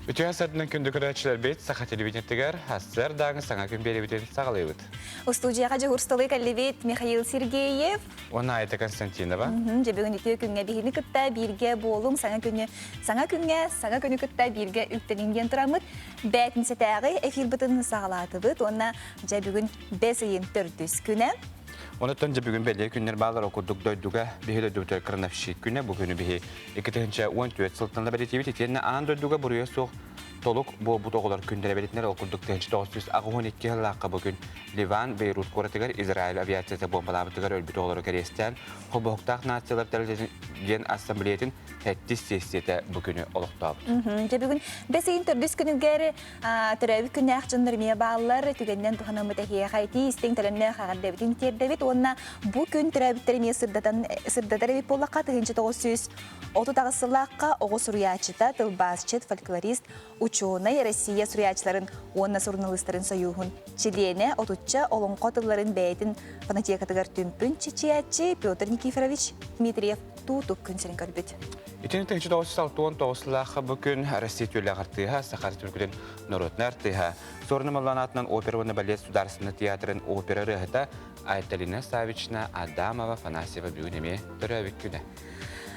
Үтүө сарсыарданан күндү көрөөччүлэрбит Саха телевидениетыгар сарсыардааҥы саҥа күн биэрэбитин саҕалыыбыт. Устуудьуйаҕа дьуһуурсталыы кэллибит Михаил Сергеев. Уонна Айта Константинова. Дьэ бүгүн үтүө күҥҥэ биһини кытта бииргэ буолуҥ, саҥа күнү саҥа күҥҥэ, саҥа күнү кытта бииргэ үктэниҥ диэн тураммыт бээтинсэтээҕи эфирбытын саҕалаатыбыт уонна дьэ бүгүн бэс ыйын төрдүс күнэ. Онуттан дьэ бүгүн бэлиэ күннэр баалар курдук дойдуга биһи дойдубутугар крановщик күнэ бу күнү биһи 2014 сылтан да бэлиэтиибит итиэннэ аан дойдуга буруйа суох толук буолбут оҕолор күннэрэ бэлиэтинэр ол курдук 1982 сыллаахха бу күн Ливан Бейрут куоратыгар Израиль авиацията буомбалаабытыгар өлбүт оҕолору кэриэстээн Холбоһуктаах нациялар тэрилтэтин диэн ассамблеятын сэттис сессията бу күнү олохтообут. Дьэ бүгүн бэс ыйын төрдүс күнүгэр төрөөбүт күннээх дьоннор эмиэ бааллар. Түгэнинэн туһанаммыт эһиэхэ итии истиҥ төлөннөөх эҕэрдэбитин тиэрдэбит уонна бу күн төрөөбүттэр эмиэ сырдатан сырдатар эбит буоллахха 1938 сыллаахха оҕо суруйааччыта, тылбаасчыт, фольклорист, учуонай, Россия суруйааччыларын уонна суруналыыстарын сойууһун чилиэнэ, отучча олоҥхо тылларын бэйэтин фонотекатыгар түмпүн чичийээччи Петр Никифорович Дмитриев Туутук күн сирин көрбүт. Итини 1969 сыллаахха бу күн Россия түөлэх артыыһа, Саха Республикатын народнай артыыһа, Суорун Омоллоон аатынан опера уонна балет судаарыстыбаннай театрын опера ырыаһыта Айталина Савична Адамова Афанасьева бүгүн эмиэ төрөөбүт күнэ.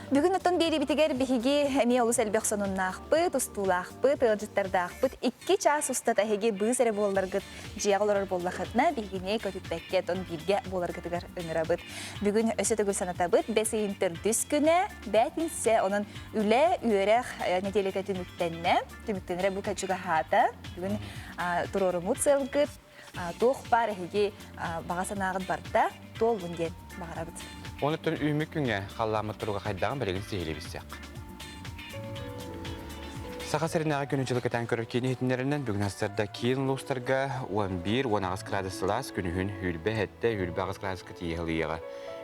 Бүгүн оттон биэриибитигэр биһиги эмиэ олус элбэх сонуннаахпыт, устуулаахпыт, ыалдьыттардаахпыт. Икки чаас устата эһиги быыс эрэ буолларгыт, дьиэҕэ олорор буоллахытына, биһигини көтүппэккэ тон бииргэ буоларгытыгар ыҥырабыт. Бүгүн өссө төгүл санатабыт, бэс ыйын төрдүс күнэ, бээтинсэ, онон үлэ, үөрэх нэдиэлэтэ түмүктэннэ. Түмүктэнэрэ бу чугаһаата. Бүгүн туруоруммут сыалгыт туох баар эһиги баҕа санааҕыт барда, туоллун диэн баҕарабыт. Онуттан үүммүт күҥҥэ халлааммыт туруга хайдаҕын билигин сиһилии билсиэххэ. Саха сиринээҕи күнү-дьылы кэтээн көрөр киин иһитиннэринэн бүгүн сарсыарда киин улуустарга 11-18 градус сылаас, күнүһүн сүүрбэ сэттэ, сүүрбэ аҕыс градуска тиийэ сылыйыаҕа.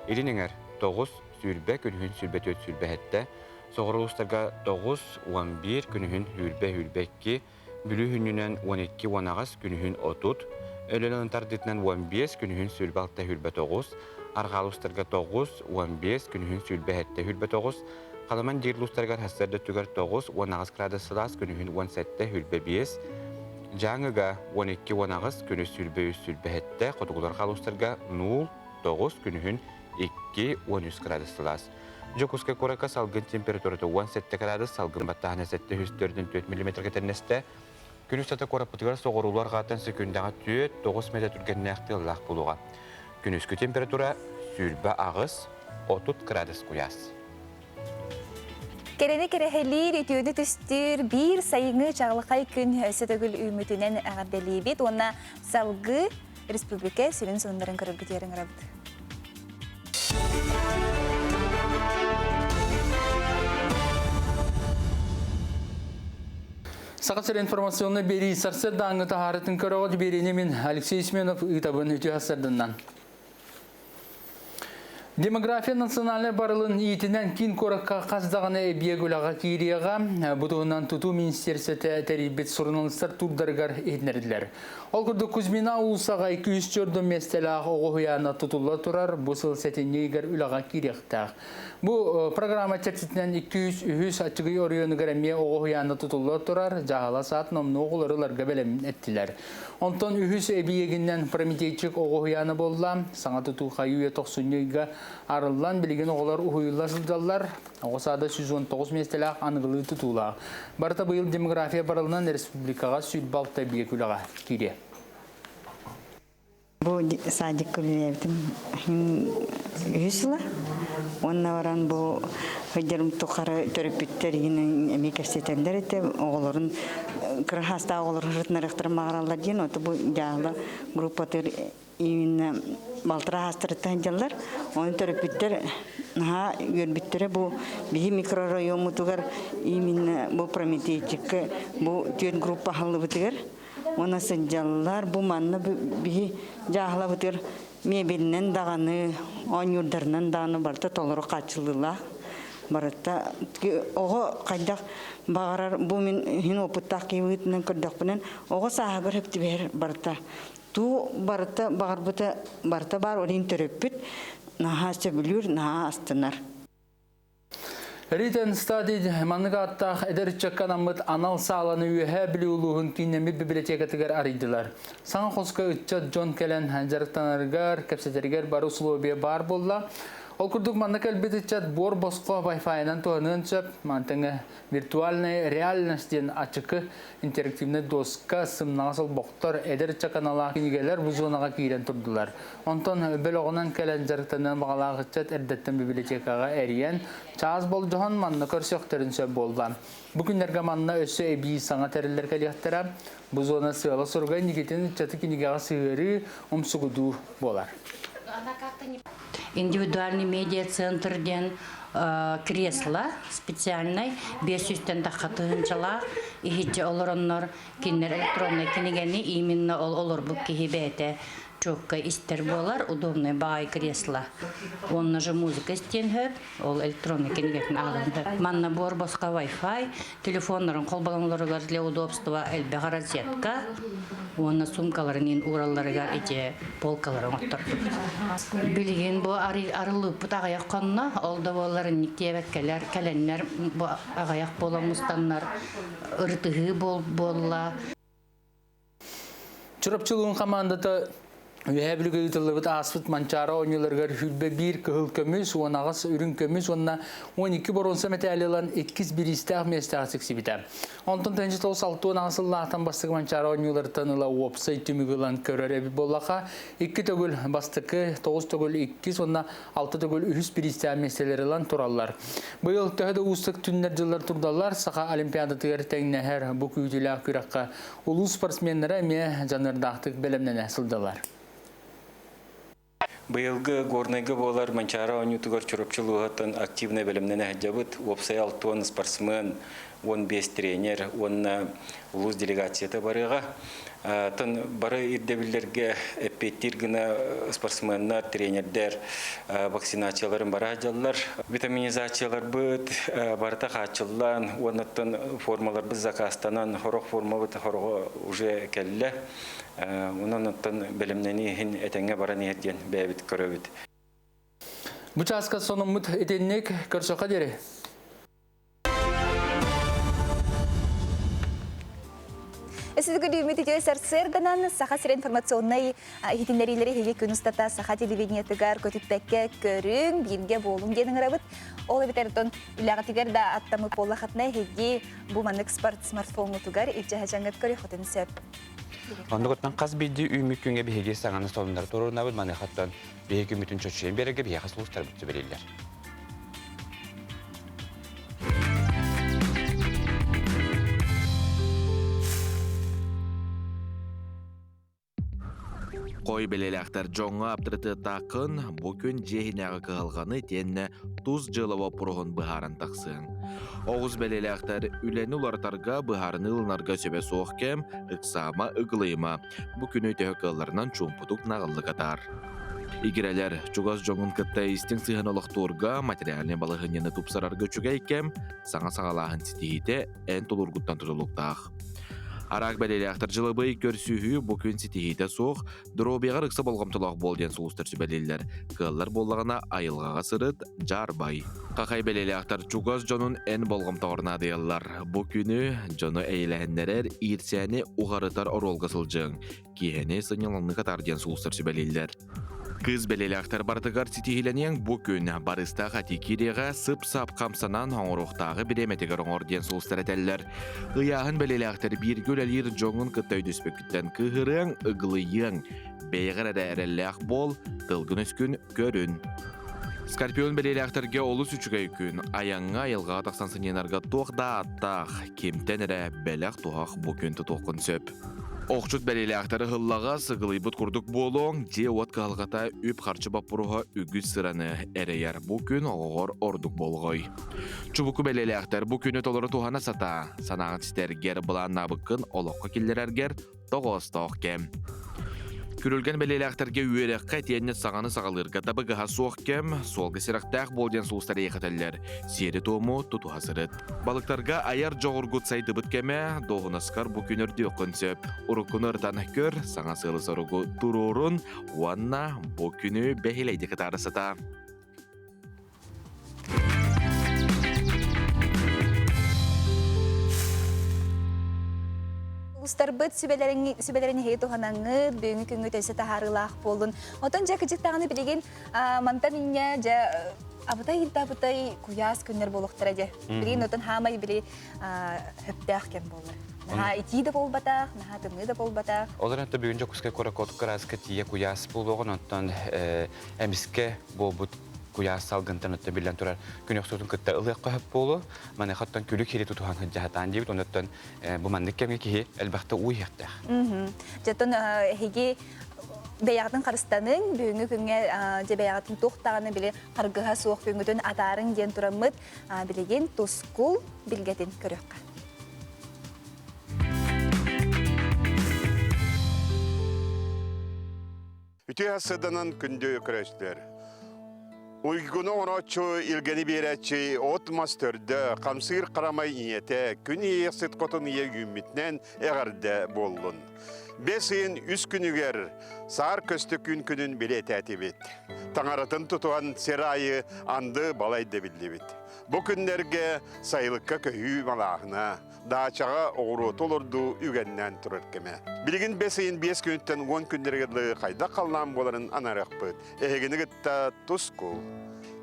Илин эҥэр 9, сүүрбэ, күнүһүн сүүрбэ түөрт, сүүрбэ сэттэ, соҕуруу улуустарга 9, 11, күнүһүн сүүрбэ, сүүрбэ икки, Бүлүү сүнньүнэн 12-18, күнүһүн 30, Өлөөн тардыытынан 15, күнүһүн 26-29, Арҕаа улуустарга 9, 15, күнүһүн 27-29, Халаман диир улуустарыгар сарсыарда өттүгэр 9, 18 градус сылаас, күнүһүн 17-25, Дьааҥыга 12-18, күнүс 23-27, хотугулар улуустарга 0, 9, күнүһүн 2, 13 градус сылаас. Дьокуускай куоракка салгын температурата 17 градус, салгын баттааһына 744 миллиметргэ тэннэстэ. Күн устата куораппытыгар соҕуруулуу арҕааттан сөкүүндэҕэ 4-9 метр түргэннээх тыаллаах буолуоҕа. Күнүскү температура 28 30 градус куйаас. Кэрэни кэрэһэлиир, үтүөнү түстүүр биир сайыҥҥы чаҕылхай күн өссө төгүл үүммүтүнэн эҕэрдэлиибит уонна салгыы республика сүрүн сонуннарын көрөргүтүгэр ыҥырабыт. Саха сир информационнай биэрии сарсыардааҥҥы таһаарытын көрөҕүт биэриини мин Алексей Семенов ыытабын үтүө сарсыарданнан. Демография национальнай барылын иитинэн киин куоракка хас даҕаны эбийиэк үлэҕэ киириэҕэ. Бу туһунан тутуу министиэристибэтэ тэрийбит суруналыыстар туурдарыгар иһитиннэрдилэр. Ол курдук Кузьмина уулуссаҕа 204 миэстэлээх оҕо уһуйаана тутулла турар, бу сыл сэтинньи ыйыгар үлэҕэ киириэхтээх. Бу программа чэрчитинэн 203 аччыгый оройуонугар эмиэ оҕо уһуйаана тутулла турар, дьаһала саат номнуо оҕолору ыларга бэлэмин эттилэр. Онтон үһүс эбийиэгинэн Прометейчик оҕо уһуйаана буолла. Саҥа тутуу хайыы-үйэ тохсунньу ыйга арыллан, билигин оҕолор уһуйулла сылдьаллар. Оҕо саада 119 миэстэлээх аныгылыы тутуулаах. Барыта быйыл демография барылынан республикаҕа 106 эбийиэк үлэҕэ киириэ. Бу садикка үлэлээбитим үһүс сыла. Уонна баран бу сылдьарым тухары төрөппүттэр игин эмиэ кэпсэтэллэр этэ. Оҕолорун кыра саастаах оҕолору сырытынарыахтарын баҕараллар диэн. Ото бу дьаһала группатыгар именно балтараа саастарыттан сылдьаллар. Оны төрөппүттэр наһаа үөрбүттэрэ бу биһи микрорайоммутугар именно бу Прометейчикка бу түөрт группа аһыллыбытыгар уонна сылдьаллар. Бу манна биһи дьааһылабытыгар мебелинэн даҕаны, оонньуурдарынан даҕаны барыта толору хааччыллыылаах. Барыта оҕо хайдах баҕарар бу мин иһин опыттаах киһи быһыытынан көрдөхпүнэн оҕо сааһыгар сөп түбэһэр барыта Туу барыта баҕарбыта барыта баар, ол иһин төрөппүт наһаа сөбүлүүр, наһаа астынар. Ритен стадий маннык ааттаах эдэр ыччакка анаммыт анал сааланы Үөһээ Бүлүү улууһун кииннэммит библиотекатыгар арыйдылар. Саҥа хоско ыччат дьон кэлэн дьарыктанарыгар, кэпсэтэригэр бары условия баар буолла. Ол курдук манна кэлбит ыччат буор босхо Wi-Fi-нан туһаныан сөп. Мантыҥы виртуальная реальность диэн ачыкы интерактивнай доска, сымнаҕас олбохтор, эдэр ыччат аналаах кинигэлэр бу зонаҕа киирэн турдулар. Онтон бөлөҕүнэн кэлэн дьарыктаныан баҕалаах ыччат эрдэттэн библиотекаҕа эрийэн, чаас болдьоһон манна көрсүөхтэрин сөп буолла. Бу күннэргэ манна өссө эбии саҥа тэриллэр кэлиэхтэрэ. Бу зона сыала-соруга инникитин ыччаты кинигэҕэ сыһыарыы, умсугутуу буолар. Индивидуальный медиа-центр диэн кресло специальный 500-тэн тахха тыһыынчалаах иһитчи олороннор кинилэр электроннай кинигэни именно ол олорбут киһи бэйэтэ четко истэр буолар удобный баай кресло онно же музыка истиэн сөп ол электронный кинигэтин ааҕан сөп манна буор босхо Wi-Fi телефоннарын холболоҥлоругар для удобства элбэх розетка уонна суумкаларын иин ууралларыгар ити полкалары оҥоттордубут. Билигин бу арыллыыппыт аҕыйах хонно, ол да буоллар инник диэбэккэлэр кэлэннэр бу аҕыйах буолан мустаннар ырытыһыы буолла. Чурапчылыын хамаандата Үөһээ Бүлүүгэ ыытыллыбыт ааспыт Манчаары оонньууларыгар хүрбэ биир кыһыл көмүс, 18 үрүҥ көмүс уонна 12 боруонса мэтээли ылан иккис бириистээх миэстэҕэ тиксибитэ. Онтон 1968 сыллаахтан бастакы Манчаары оонньууларыттан ыла уопсай түмүгү ылан көрөр эбит буоллаха, икки төгүл бастакы, тоҕус төгүл иккис уонна алта төгүл үһүс бириистээх миэстэлэри ылан тураллар. Быйыл төһө да уустук түннэр-дьыллар турдаллар, Саха Олимпиадатыгар тэҥнэһэр бу күүтүүлээх күрэххэ Улуус спортсменнара эмиэ дьаныардаахтык бэлэмнэнэ сылдьаллар. Быйылгы Горнайга буолар Манчаары оонньуутугар Чурапчы улууһуттан активнай бэлэмнэнэ сылдьабыт. Уопсай 60 спортсмен, 15 тренер уонна улуус делегацията барыаҕа. Тон бары ирдэбиллэргэ эппиэттиир гына спортсменнар, тренердэр вакцинацияларын бара сылдьаллар. Витаминизацияларбыт барыта хааччыллан, уоннаттан формаларбыт закастанан, хорох формабыт хороҕо уже кэллэ. Онон оттон бэлэмнэнии иһин этэҥҥэ баран иһэр диэн бэйэбит көрөбүт. Бу чааска сонуммут итинник көрсөххө диэри. Сизгүдүүмүт үтүө сарсыарданан Саха сирэ информационнай иһитиннэриилэри эһиги күн устата саха телевидениетыгар көтүппэккэ көрүҥ, бииргэ буолуҥ диэн ыҥырабыт. Ол эбэтэр оттон үлэҕитигэр да аттаммыт буоллахытына эһиги бу маннык смартфоҥҥутугар илдьэ сылдьаҥҥыт көрүөххүтүн сөп. Оннугуттан хас биирдии үүммүт күҥҥэ биһиги саҥаны сонуннары туруорунабыт, маныхаттан биһиги күммүтүн чочуйан биэрэргэ биһиэхэ сулустарбыт сүбэлииллэр. Хой бэлэлээхтэр дьоҥҥо аптарытыаттааххын бу күн дьиэ иһинээҕи кыһалҕаны итиэннэ тус дьыала боппуруоһун быһааран тахсыаҥ. Оҕус бэлэлээхтэр үлэни уларытарга, быһаарыныы ылынарга сөбө суох кэм, ыксаама, ыгылыйыма. Бу күнү төһө кыалларынан чуумпутук наҕыллык атаар. Игирэлэр, чугас дьоҥун кытта истиҥ сыһыан олохтуурга, материальнай балаһыанньаны тупсарарга үчүгэй кэм, саҥа саҕалааһын ситиһиитэ эн тулуургуттан тутулуктаах. Араак бэлиэлээхтэр дьылабый көрсүһүү бу күн ситиһиитэ суох, доруобуйаҕар ыкса болҕомтолоох буол диэн сулустар сүбэлииллэр. Кыаллар буоллаҕына айылҕаҕа сырыт, дьаарбай. Хахай бэлиэлээхтэр чугас дьонун эн болҕомтоҕор наадыйаллар. Бу күнү дьону эйэлэһиннэрэр, иирсээни уҕарытар оруолга сылдьыаҥ. Киэһэни сынньалаҥнык атаар диэн сулустар сүбэлииллэр. Кыыс бэлиэлээхтэр барытыгар ситиһиилэниэҥ бу күн барыстаах этии киириэҕэ сып-сап хамсанан оҥоруохтааҕы бириэмэтигэр оҥор диэн сулустар этэллэр. Ыйааһын бэлиэлээхтэр бииргэ үлэлиир дьоҥҥун кытта өйдөспөккүттэн кыыһырыаҥ, ыгылыйыаҥ. Бэйэҕэр эрэ эрэллээх буол, тылгын-өскүн көрүн. Скорпион бэлиэлээхтэргэ олус үчүгэй күн. Айаҥҥа, айылҕаҕа тахсан сынньанарга туох да ааттаах, кимтэн эрэ бэлэх-туһах бу күн тутуоххун сөп. Охчут бэлиэлээхтэри ыһыллаҕа сыгылыйбыт курдук буолуоҥ, дьиэ-уот кыһалҕата, үп-харчы боппуруоһа үгүс сыраны эрэйэр. Бу күн оҕоҕор ордук болҕой. Чубуку бэлиэлээхтэр бу күнү толору туһана сатаа. Санааҕын ситэргэр, былааннаабыккын олоххо киллэрэргэр тоҕоостоох кэм. Күрүлгэн бэлиэлээхтэргэ үөрэххэ итиэннэ саҥаны саҕалыырга табыгаһа суох кэм, суолга сирэхтээх буол диэн сулустар эйиэхэтэллэр. Сиэри-туому тутуһа сырыт. Балыктарга айар дьоҕургут сайдыбыт кэмэ, дуоһунаскар бу күн өрдүөххүн сөп. Уруккуну ырытан көр, саҥа сыалы-соругу туруорун уонна бу күнү бэһилэйдик ытаарысата. Улуустарбыт сүбэлэрин сүбэлэрин эһиги туһанаҥҥыт, бүгүҥҥү күҥҥүт өссө таһаарыылаах буоллун. Отон дьэ кыдьык даҕаны билигин мантан инньэ дьэ абытай да абытай куйаас күннэр буолуохтара дьэ. Билигин отон хаамай били хөптөөх кэм буолар. Наһаа итии да буолбатах, наһаа тымныы да буолбатах. Ол эрэн бүгүн Дьокуускай куоракка отут кырааска тиийэ куйаас буолуоҕун, онтон эмискэ буолбут куйаас салгынтан өттө биллэн турар күн охсуутун кытта ылыахха сөп буолуо. Маныаха оттон күлүк хири тутуһан сылдьаһатаан диэбит, оннуттан бу маннык кэмҥэ киһи элбэхтэ уу иһиэхтээх. Дьэтон эһиги бэйэҕитин харыстаныҥ, бүгүҥҥү күҥҥэ дьэ бэйэҕитин туох даҕаны били харгыһа суох күҥҥүтүн атаарыҥ диэн тураммыт билигин тускул билгэтин көрүөххэ. Үтүө сыданан күндү көрөөччүлэр. Уйгуну оҥорооччу, илгэни биэрээччи от-мас төрдө, хамсыыр харамай ийэтэ, күн иэйэхсит хотун ийэ үүммүтүнэн эҕэрдэ буоллун. Бэс ыйын үс күнүгэр саар көстө күн күнүн билиэтээтибит. Таҥаратын тутуһан сир аайы анды балай да биллибит. Бу күннэргэ сайылыкка көһүү малааһына, даачаҕа оҕуруоту олордуу үгэннээн турар кэмэ. Билигин бэс ыйын биэс күнүттэн уон күннэригэр дылы хайдах халлаан буоларын анаарыахпыт. Эһигини кытта тускул.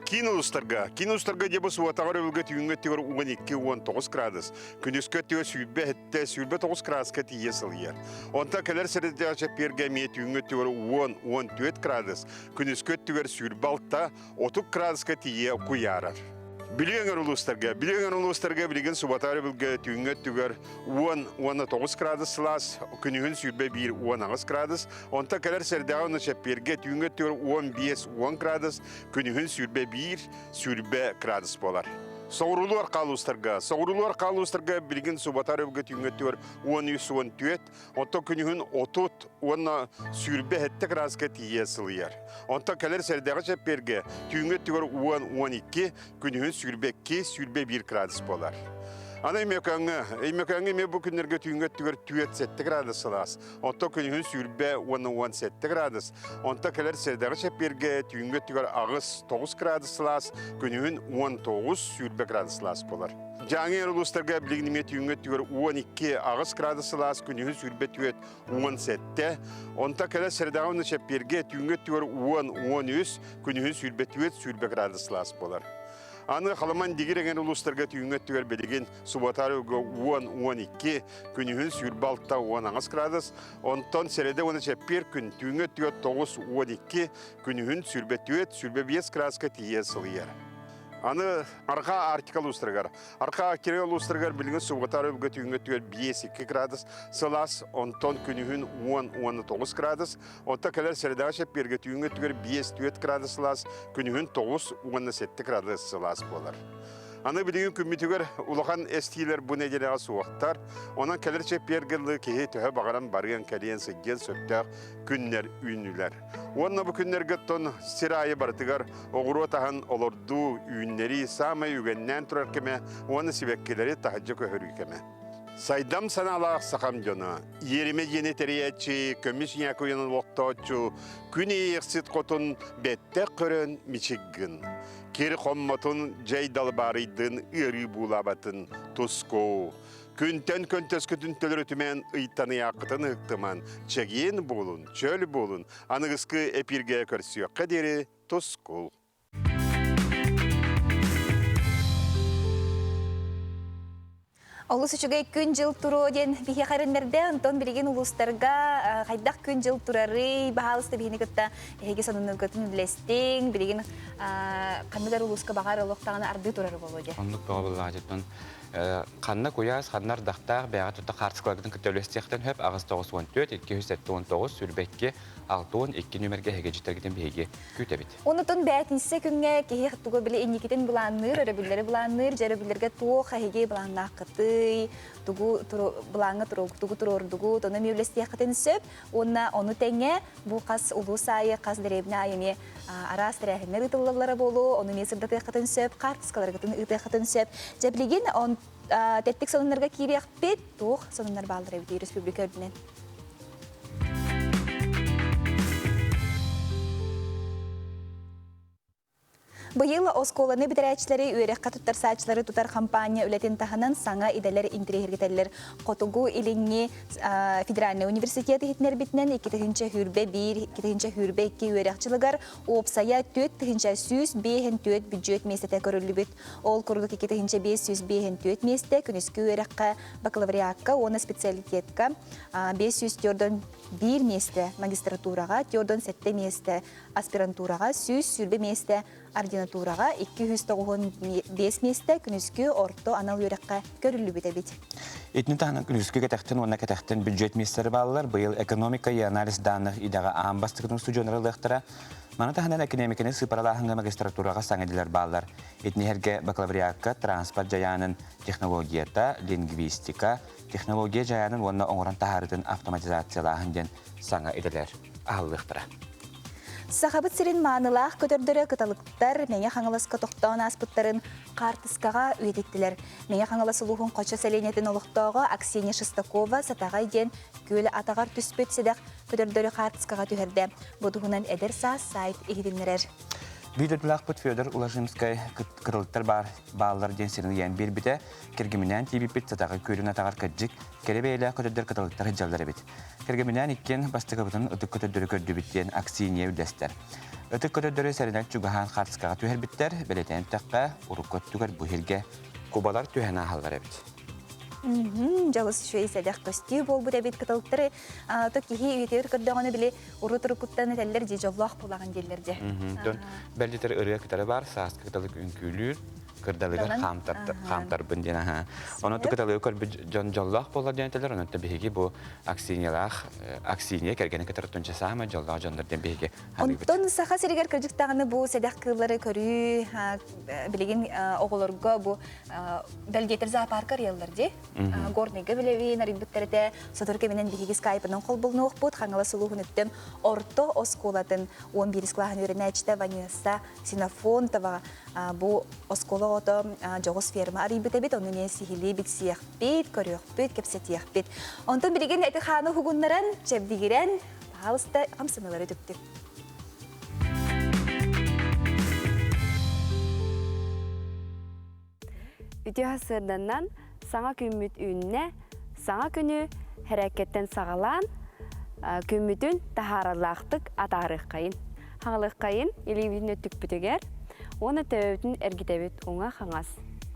Киин улуустарга, киин улуустарга дебус уотаҕар өвүлгэ түүҥҥү өттүгэр 12-19 градус, күнүскү өттүгэр сүүрбэ сэттэ, 29 градуска тиийэ сылыйар. Онтон кэлэр сэрэттээх чэппиэргэ эмиэ түүҥҥү өттүгэр 10-14 градус, күнүскү өттүгэр 26, 30 градуска тиийэ куйаарар. Бүлүү өҥөр улуустарга, Бүлүү өҥөр улуустарга билигин суббота өрөбүлгэ түүҥҥү өттүгэр 10 уонна 9 градус сылаас, күнүһүн 21 18 градус, онтон кэлэр сэрдэҕэ уонна чэппиэргэ түүҥҥү өттүгэр 15 10 градус, күнүһүн 21 20 градус буолар. Соҕуруулуу арҕаа улуустарга, соҕуруулуу арҕаа улуустарга билигин суббота өрөбүлгэ түүҥҥү өттүгэр 13 14, Оттон күнүһүн 30 уонна 27 градуска тиийэ сылыйар. Онтон кэлэр сэрдэҕэ чэппиэргэ түүҥҥү өттүгэр 10-12, күнүһүн 22-21 градус буолар. Аны Өймөкөөҥҥө, Өймөкөөҥҥө эмиэ бу күннэргэ түүҥҥү өттүгэр 4-7 градус сылаас. Оттон күнүһүн 20 уонна 17 градус. Онтон кэлэр сэрдэҕэ чэппиэргэ түүҥҥү өттүгэр 8-9 градус сылаас, күнүһүн 19-20 градус сылаас буолар. Дьааҥы улуустарга билигин эмиэ түүҥҥү өттүгэр 12 аҕыс градус сылаас, күнүһүн 24 17, онтон кэлэр сэрэдэҕэ уонна чэппиэргэ түүҥҥү өттүгэр 10 13, күнүһүн 24 20 градус сылаас буолар. Аны Халыман Дигир эҥэр улуустарга түүҥҥү өттүгэр билигин субуотаарыга 10 12, күнүһүн 26 18 градус, онтон сэрэдэ уонна чэппиэр күн түүҥҥү өттүгэр 9 12, күнүһүн 24 25 градуска тиийэ сылыйар. Аны Арҕаа Арктика улуустарыгар. Арҕаа Арктика улуустарыгар билигин суббота өрөбүлгэ түүҥҥү өттүгэр 5-2 градус сылаас, онтон күнүһүн 10-19 градус, онтон кэлэр сэрэдэҕэ чэппиэргэ түүҥҥү өттүгэр 5-4 градус сылаас, күнүһүн 9-7 градус сылаас буолар. Аны билигин күммүтүгэр улахан эстиилэр бу нэдиэлэҕэ суохтар. Онон кэлэр чэппиэргэ дылы киһи төһө баҕаран барыан кэлиэн сылдьыан сөптөөх күннэр үүннүлэр. Уонна бу күннэргэ оттон сир аайы барытыгар оҕуруот аһын олордуу, үүннэрии саамай үгэннээн турар кэмэ уонна сибэккилэри таһырдьа көһөрүү кэмэ. Сайдам санаалаах сахам дьоно, иэримэ дьиэни тэрийээччи, көмүс ньаакуйаны олохтооччу, күн иэйэхсит хотун бэттэх көрөн мичик гын. Кир хоммотун, дьэй далбаарыйдын, ыарыы буулаабатын тускуу. Күнтэн көнтөскүтүн төлөрүтүмэн, ыйтаныйааххытын ыһыктыман, чэгиэн буолун, чөл буолун, аныгыскы эпииргэ көрсүөххэ диэри тускул. Олус үчүгэй күн-дьыл туруо диэн биһиэхэ эрэннэрдэ. Онтон билигин улуустарга хайдах күн-дьыл турарый, баһаалыста биһини кытта эһиги сонуннаргытын үллэстиҥ. Билигин ханнык эрэ улууска баҕар олох даҕаны ардыы турары буолуо диэ. Оннук бөҕө буоллаҕа дьиттэн ханна куйаас, ханна ардахтаах бэйэҕэ тута хаартыскаларгытын кытта үлэстиэхтэн сөп 894 279 22 62 нүмергэ эһиги дьиттэргитин биһиги күүтэбит. Онутун бээтинсэ күҥҥэ киһи тугу били инникитин былаанныыр, өрөбүллэри былаанныыр, дьэ өрөбүллэргэ туох эһиги былааннааххытый, тугу былааҥҥа тугу туруордугут, ону эмиэ үлэстиэххитин сөп. Уонна ону тэҥэ бу хас улуус аайы, хас дэриэбинэ аайы эмиэ араас тэрээһиннэр ыытыллаллара буолуо, ону эмиэ сырдатыаххытын сөп, хаартыскаларгытын ыытыаххытын сөп. Дьэ билигин тэттик сонуннарга киириэхпит, туох сонуннар бааллар эбитий республика үрдүнэн? Быйыл оскуоланы бүтэрээччилэри үөрэххэ туттарсааччылары тутар хампаанньа үлэтин таһынан саҥа идэлэр интэриэһиргэтэллэр. Хотугу Илиҥҥи федеральнай университет иһитиннэрбитинэн 2021 2022 үөрэх дьылыгар уопсайа 4154 бүддьүөт миэстэтэ көрүллүбүт. Ол курдук 2554 миэстэ күнүскү үөрэххэ бакалавриакка уонна специалитетка 541 миэстэ магистратураҕа 47 миэстэ аспирантураҕа 120 миэстэ, ординатураҕа 295 миэстэ күнүскү орто анал үөрэххэ көрүллүбүт эбит. Итини таһынан күнүскү кэтэхтэн уонна кэтэхтэн бюджет миэстэлэрэ бааллар. Быйыл экономика и анализ данных идэҕэ аан бастакытын устудьуоннар ылыахтара. Маны таһынан экономиканы сыыпаралааһыҥҥа магистратураҕа саҥа идэлэр бааллар. Итини сэргэ бакалавриакка транспорт дьайаанын технологията, лингвистика, технология дьайаанын уонна оҥорон таһаарыытын автоматизациялааһын диэн саҥа идэлэр аһыллыахтара. Сахабыт сирин маанылаах көтөрдөрө кыталыктар Мэҥэ Хаҥаласка тохтоон ааспыттарын хаартыскаҕа үйэтиттилэр. Мэҥэ Хаҥалас улууһун Хочо сэлиэнньэтин олохтооҕо Аксинья Шестакова Сатаҕай диэн күөл атаҕар түспүт сэдэх көтөрдөрү хаартыскаҕа түһэрдэ. Бу туһунан Эдэр саас сайт иһитиннэрэр. Биир дойдулаахпыт Федор Улажимскай кыталыктар баар бааллар диэн сирин ыйан биэрбитэ. Кэргэминээн тиийбиппит Сатаҕай күөлүн атаҕар кырдьык, кэрэ бэйэлээх көтөрдөр кыталыктар сылдьаллар эбит. Кэргэминээн иккиэн бастакыбытын ытык көтөрдөрү көрдүбүт диэн Аксинья үллэстэр. Ытык көтөрдөрү сэрэнэн чугаһаан хаартыскаҕа түһэрбиттэр, бэлиэтээн эттэххэ, урукку өттүгэр бу иһиргэ кубалар түһэн ааһаллар эбит. Дьолус үчүгэй сэдэх көстүү буолбут эбит кытылтары то киһи үйэтигэр көрдөҕүнэ били урут уруккуттан этэллэр дии дьоллоох буолаҕын дииллэр дьэ. Дьон бэлдитэр ырыа кытары баар сааскы кыталык үҥкүүлүүр кырдалыгар хаамтарбын диэн аһаа. Онон кыталыгы көрбүт дьон дьоллоох буолар диэн этэлэр. Онон биһиги бу Аксиньялаах Аксинья кэргэнэ кытары тунча саамай дьоллоох дьоннор диэн биһиги ханыыбыт. Онтон Саха сиригэр кырдьык даҕаны бу сэдэх кыыллары көрүү билигин оҕолорго бу бэлгиэтэр зоопарка арыйаллар дии. Горныйга билэбин арыйбыттар этэ. Сотору кэминэн биһиги скайпынан холболнуохпут. Хаҥалас улууһун өттөн орто оскуолатын 11 кылааһын үөрэнээччитэ Ванесса Ксенофонтова бу оскуола оҕото дьоҕус ферма арыйбыт эбит, ону эмиэ сиһилии билсиэхпит, көрүөхпүт, кэпсэтиэхпит. Онтон билигин эти хааны уһугуннаран, чэбдигирэн, пожалуйста, хамсаныылары түптүк. Үтүө сарсыарданнан саҥа күммүт үүннэ, саҥа күнү хэрээккэттэн саҕалаан, күммүтүн таһааралаахтык атаарыаххайын. Хаҥалыаххайын илиибитин өттүкпүтүгэр уонна төбөбүтүн эргитэбит уҥа-хаҥас.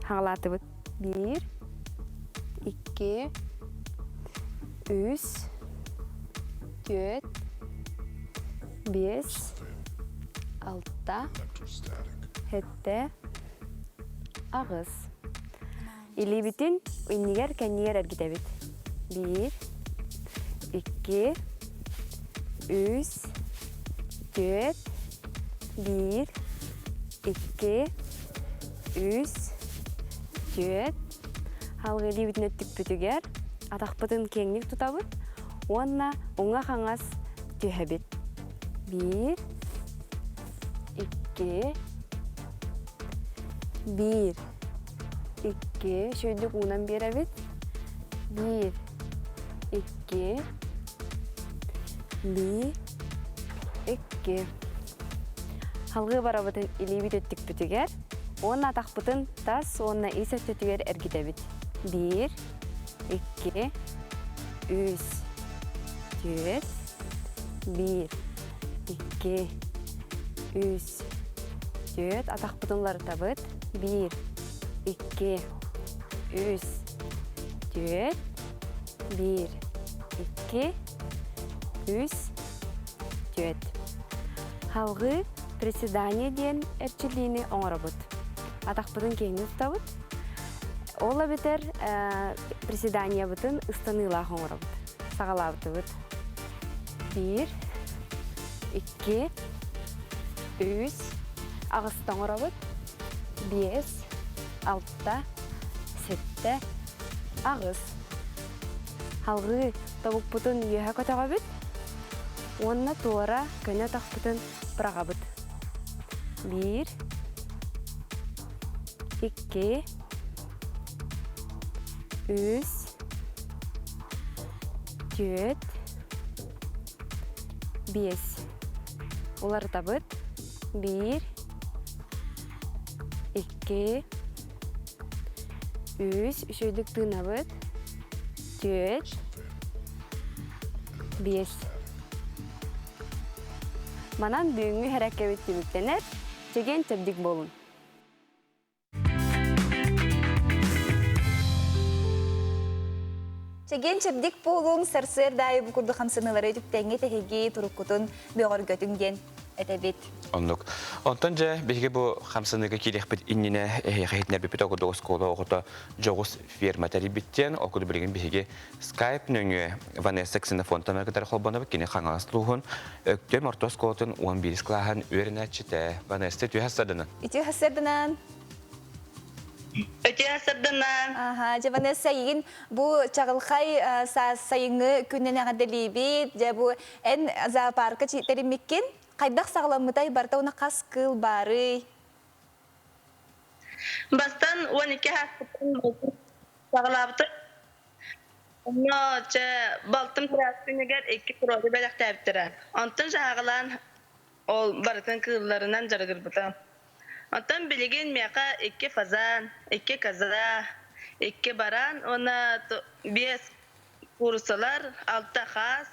Хаҥалаатыбыт. Биир, икки, үс, түөрт, биэс, алта, сэттэ, аҕыс. Илиибитин иннигэр-кэннигэр эргитэбит. Биир, икки, үс, түөрт, биир, икки, үс, түөрт. Халҕы илиибитин өттүкпүтүгэр атахпытын киэҥник тутабыт уонна уҥа-хаҥас түһэбит. Биир, икки, биир, икки, үчүгэйдик уунан биэрэбит. Биир, икки, биир, икки. Халҕыы барабытын илиибит өттүкпүтүгэр уонна атахпытын тас уонна ис өттүтүгэр эргитэбит. Биир, икки, үс, түөрт, биир, икки, үс, түөрт. Атахпытын уларытабыт. Биир, икки, үс, түөрт, биир, икки, үс, түөрт. Халҕыы приседание диэн эрчиллиини оҥоробут. Атахпытын киэҥник тутабыт. Ол эбэтэр приседаниябытын ыстаныылаах оҥоробут. Саҕалаабытыбыт. Биир, икки, үс, аҕыста оҥоробут. Биэс, алта, сэттэ, аҕыс. Халҕыы тобукпутун үөһэ көтөҕөбүт уонна туора көнө атахпытын быраҕабыт. Биир, икки, үс, түөрт, биэс. Уларытабыт. Биир, Икки, үс, үчүгэйдик тыынабыт. Түөрт, биэс. Манан бүгүҥҥү хэрэккэбит түмүктэнэр. Чэгиэн чэбдик буолун. Чэгиэн чэбдик буолуҥ, сарсыарда аайы бу курдук хамсаныылары түптэҥҥэ тэһиги туруккутун бөҕөргөтүҥ диэн этэбит. Оннук. Онтон дьэ биһиги бу хамсаныыга киириэхпит иннинэ эһиэхэ иһитиннэрбиппит окудук оскуола оҕото дьоҕус ферма тэрийбит диэн ол курдук билигин биһиги Skype нөҥүө Ванесса Ксенофонтовна кытары холбонобут кини Хаҥалас улууһун Өктөм орто оскуолатын 11 кылааһын үөрэнээччитэ Ванесса үтүө сарсыарданан. Үтүө сарсыарданан. Үтүө сарсыарданан. Аха, дьэ Ванесса эйигин бу чаҕылхай сайыҥҥы күнүнэн эҕэрдэлиибит. Дьэ бу эн зоопарка тэриммиккин. Хайдах саҕаламмытай барыта уонна хас кыыл баарый? Бастан 12 ааспыттан саҕалаабытым. Онно чэ балтым күнүгэр икки крови бэлэхтээбиттэрэ. Онтон сааҕылаан ол барытын кыылларынан дьарыгырбыта. Оттон билигин миэхэ икки фазан, икки коза, икки баран уонна биэс кууруссалар, алта хаас,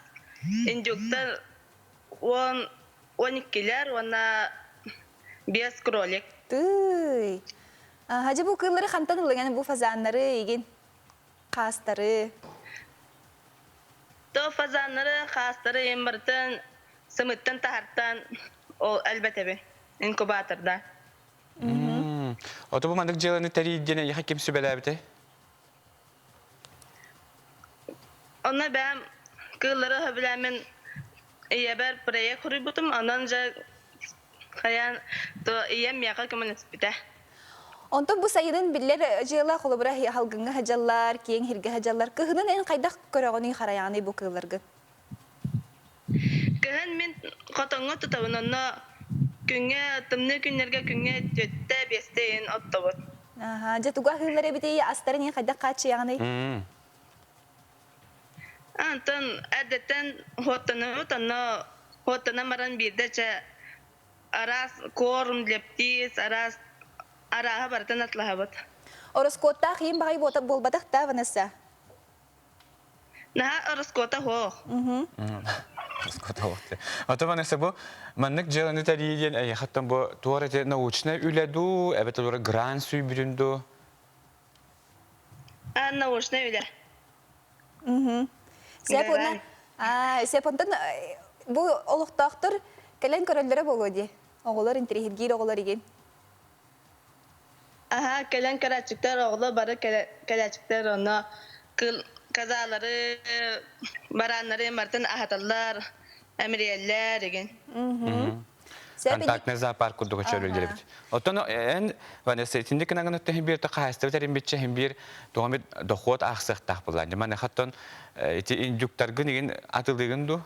индюктар уон уон иккилэр уонна биэс кролик. Тыый. Дьэ бу кыыллары хантан ылыҥ бу фазаннары игин хаастары? То фазаннары, хаастары им барытын сымыттан таһартан ол элбэтэбин инкубаторда. Ото бу маннык дьыаланы тэрийдиэн эйиэхэ ким сүбэлээбитэй? Онно бэйэм кыыллары сөбүлээммин ийэбэр проект суруйбутум, онон дьэ хайаан то ийэм миэхэ көмөлөспүтэ. Онтон бу сайынын биллэр дьыала холобура халгыҥҥа сылдьаллар, киэҥ сиргэ сылдьаллар. Кыһынын эн хайдах көрөҕүнүй, харайаҕыный бу кыылларгын? Кыһын мин хотоҥҥо тутабын, онно күҥҥэ тымныы күннэргэ күҥҥэ түөртэ биэстэ иһин оттобут. Аха, дьэ тугу аһыыллар эбитий, астарын иһин хайдах хааччыйаҕыный? Антон эрдэттэн хуоттанабыт, онно хуоттанан баран биирдэ чэ араас корм, лептиз, араас арааһа барытын атлаһабыт. Ороскуоттаах иин баҕайы буолбатах да, Ванесса? Наһаа ороскуота суох. Ороскуота суох. Ото Ванесса бу маннык дьыаланы тэрийии диэн эйиэхэттэн бу туох эрэ научнай үлэ дуу, эбэтэр грант сүүйбүтүн дуу? А, научнай үлэ. Сөп уонна сөп онтон бу олохтоохтор кэлэн көрөллөрө буолуо дии. Оҕолор интэриэһиргиир оҕолор игин. Аһаа, кэлэн көрөөччүктэр, оҕолор бары кэлээччиктэр онно кыл казалары, барааннары барытын аһаталлар, эмириэллэр игин. Контактный зоопарк курдук өчөрүллэрбит. Оттон эн Ванесса итинник гынан өттөһүн биир хаһаайыстыба тэринбитчэ иһин биир тугам бит дохуот аахсыахтаах буллаан. Дьэ хаттон ити индюктаргын игин атылыгын ду?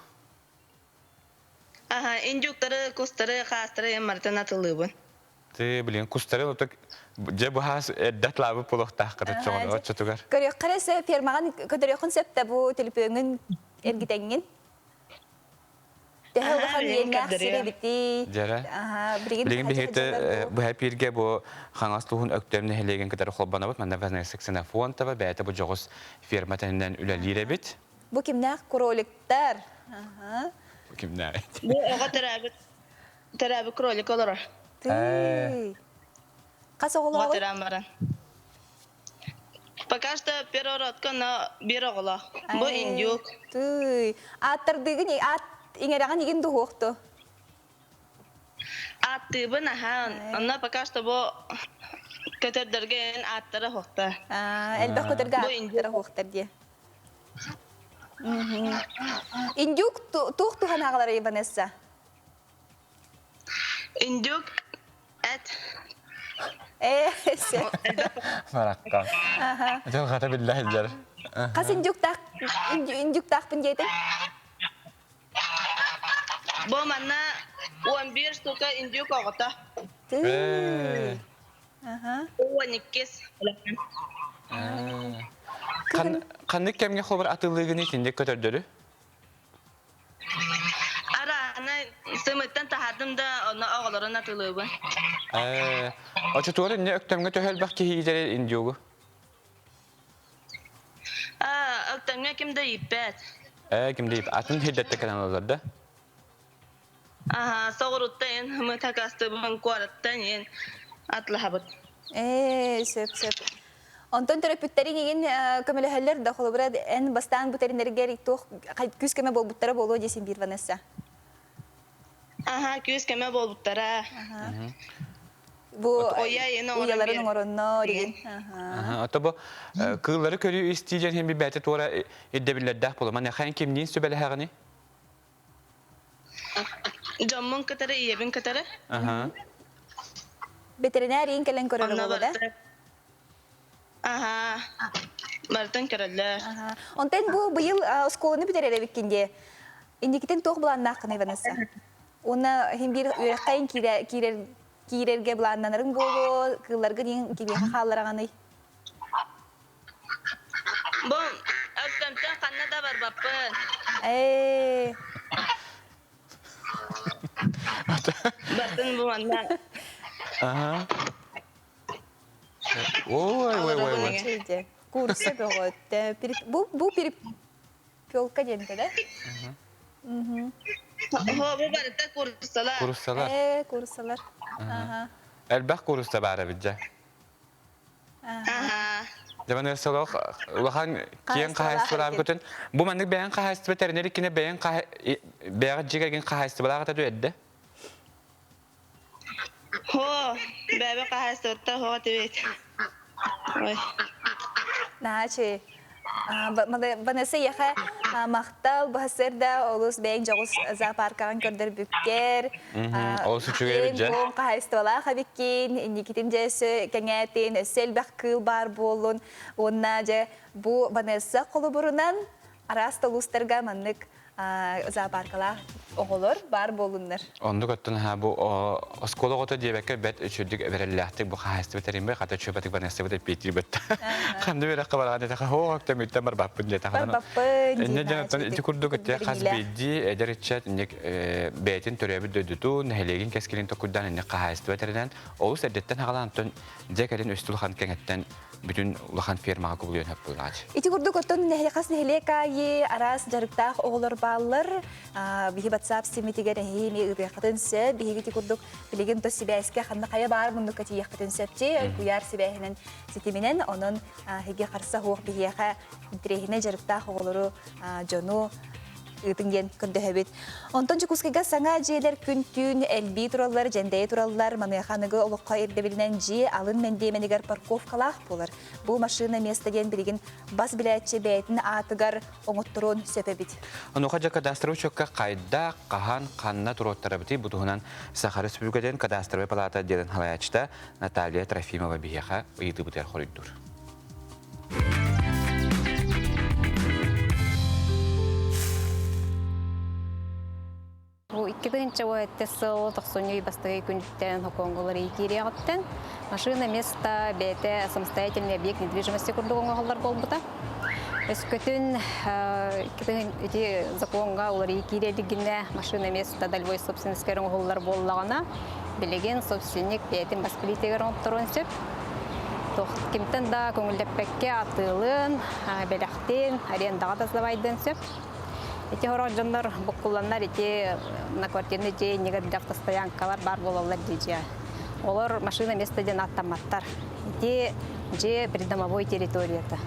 Аха, индюктары, кустары, хаастары барытын атылыыбын. Ты блин кустары оток дьэ быһаас эрдэ атлаабыт буолуохтаах кытыччоҕун оччотугар. Көрүөххэ эрэ фермаҕын көтөрүөххүн сөп да бу төлөпүөҥҥүн эргитэҥҥин. Төһө улахан иэннээх сир эбитий? Дьэрэ. Билигин биһиги быһа пииргэ бу Хаҥас туһун Өктөм нэһилиэгин кытары холбонобут. Манна Ванесса Ксенофонтова бэйэтэ бу дьоҕус ферма тэнинэн үлэлиир эбит. Бу кимнээх кроликтар? Бу кимнээх? Бу оҕо төрөөбүт төрөөбүт кролик олорор. Тыый. Хас оҕолооҕуй? Оҕо төрөөн баран. Пока что первородка, но биир оҕолоох. Бу индюк. Тыый. Ааттардыгын аат иҥэрэҕин игин дуһуохту. Ааттыыбын аһаан. Онно пока что бу көтөрдөргө эн ааттара хуохта. Элбэх көтөргө ааттара хуохтар диye. Индюк туох туһанааҕаларый Ванесса? Индюк эт. Э, Маракка. Дьылҕата биллэ сылдьар. Хас индюктаах индюктаахпын диэтиҥ? Бу манна 11 штука индюк оҕото. Тыы. 12. Ханнык кэмҥэ холбор атылыыгын итинник көтөрдөрү? Араана. Сымыттан таһаардым да, онно оҕолорун атыылыыбын. Э, очотугар инне өктөмгө төһө элбэх киһи иитэр индиогу? А, өктөмҥө ким да ииппэт. Э, ким да иип. Атын хирдэтте кэлэн алалар да? Аха, соҕуруттан эн мы такастыбын куораттан эн атлаһабыт. Ээ, сөп, сөп. Онтон төрөппүттэриҥ игин көмөлөһөллөр да, холобура, эн бастаан бу тэринэргэр туох күүс көмө буолбуттара буолуо диэсин биир Ванесса. Аха, күүс көмө буолбуттара. Бу уйаларын оҥороннор игин. Ото бу кыыллары көрүү истии диэн хин бэйэтэ туора ирдэбиллэрдээх буолар. Маныаха эн кимниин сүбэлэһэҕиний? Дьоммун кытары, ийэбин кытары. Бэтэринээр иин кэлэн көрөр Онно буолуо да? барыта Аха, барытын көрөллөр. Онтон бу быйыл оскуоланы бүтэрэр эбиккин дии. Инникитин туох былааннааххыный, Ванесса? Уонна иһин биир үөрэххэ киирэр киирэргэ былааннанарыҥ буолуо, кыылларгын иһин кимиэхэ хааллараҕыный? Бу Өктөмтөн ханна да барбаппын. Ээ. Бартын бу манна. Аха. Ой, ой, ой, ой. Курса бөҕөттө. Бу бу перепелка диэнтэ да? Хо, бу барыта курсалар. Курсалар. Ээ, курсалар. Аха. Элбэх курса баар эбит дьэ. Дьабан селох улахан киэҥ хаһаайыстыбалаах көтөн бу маннык бэйэҥ хаһаайыстыба тэринэр иккинэ бэйэҥ бэйэҕит дьиэ кэргэн хаһаайыстыбалаах этэ эрдэ? Хо, бэйэбэ хаһаайыстыбатта хо тибит. Ой. Наачы. Ванесса яха махтал баһасырда олус бэйэҥ дьоҕус зоопаркаҕын көрдөрбүккэр. Олус үчүгэй эбит дьэ. Хаһаайыстыбалаах эбиккин, инникитин дьэ өссө кэҥээтин, өссө элбэх кыыл баар буоллун. Уонна дьэ бу Ванесса холобурунан араас да улуустарга маннык зоопаркалаах оҕолор баар буоллуннар. Оннук оттон ха бу оскуола оҕото диэбэккэ бэт үчүгдүк эбэрэллээхтик бу хаһаайыстыба тэринбэ хата үчүгэйбэтик барнастыбыт эппиэттиир бэтт. Ханна үөрэххэ бараҕын диэтэхэ хоох өктөмүттэн барбаппын диэтэхэ. Барбаппын Инне дьон оттон ити курдук ити хас биирдии эдэр ыччат инник бэйэтин төрөөбүт дойдутун, нэһилиэгин кэскилин токуйдаан инник хаһаайыстыба тэринэн олус эрдэттэн хаҕалаан оттон дьэ кэлин өстүл хан кэҥэттэн бүтүн улахан фермаҕа кубулуйан сөп буолааччы. Ити курдук оттон хас нэһилиэк аайы араас дьарыктаах оҕолор бааллар. Биһи WhatsApp симитигэр эһиги ыытыаххытын сөп. Биһиги ити курдук билигин то сибээскэ ханна хайа баар муннукка тиийиэххитин сөп чи куйаар сибээһинэн ситиминэн онон эһиги харса суох биһиэхэ интэриэһинэй дьарыктаах оҕолору дьону ыытыҥ диэн көрдөһөбүт. Онтон Дьокуускайга саҥа дьиэлэр күн-түүн элбии тураллар, дьэндэйэ тураллар. Маныаха аныгы олоххо ирдэбилинэн дьиэ алын мэндиэмэнигэр парковкалаах буолар. Бу машина место диэн билигин бас билээччи бэйэтин аатыгар оҥотторуон сөп эбит. Онуоха дьэ кадастровый учуокка хайдах, хаһан, ханна туруоттарабытый бу туһунан Саха Республикатын кадастровай палата отделын салайааччыта Наталья Трофимова биһиэхэ ыйытыыбытыгар хоруйдуур. Бу 2007 сыл тохсунньу бастакы күнүттэн Хоконголар киириэҕиттэн машина место бэйэтэ самостоятельный объект недвижимости курдук оҥоһуллар буолбута. Өскөтүн ити законҥа уларыйыы киирэ илигинэ машина место долевой собственностька оҥоһуллар буоллаҕына, билигин собственник бэйэтин бас билиитигэр оҥотторуон сөп. Кимтэн да көҥүллэппэккэ атыылыан, бэлэхтиэн, арендаҕа да сдавайдыан сөп. Ити хорох дьоннор буккулланнар ити на квартирный дьиэ иннигэр били автостоянкалар баар буолаллар дии Олор машина место диэн ааттамматтар. Ити дьиэ придомовой территорията.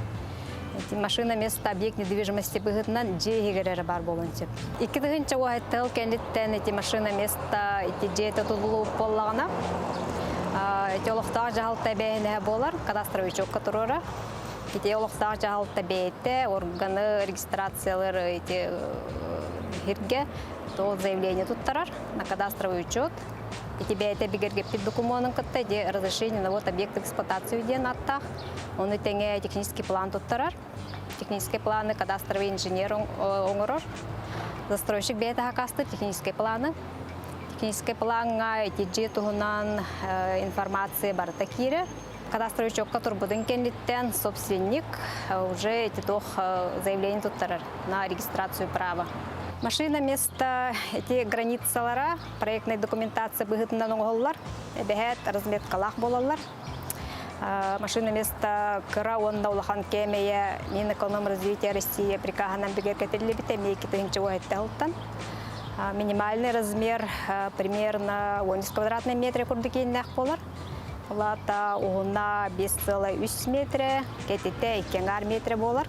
Ити машина место объект недвижимости быһыытынан дьиэ иһигэр эрэ баар буолуон сөп. 2000 уһайттал кэнниттэн ити машина место ити дьиэтэ тутуллубут буоллаҕына ити олохтоох дьаһалта эбээһинэһэ буолар, кадастровый учуокка туруора. Ити олохтоох дьаһалта бэйэтэ органы регистрациялар ити сиргэ то заявление туттарар на кадастровый учет. Ити бэйэтэ бигэргэппит докумуонун кытта ити разрешение на вот объект эксплуатации диэн ааттаах. Ону тэҥэ технический план туттарар. Технический планы кадастровый инженер оҥорор. Застройщик бэйэтэ хакастыр технический планы. Технический плаҥҥа ити дьиэ туһунан информация барыта киирэр. Кадастровый учетка турбутун кэнниттэн собственник уже ити туох заявление туттарар на регистрацию права. Машина место эти границалара проектной документация быһыытынан оҥоһуллар, эбэһээт разметкалаах буолаллар. Машина место кыра уонна улахан кээмэйэ Минэкономразвития России прикаһынан бигэргэтиллибитэ эмиэ 2017 сылтан. Минимальный размер примерно 10 квадратный метр курдук иэннээх буолар. Улаата уһуна 5,3 метрэ, кэтитэ 2,5 метрэ буолар.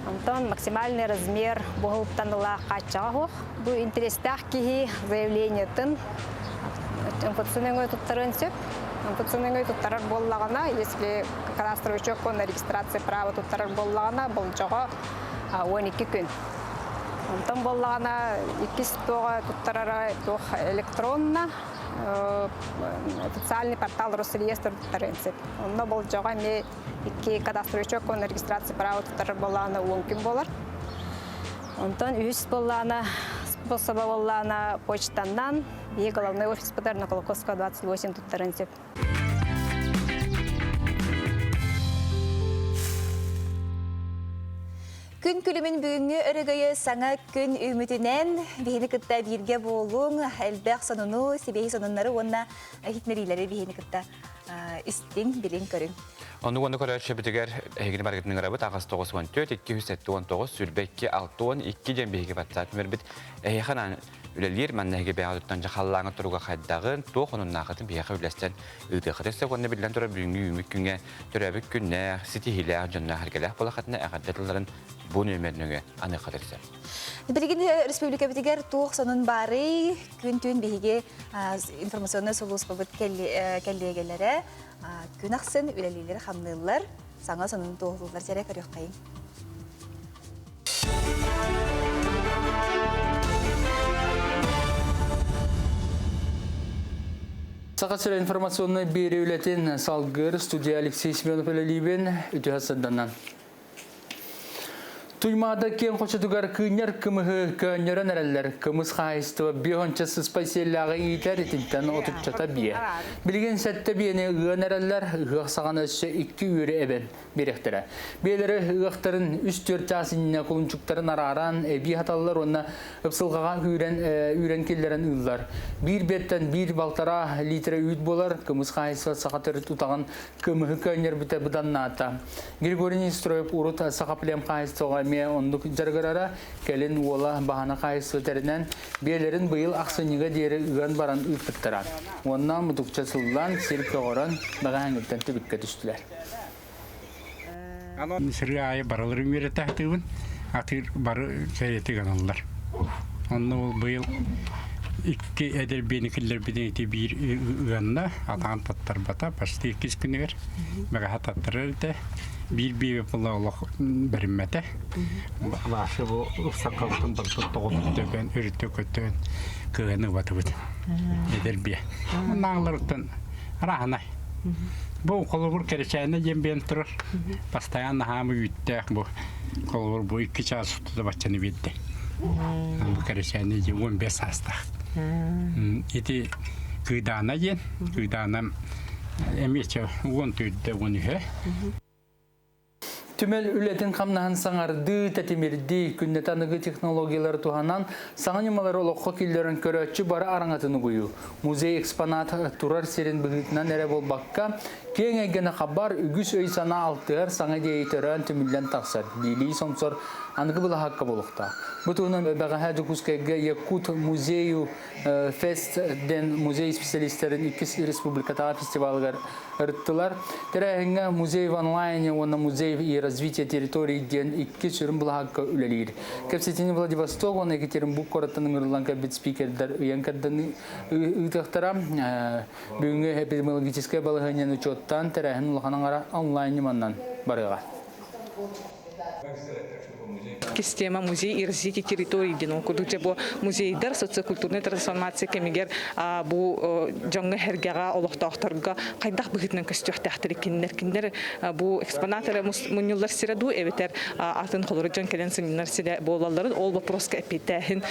Онтон максимальный размер буһуттан ыла хааччаҕа суох. Бу интэриэстээх киһи заявлениетын МФЦ нөҥүө туттарыан сөп. МФЦ нөҥүө туттарар буоллаҕына, если кадастровый учет на регистрация права туттарар буоллаҕына, болдьоҕо 12 күн. Онтон буоллаҕына иккис туоҕа туттарара туох электронно официальный портал Росреестр туттарыан сөп. Онно болдьоҕо эмиэ икки кадастровый учет на регистрация права туттарар буоллаҕына 10 күн буолар. Онтон үһүс буоллаана способа буоллаана почтаннан бии головной офиспытар на Колокоска 28 туттарын сөп. Күн күлүмүн бүгүҥҥү өрөгөйө саҥа күн үүмүтүнэн биһини кытта бииргэ буолуҥ, элбэх сонуну, сибиэһи сонуннары уонна иһитиннэриилэри биһини кытта истиҥ, билиҥ, көрүҥ. Ону уонна көрөөччүбүтүгэр эһигини барыгытын ыҥырабыт аҕыс 94 279 22 62 диэн биһиги WhatsApp нүмербит эһиэхэ анаан үлэлиир манна эһиги бэйэҕит туттан дьахаллааҥы туруга хайдаҕын туох онуннаахытын биһиэхэ үллэстэн ыытыаххытын сөп уонна биллэн турар бүгүҥҥү үүммүт күҥҥэ төрөөбүт күннээх ситиһиилээх дьонноох эргэлээх буолаххытына эҕэрдэ тылларын бу нүөмэр нөҥүө аныаххытын сөп. Билигин республикабытыгар туох сонун баарый? Күн-түүн биһиги информационнай сулууспабыт кэллиэгэлэрэ күн ахсын үлэлииллэр-хамныыллар, саҥа сонун туоһулууллар сэрэ көрүөххэйиҥ. Саха сирэ информационнай биэрии үлэтин салгыыр студия Алексей Семенов үлэлиибин үтүө сырданан. Туймаада киэҥ хочотугар кыынньар кымыһы көөнньөрөн эрэллэр. Кымыс хаһаайыстыба биэһонча сыспай сиэллээҕи иитэр, итинтэн отуччата биэ. Билигин сэттэ биэни ыан эрэллэр, ыһыах саҕана өссө икки үөрү эбэн биэриэхтэрэ. Биэлэри ыһыахтарын үс-түөрт чаас иннинэ кулунчуктарын арааран, эбии хаталлар уонна ыпсылҕаҕа үүрэн, үүрэн киллэрэн ыыллар. Биир биэттэн биир балтараа литрэ үүт буолар, кымыс хаһаайыстыба саха төрүт утаҕын кымыһы көөнньөрбүтэ быданнаата. Григорий Нестроев урут Сахаплем хаһаайыстыбаҕа эмиэ оннук дьарыгырара, кэлин уола баһана хаһаайыстыба тэринэн, биэлэрин быйыл ахсынньыга диэри ыан баран ыыппыттара. Уонна мутукча сыллан, сир көҕөрөн, бэҕэһээҥҥиттэн түбүккэ түстүлэр. Сырыы аайы барыларын үөрэтэ сатыыбын, атыыр бары кэриэтэ гыналлар. Онно ол быйыл икки эдэр биэни киллэрбитин ити биир ыанна, атаан таттарбата, почти иккис күнүгэр бэҕэһээ таттарар этэ. Биир биэбэ була олох бэриммэтэ. Башы бу ыксаккабытын барытын тоҕус төкөн, өрүттэ көтөн кыайан ыбатыбыт. Эдэр биэ. Нааҥларыттан араһанай. Бу холобур кэрэчээнэ диэн биэн турар. Постоянно хаамы үүттээх бу. Холобур бу икки чаас устата баччаны биэрдэ. Бу кэрэчээнэ диэн 15 саастаах. Ити Кыыдаана диэн. Кыыдаана эмиэ уон төрдө уон үһэ. Түмэл үлэтин хамнаһын саҥардыы, тэтимирдии, күннэтэ аныгы технологиялары туһанан, саҥа ньымалары олоххо киллэрэн көрөөччү бары араҥатын угуйуу. Музей экспонат турар сирин быһыытынан эрэ буолбакка, киэҥ эйгэни хабар, үгүс өй-санаа алтыһар саҥа идиэйи төрөөн түмүллэн тахсар, диилии сомсор аныгы былаһаакка буолуохтаах. Бу туһунан бэҕэһээ Дьокуускайга Якут музею Фест диэн музей специалистэрин иккис республикатааҕы фестивалыгар ырыттылар. Тэрээһиҥҥэ музей в онлайне уонна музей и развитие территорий диэн икки сүрүн былаһаакка үлэлиир. Кэпсэтиини Владивосток уонна Екатеринбург куораттан ыҥырыллан кэлбит спикердэр ыйан кэрдэн ыытыахтара. Бүгүҥҥү эпидемиологическай балаһыанньаны учуоттаан тэрээһин улахан аҥара онлайн ньыманан барыаҕа. Система музей и развитие территории диэн ол курдук дьэ бу музейдар социокультурнай трансформация кэмигэр бу дьоҥҥо сэргэҕэ олохтоохторго хайдах быһыытынан көстүөхтээхтэр кинилэр кинилэр бу экспонат эрэ мунньуллар сирэ дуу эбэтэр атын холоро дьон кэлэн сынньанар сирэ буолалларын ол вопроска эппиэттээһин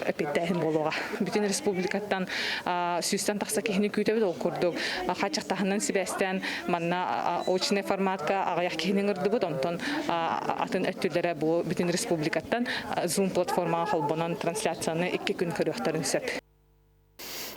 эппиэттээһин буолуоҕа бүтүн республикаттан сүүстэн тахса киһини күүтэбит ол курдук хааччахтааһынынан сибээстээн манна очный форматка аҕыйах киһини ыҥырдыбыт онтон атын атын өттүлэрэ бу бүтүн республикаттан Zoom платформаҕа холбонон трансляцияны икки күн көрүөхтэрин сөп.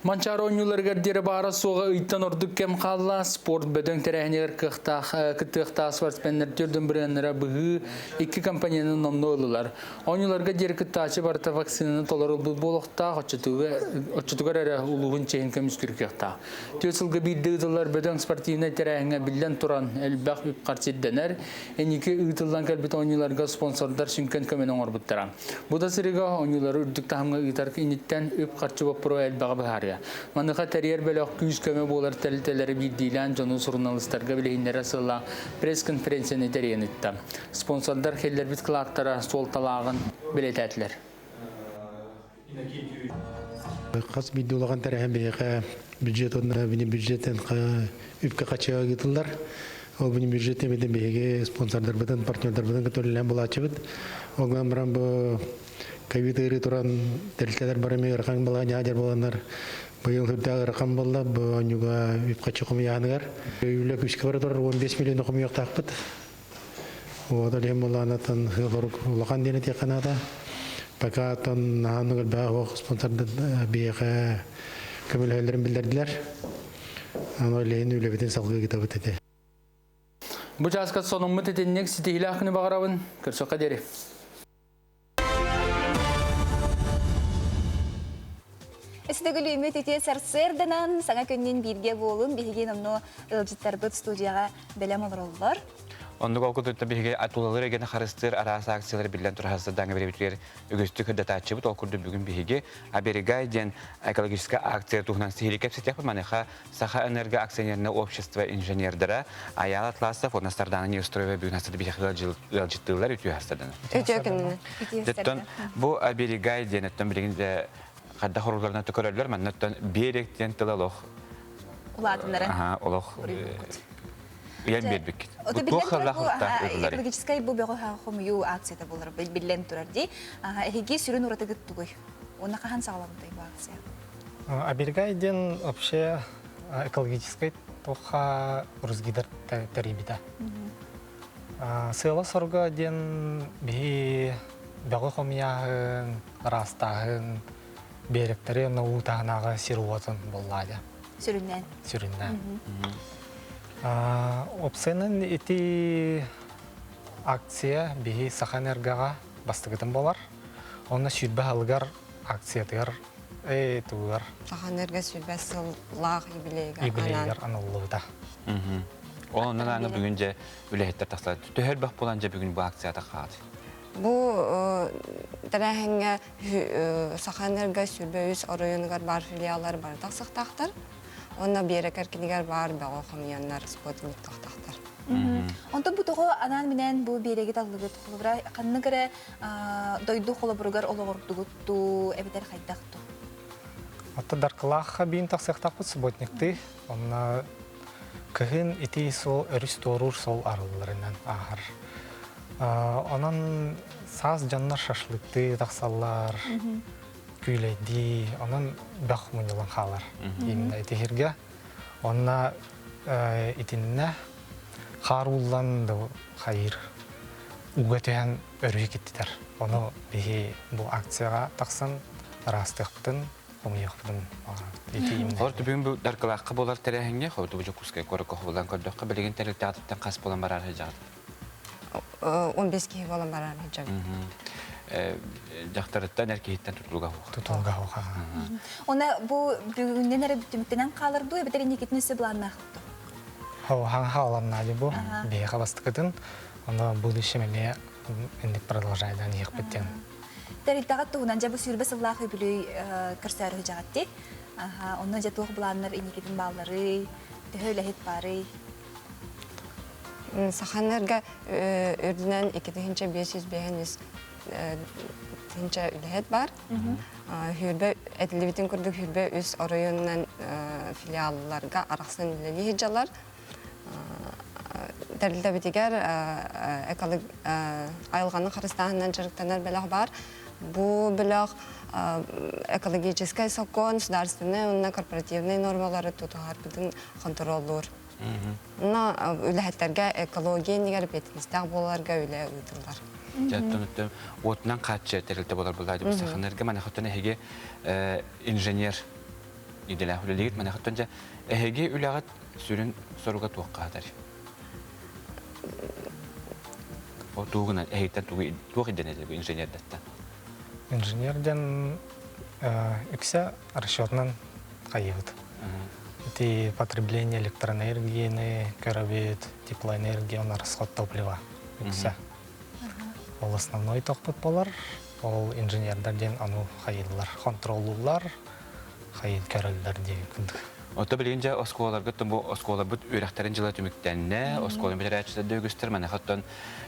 Манчаары оонньууларыгар диэри баара суоҕа ыйтан ордук кэм хаалла. Спорт бөдөҥ тэрээһинигэр кыахтаах кыттыахтаах спортсменнэр төрдүн бырыаннара быһыы икки компанияны номнуо ыллылар. Оонньууларга диэри кыттааччы барыта вакцинаны толорулбут буолуохтаах, оччотугар эрэ улууһун чиэһин көмүскүүр кыахтаах. Түөрт сылга биирдэ ыытыллар бөдөҥ спортивнай тэрээһиҥҥэ биллэн туран элбэх үп-харчы ирдэнэр. Инники ыытыллан кэлбит оонньууларга спонсордар сүҥкэн көмөнү оҥорбуттара. Бу да сырыыга оонньуулары үрдүк таһымҥа ыытар инниттэн үп-харчы боппуруоһа элбэҕи быһаарыа. Маныаха тэрийэр бөлөх күүс-көмө буолар тэрилтэлэри биирдиилээн дьону суруналыыстарга билиһиннэрэр сыаллаах пресс-конференцияны тэрийэн ыытта. Спонсордар киллэрбит кылааттара суолталааҕын бэлиэтээтилэр. Хас биирдии улахан тэрээһин биһиэхэ бюджет уонна бюджеттэн үпкэ хачыга ыытыллар. Ол бюджеттен битин биһиги спонсордарбытын, партнердарбытын кытта үлэлээн булааччыбыт. Ол гынан баран бу ковид ыарыы туран тэрилтэлэр бары эмиэ ыарахан балаһыанньаҕа дьар буоланнар быйыл үрдээх ыарахан буолла. Бу оонньууга үп хаччы хомуйааныгар үлэ күүскэ бара турар 15 миллион хомуйуохтаахпыт. Вот олиһин булаанатын улахан диэн этиэххэ наада. Пока оттон наһаа элбэх оһох спонсордар биһиэхэ көмөлөһөллөрүн биллэрдилэр. Аны илиһин үлэбитин салгыы ыытабыт этэ. Бу чааска сонуммут итинник ситиһиилээх күнү баҕарабын. Көрсөххө диэри. Эситэгүл үмүт үтүө сарсыарданан саҥа күннүн бииргэ буолун биһиги номнуо ыалдьыттарбыт студияҕа бэлэм олороллор. Оннук ол курдук биһиги тулалыыр эйгэни харыстыыр араас акциялар биллэн турар даҥа биэбитигэр үгүстүк ырдатааччыбыт. Ол курдук бүгүн биһиги Оберегай диэн экологическай акция туһунан сиһилии кэпсэтиэхпит. Маныаха Саха энерго акционерное общество инженердара Аял Атласов уонна Сардана Неустроева бүгүн хастады биһиэхэ ыалдьыттыыллар үтүө хастаданы. Үтүө күнүнэн. Оттон бу Оберегай диэн оттон билигин хайдах орууларынан көрөллөр манна оттон берег диэн тыл олох улаатыннара. Аха, олох уйан биэрбиккит. Бу туох халлаах Экологическай бу бөҕө хомуйуу акцията буолар биллэн турар дии. Эһиги сүрүн уратыгыт тугуй? Уонна хаһан саҕаламмытай бу акция? Оберегай диэн вообще экологическай туохха Русгидр тэрийбитэ. Сыала-сорго диэн биһи бөҕү хомуйааһын, ыраастааһын, биэрэктэри уонна уу таһынааҕы сир уотун буллаадьа. Сүрүннээн. Сүрүннээн. Опсайынан ити акция биһи Саха энергоҕа бастакытын буолар. Онно 20 сылыгар акциятыгар э тугугар Саханерго 100 сыллаах юбилейга юбилейгар аналлыбыта. Ол онон аны бүгүн дьэ үлэһиттэр тахсар. Төһө элбэх буолан дьэ бүгүн бу акцията хаат? Бу тэрээһиҥҥэ Сахаэнерго 23 оройуонугар баар филиаллар бары тахсыахтаахтар. Уонна Биэрэкэр кинигэр баар бөҕө хомуйаннар спотник тахтахтар. Онтон бу тоҕо анаан-минээн бу биэрэги таллыгыт? Холобура, ханнык эрэ дойду холобуругар олоҕурдугут дуу, эбэтэр хайдах дуу? Отто Даркылаахха биин тахсыахтаахпыт субботниктыы. Онно кыһын ити суол өрүс туоруур суол арылларынан ааһар. Онон саас дьоннор шашлыктыы тахсаллар, күүлэйдии, онон бөх мунньулан хаалар. Именно ити сиргэ. Онно итиннэ хаар ууллан да хайыыр ууга түһэн өрүһү киттитэр. Ону биһи бу акцияҕа тахсан ыраастыахпытын, хомуйуохпутун баҕарабыт. Хор бүгүн бу Даркылаахха буолар тэрээһиҥҥэ, хобуту бу Дьокуускай куоракка хобулаан көрдөххө, билигин тэрилтэҕититтэн хас буолан бараар сылдьаҕыт? 15 киһи буолан бараар сылдьабыт. Дьахтарыттан, эр киһиттэн тутулуга суох. Тутулуга суох. Оны бу бүгүннэн эрэ түмүктэнэн хаалар дуу, эбэтэр инникитин өссө былааннаахыт дуу? Хаҥ хааланнаады бу. Биһиэхэ бастакытын. Ону будущем эмиэ инник продолжайдан иһиэхпит диэн. Тэрилтэҕит туһунан дьэ бу 20 сыллаах үбүлүөй көрсөөрү сылдьаҕыт дии. Онно дьэ туох былааннар инникитин баалларый, төһө үлэһит баарый? Саханерго үрдүнэн 2505 тыһыынча үлэһит бар. Хүрбэ этиллибитин курдук Хүрбэ үс оройуонунан филиалларга арахсан үлэлии сылдьаллар. Тэрилтэбитигэр айылҕаны харыстааһынынан дьарыктанар бөлөх баар. Бу бөлөх экологическай сокуон, государственнай уонна корпоративнай нормалары тутуһарбытын хонтуруоллуур. Онно үлэһиттэргэ экология иннигэр эппиэтинэстээх буоларга үлэ ыытыллар. Дьэ, уотунан хааччыйар тэрилтэ буолар буоллаа дии Саханерго манахыттан эһиги инженер идэлээх үлэлиигит манахыттан дьэ эһиги үлэҕит сүрүн соруга туохха хатар? О тугунан эһиттэн туох ирдэнэр инженердэртэн? Инженер диэн үксэ расчетунан хайыыбыт. Ити потребление электроэнергияны көрөбүт, теплоэнергия, он расход топлива үксэ. Ол основной тохпут болар, ол инженердэр диэн ону хайыыллар, контроллууллар, хайын көрөллөр диэн курдук. Ото билигин дьэ оскуолаларгыт бу оскуолабыт үөрэхтэрин дьыла түмүктэннэ, оскуола бүтэрээччилэр да үгүстэр маныхаттан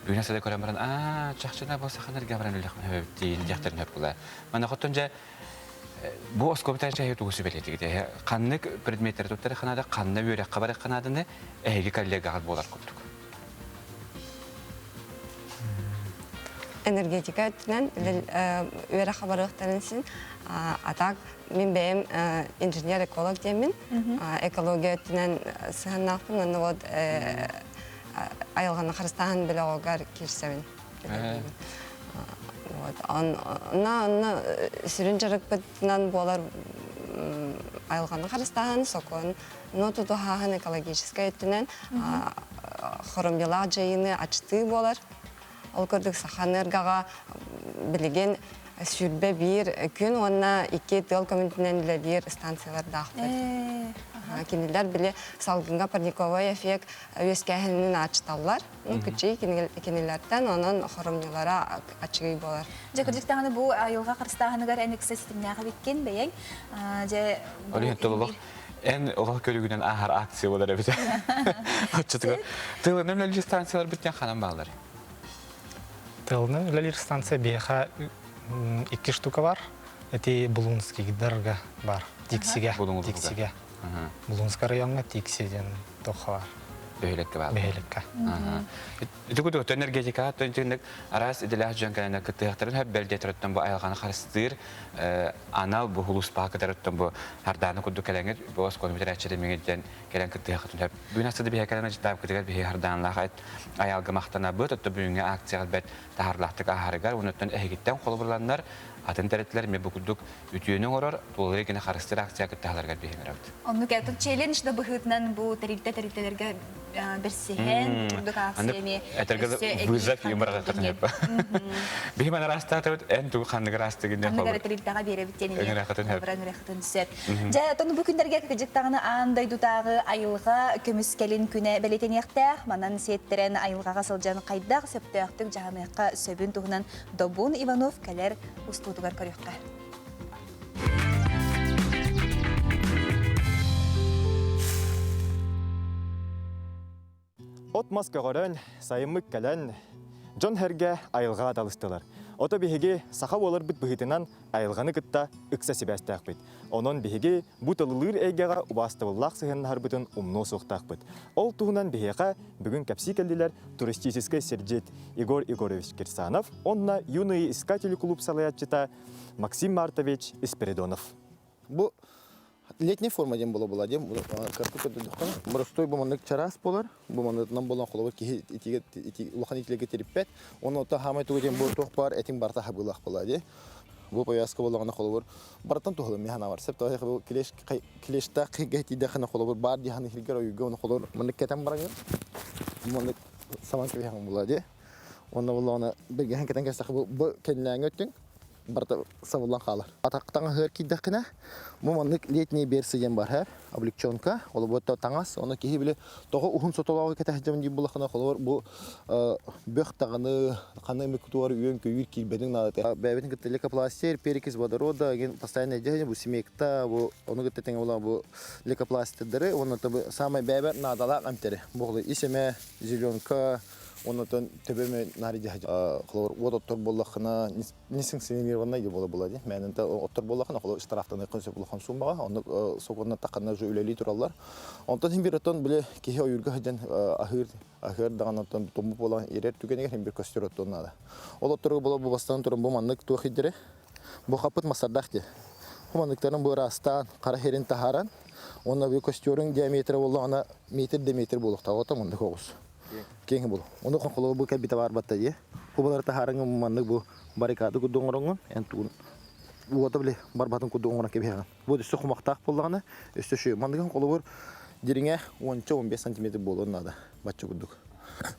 үүнэ сыда көрөн баран аа чахчына бу саханарга баран үлэхпин диин диэхтэрин хөп була. Маныхаттан дьэ бу оскуола бүтэрээччи тугу сүбэлиэтигит ханнык предметтэри туттары ханада ханна үөрэххэ барар ханаданы эһиги коллегаҕыт буолар курдук. Энергетика өттүнэн үөрэххэ барыахтарын син а так мин бэйэм инженер-эколог диэммин экология өттүнэн сыһыаннаахпын уонна вот айылҕаны харыстааһын бөлөҕүгэр киирсэбин. Вот онно онно сүрүн дьарыкпытынан буолар айылҕаны харыстааһын, сокуон но тутуһааһын экологическай өттүнэн хоромньулаах дьайыыны ачтыы буолар. Ол курдук Саханергаҕа билигин 21 күн уонна икки тыал көмүтүнэн үлэлиир станциялардаахпыт. Кинилэр били салгыҥҥа парниковай эффект үөскээһинин ачыталлар. Ну, күчүй кинилэртэн онон хоромньулара аччыгый буолар. Дьэ, кырдьык даҕаны бу айылҕа харыстааһыныгар эн ыкса ситимнээх эбиккин бэйэҥ. Дьэ, бу Эн олох көрүгүнэн ааһар акция болар эбит. Оччотугар тылынан үлэлиир станциялар бүттэн ханан баалар? Тылынан үлэлиир станция биэхэ икки штука бар. Эти Булунскийдарга бар. Тиксиге. Тиксиге. Булунскай райоҥҥа Тикси диэн тохха бар. Бөһүөлэккэ баар. Бөһүөлэккэ. Ити курдук энергетика итинник араас идэлээх дьон кэлэн кыттыахтарын хөп бэл диэтэрөттөн бу айылҕаны харыстыыр анал бу хулуспаха кытарыттан бу хардааны курдук кэлэҥит бу оскуола бүтэрээччилэр миҥиттэн кэлэн кыттыаххытын сөп. Бүгүн астыды биһэ кэлэн дьыттаабыкытыгар биһи хардаанлаах айалга махтанабыт, отто бүгүҥҥү акцияҕа бэрт таһарлаахтык ааһарыгар, онуттан эһигиттэн холобурланнар атын тэрилтэлэр эмиэ бу курдук үтүөнү оҥорор, тулалыыр гына харыстыыр акция кыттаһаларыгар биһиҥирэбит. Оннук это челлендж да быһыытынан бу тэрилтэ тэрилтэлэргэ бэрсиһэн курдук акция эмиэ Этэргэ вызов юморга хөп. Биһи мана растаатыбыт эн тугу ханныгы растыгын диэн ханныгы тэрилтэҕэ биэрэбит диэн эмиэ сөп. Дьэ, оттон бу күннэргэ кыдьыктаҕына аан дойдутааҕы айылҕа көмүскэлин күнэ бэлиэтэниэхтээх. Манан сиэттэрэн айылҕаҕа сылдьан хайдах сөптөөхтүк дьаһаныахха сөбүн туһунан Добун Иванов кэлэр устуутугар көрүөххэ. От-мас көҕөрөн, сайыммыт кэлэн, дьон сэргэ айылҕаҕа талыстылар. Ото биһиги саха буоларбыт быһыытынан айылҕаны кытта ыкса сибээстээхпит. Онон биһиги бу тылылыыр эйгэҕэ убаастабыллаах сыһыаннаһарбытын умнуо суохтаахпыт. Ол туһунан биһиэхэ бүгүн кэпсии кэллилэр туристическай сирдьит Егор Егорович Кирсанов уонна Юные искатели клуб салайааччыта Максим Мартович Спиридонов. Бу летняя форма диэн буола була диэн кырты көрдөрдөххө боростуой бу маннык чараас буолар бу маннытынан буолан холобур киһи итигэ улахан итилэргэ тириппэт уонна оттон хаамай тугу диэн бу туох баар этиҥ барыта хабыылаах буолаа дии бу повязка буоллаҕына холобур барытан туһалым миэхэ бар сөп тоҕо бу клеш клештаах киһигэ тиийдэххинэ холобур баар дии ханна ойууга оны холобур маннык кэтэн бараҥын маннык саман кэбиһэҕин буолаа дии уонна буоллаҕына бэргэһэн кэтэн кэстэххэ бу кэннилээҥҥэ өттүҥ барыта сабыллан хаалар. Атах таҥаһыгар киирдэххинэ, бу маннык летний берцы диэн бар облегченка, холобур таҥас, ону киһи били тоҕо уһун сотолооҕу кэтэһдьэм диир булахына, холобур бу бөх даҕаны ханна эмэ кутугар үөн-көйүүр киирбэтин наада. Бэйэбитин кытта лейкопластырь, перекись водорода, ген постоянно дьаһайа бу смекта, бу ону кытта тэҥэ була бу лейкопластырдары, уонна самай бэйэбэр наадалаах эмтэри. Бу ис эмэ, зеленка, Оннотон төбөмө наардьаһа холобур уот оттор буоллаххына несанкционированный буола була дии. Мээнэнтэ оттор буоллаххына холобур штрафтаныаххын сөп улахан суумаҕа. Оннук сокуоннар тахханна уже үлэлии тураллар. Онтон син бир оттон били киһи ойуурга сылдьан аһыыр аһыыр даҕаны оттон туммут буолан ирэр түгэнигэр син бир көстөр оттон наада. Ол отторго була бу бастан туран бу маннык туох иддэрэ бу хаппыт масардаах дии. Бу манныктарын бу ыраастаан хара херин таһааран. Онно бу костюрун диаметры боллаҕына метр да метр буолуохтаах ота муннук оҕус. Киэҥ бул. Ону хонхолоо бу кэлбитэ баар батта дии. Бу таһаарыҥ маннык бу баррикада курдук оҥороҥҥун эн тугун уота били барбатын курдук оҥорон кэбиһэҕин. Бу өссө кумахтаах буоллаҕына өссө шү манныгын холобур дириҥэ 10-15 сантиметр буолуон наада бачча курдук.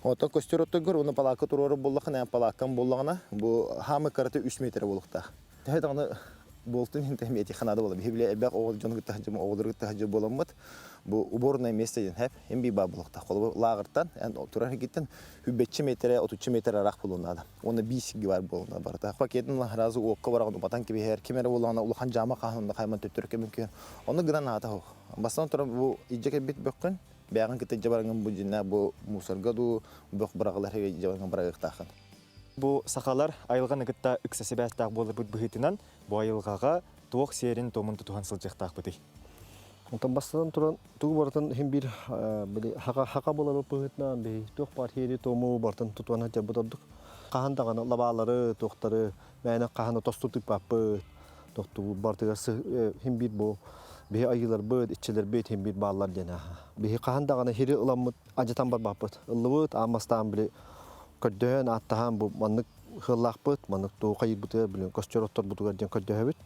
Оттон костер оттогор уну палаакка туруору буоллахына палааккан буоллаҕына бу хаамы караты 3 метр буолуохтаах. Төһө даҕаны буолтун иһин тэһмиэтиэххэ наада буолар. Биһи билэ элбэх оҕо дьону кытта сылдьым, оҕолору кытта сылдьар буоламмыт, бу уборное место диэн хэп, эн бии баар буолуохтаах. Холобур, лааҕыртан, эн турар сиргиттэн хүббэччи метрэ, отуччу метр ыраах буолуон наада. Уонна биир сиргэ баар буолуон наада барыта. Пакетын сразу уокка бараҕын уматан кэбиһэр, ким эрэ буоллаҕына улахан дьаама хаһан онно хайман төттөрү кэмин күһэн. Онно гынан аата суох. Бастаан туран бу илдьэ кэлбит бөххүн, бэйэҕин кытта илдьэ бараҥҥын бу дьиннээх бу мусорга дуу, бөх быраҕылар илдьэ бараҥҥын быраҕыахтааххын. Бу сахалар айылҕаны кытта ыкса сибээстээх буоларбыт быһыытынан, бу айылҕаҕа туох сиэрин-туомун тутуһан сылдьыахтаахпытый? Онтон бастатан туран, тугу барытын иһин биир били хака хака буоларбыт быһыытынан биһи туох баар сиэри-туому барытын тутуһан сылдьарбыт ордук. Хаһан даҕаны лабаалары, туохтары мээнэ хаһан да тосту тыыппаппыт. Тохтубут барытыгар иһин биир бу биһи айыыларбыт, иччилэрбит иһин биир бааллар диэн аха. Биһи хаһан даҕаны хири ыламмыт адьатан барбаппыт. Ыллыбыт, аан бастаан били көрдөһөн, ааттаһан бу маннык ыаллаахпыт, маннык тугу хайыырбытыгар, билин көстөр отторбутугар диэн көрдөһөбүт.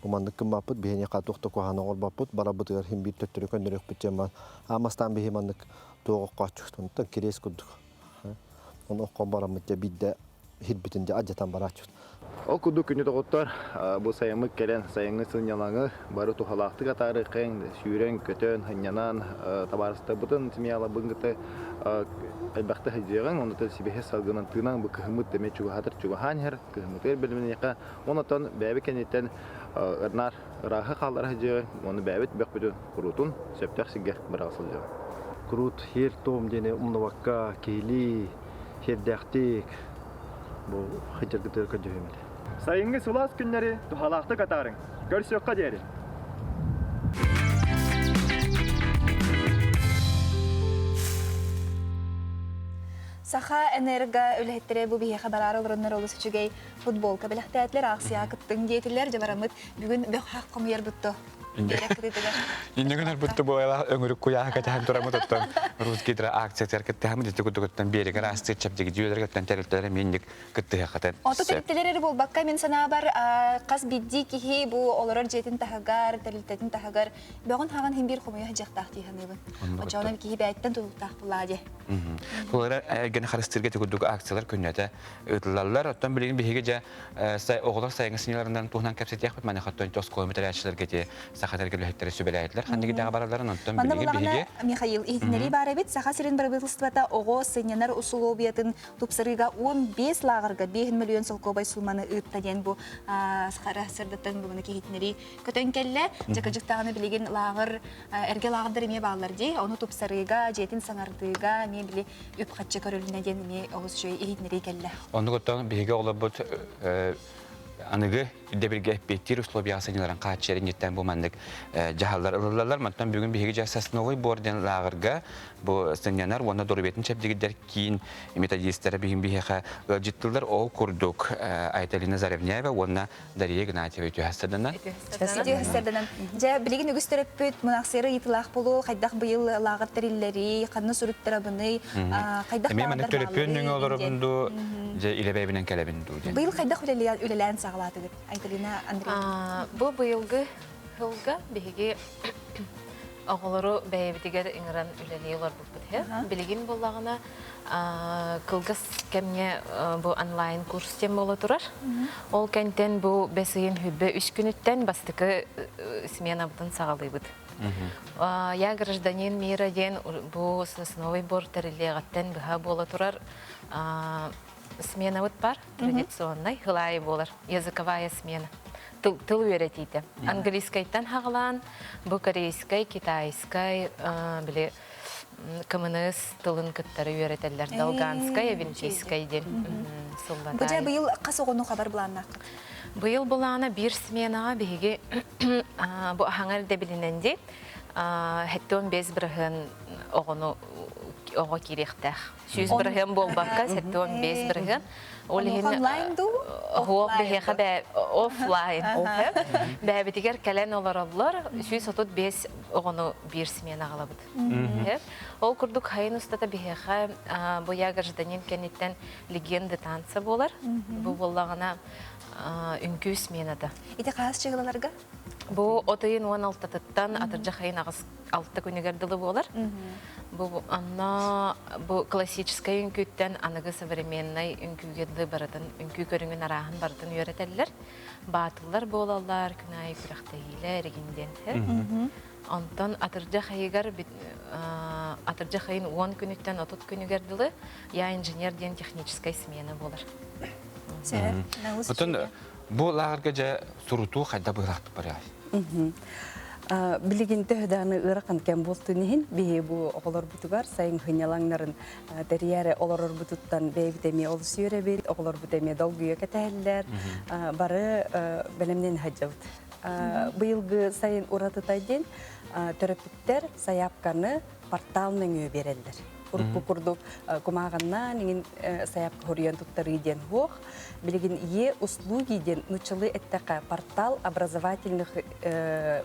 Бу маннык гыммаппыт, биһиэхэ туох да куһаҕаны оҥорбоппут, барарбытыгар син биир төттөрү көннөрүөхпүт диэн баар. Аан бастаан биһи маннык туох оккооччубут, онтон кириэс курдук. Ону оккон бараммыт дьэ биирдэ иһирбитин дьэ алдьатан барааччыбыт. Ол курдук күнү доҕоттор, бу сайыммыт кэлэн, сайыҥҥы сынньалаҥы бары туһалаахтык атаарыаххайыҥ, сүүрэн-көтөн, сынньанан, табаарыстарбытын, семьяларбытын кытта элбэхтэ сылдьыаҕыҥ, оннуттан сибиэһэй салгынан тыынан бу кыһыммыт эмиэ чугаһаатар чугаһаан иһэр, кыһыммытыгар бэлэмниэххэ, оннуттан бэйэбит кэнниттэн ырнаар ырааһы хааллара сылдьыаҕыҥ, уонна бэйэбит бөхпүтүн куруутун сөптөөх сиргэ быраҕа сылдьыаҕыҥ. Куруут һиэр-туом диэни умнубакка киһилии, сиэрдээхтик бу сылдьаргытыгар көрдөһүөм этэ. Сайыҥҥы сылаас күннэри туһалаахтык атаарыҥ. Көрсүөххэ диэри! Саха энерго үлэһиттэрэ бу биһиэхэ бараары олороннор олус үчүгэй футболка бэлэхтээтилэр, аахсыйаҕа кыттыҥ диэтилэр. Дьэ бараммыт бүгүн бөх хах хомуйар бутто. Иннигин ырбытты буолала өҥүрүк куйааһы кэтэһэн тураммыт оттон Русгидро акциятыгар кыттыһаммыт ити курдугуттан биэригэр аастыыр чэбдигидьиөлэргэттэн тэрилтэлэр эмиэ кыттыһыаххытын Ото тэрилтэлэр эрэ буолбакка мин санаабар хас биирдии киһи бу олорор дьиэтин таһыгар, тэрилтэтин таһыгар бөҕүн хаҕын иһин биир хомуйа сылдьыахтаах дии саныыбын. Оччоҕуна киһи бэйэттэн тутулуктаах буоллаҕа дии. Булара эргини харыстыырга ити курдук акциялар күннэтэ ыытыллаллар. Оттон билигин биһиги дьэ оҕолор сайыҥҥы сынньаларынан туһунан кэпсэтиэхпит. Маныаха оттон оскуола бүтэрээччилэргэ ити саха тэргэ үлэһиттэрэ сүбэлээтилэр. Ханнык идэҕэ баралларын онтон Манна билигин буллаҕына биһиги Михаил иһитиннэрии баар эбит. Саха сирин бырабыыталыстыбата оҕо сынньанар усулуобуйатын тупсарыыга 15 лааҕырга 5 мөлүйүөн солкуобай сууманы ыытта диэн бу Сахара сырдаттан бүгүнү иһитиннэрии көтөн кэллэ. Дьакыдьыктаҕына билигин лааҕыр эргэ лааҕырдар эмиэ бааллар дии. Ону тупсарыыга, дьиэтин саҥардыыга эмиэ били үп-харчы көрүлүнэ диэн эмиэ олус үчүгэй иһитиннэрии кэллэ. Оннук оттон биһиги оҕолорбут аныгы ирдэбилгэ эппиэттиир условияҕа сынньаларын хааччыйар инниттэн бу маннык дьаһаллар ылыллаллар. Мантан бүгүн биһиги дьэ Сосновый бор диэн лааҕырга бу сынньанар уонна доруобуйатын чэбдигирдэр киин методистара биһин биһиэхэ ыалдьыттылар. Ол курдук Айталина Заревняева уонна Дария Игнатьева үтүө Үтүө Дьэ, билигин үгүс төрөппүт мунахсыйара ыйытылаах болу, хайдах быйыл лааҕыр тэриллэрий, ханна суруттарабыный, хайдах Эмиэ маннык төлөпүөн нөҥүө олоробун дуу, дьэ илэбэйбинэн кэлэбин дуу диэн. Быйыл хайдах үлэлээн саҕалаатыгыт, Айталина Андреевна? Бу быйылгы сылга биһиги оҕолору бэйэбитигэр ыҥыран үлэлии олорбуппут. Билигин буоллаҕына кылгас кэмҥэ бу онлайн курс диэн буола турар. Ол кэнтэн бу бэс ыйын хүббэ үс күнүттэн бастакы сменабытын саҕалыыбыт. Я гражданин мира диэн бу сосновый бор тэриллиэҕиттэн быһа буола турар сменабыт бар традиционный хылаайы буолар языковая смена тыл, тыл үөрэтиитэ английскайтан хаҕалаан бу корейскай китайскай били КМНС тылын кыттары үөрэтэллэр. Долганскай, Эвенкийскай диэн сыллата. Бу дьэ быйыл хас оҕону хабар былааннааххыт? Быйыл былаана биир сменаҕа биһиги бу аһаҥар дэбилинэн дии 75 бырыһыан оҕону оҕо киириэхтээх. 100% буолбакка, 75%. Ол иһин онлайн дуу? Оһуох биһиэхэ бэ офлайн. Бэйэбитигэр кэлэн олороллор. 135 оҕону биир смена аҕалабыт. Ол курдук хайын устата биһиэхэ бу я гражданин кэнниттэн легенды танца буолар. Бу буоллаҕына үҥкүү смената. Ити хаас чыгылаларга? Бу от ыйын 16-тыттан атырдьах ыйын 6 күнүгэр дылы буолар. Бу онно бу классическай үҥкүүттэн аныгы современнай үҥкүүгэ дылы барытын үҥкүү көрүҥүн арааһын барытын үөрэтэллэр. Баатыллар буолаллар, күн аайы күрэхтэһиилэр игин диэн. Онтон атырдьах ыйыгар атырдьах ыйын 10 күнүттэн 30 күнүгэр дылы я инженер диэн техническай смена буолар. Оттон бу лааҕырга дьэ сурутуу хайда быһыылаахтык барыай? Билигин төһө ыарахан кэм буолтун иһин биһи бу оҕолорбутугар сайын хынньалаҥнарын тэрийээри олорорбутуттан бэйэбит эмиэ олус үөрэбит, оҕолорбут эмиэ долгуйа кэтэһэллэр, бары бэлэмнэн сылдьабыт. Быйылгы сайын уратыта диэн төрөппүттэр сайаапканы портал нөҥүө биэрэллэр. Урукку курдук кумааҕыннаан иҥин сайаапка хоруйан туттарыы диэн суох. Билигин Е услуги диэн нуччалыы эттэххэ портал образовательных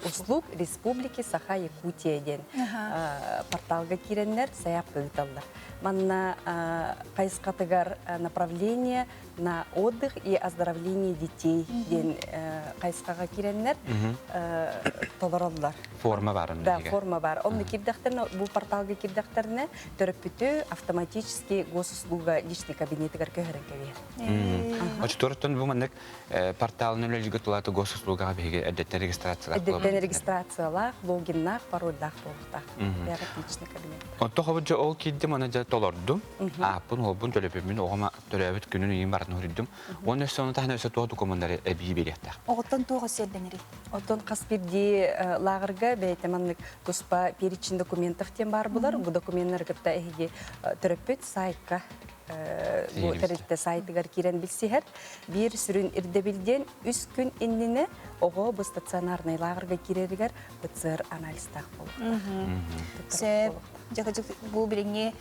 услуг Республики Саха-Якутия диэн порталга киирэннэр сайаапка ыыталлар. Манна хайысхатыгар направление на отдых и оздоровление детей диэн хайысхаҕа киирэннэр толороллор. Форма бар. Да, форма бар. Онно киирдэхтэринэ, бу порталга киирдэхтэринэ, төрөппүтү автоматически госуслуга личный кабинетигэр көһөрөн кэбиһэр. Оччотуттан бу маннык порталын үлэлииргэ тулааты госуслугаҕа биһиги эрдэттэн регистрациялаах Эрдэттэн регистрациялаах, логиннаах, парольдаах буолуохтаах. Бэҕэ личный кабинет. Онто хобу ол киирдим, аны дьэ толордум. Ааппын, уолбун, төлөпүммүн, оҕом төрөөбүт күнүн ыйын барытын суруйдум. Уонна өссө ону таһынан өссө туох докумуоннары эбии биэриэхтээх. Оҕоттон туох өссө ирдэнэрий? Оттон хас биирдии лааҕырга бэйэтэ маннык туспа перечень документов диэн баар булар. Бу докуменнары кытта эһиги төрөппүт сайтка бу тэрилтэ сайтыгар киирэн билсиһэр. Биир сүрүн ирдэбил диэн үс күн иннинэ оҕо бу стационарнай лааҕырга киирэригэр ПЦР анализтаах буолуохтаах. Сөп. Дьэ, бу билиҥҥи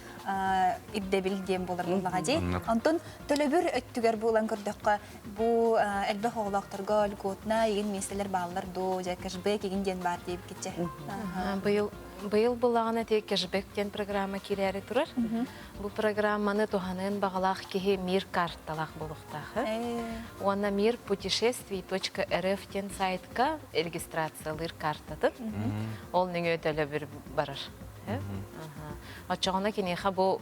ирдэбил диэн буолар буоллаҕа дии. Онтон төлөбүр өттүгэр буолан көрдөххө, бу элбэх оҕолоохторго льготна игин миэстэлэр бааллар дуу, дьэ кэшбэк игин диэн баар диэбиккитчэ. Быйыл быйыл буллаҕына ти кэшбэк диэн программа киирээри турар. Бу программаны туһаныан баҕалаах киһи мир карталаах буолуохтаах. Уонна мир путешествий.рф диэн сайтка регистрациялыыр картатын. Ол нөҥүө төлөбүр барар. Оччоҕуна киниэхэ бу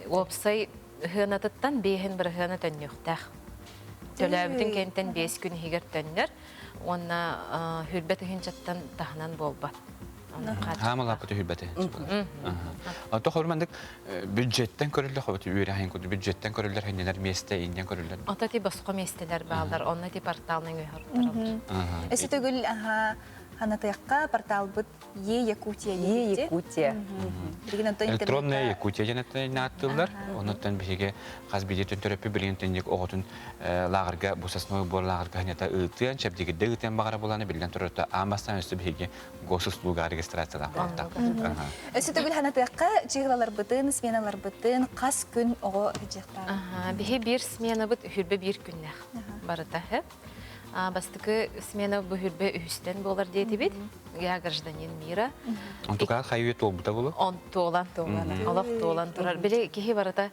уопсай ыһыанатыттан биэһин бырыһыана төннүөхтээх. Төлөөбүтүн кэнтэн 5 күн иһигэр төннөр уонна хүрбэт ыһынчаттан таһынан буолбат. Хаамалааппыт үһүрбэт ыһынча Ото хормандык бюджеттен көрүллэр хобот үөрэхин курдук бюджеттен көрүллэр хэннэнэр миэстэ иннен көрүллэр. Ото ти босхо миэстэлэр баалар, онно ти порталның өһөртөрөлөр. Өсө төгүл ханатыахха порталбыт Е Якутия. Е Якутия. Электронная Якутия диэн ааттыыллар. Оннуттан биһиги хас биирдии төрөппүт билигин тэнник оҕотун лааҕырга бу сосновый бор лааҕырга ханята ыытыан, чэбдигирдэ ыытыан баҕара буланы биллэн турар аан бастаан өссө биһиги госуслуга регистрациялаах буолуохтаах. Өссө төгүл ханатыахха чыһылаларбытын, сменаларбытын хас күн оҕо ыдьыахтаах. Биһи биир сменабыт үһүрбэ биир күннээх барыта. Бастакы смена бу үһүрбэ үһүстэн буолар диэтибит. Я гражданин мира. Онтукаа хайыы туолбута булу? Он туолан. Олох туолан турар. Били киһи барыта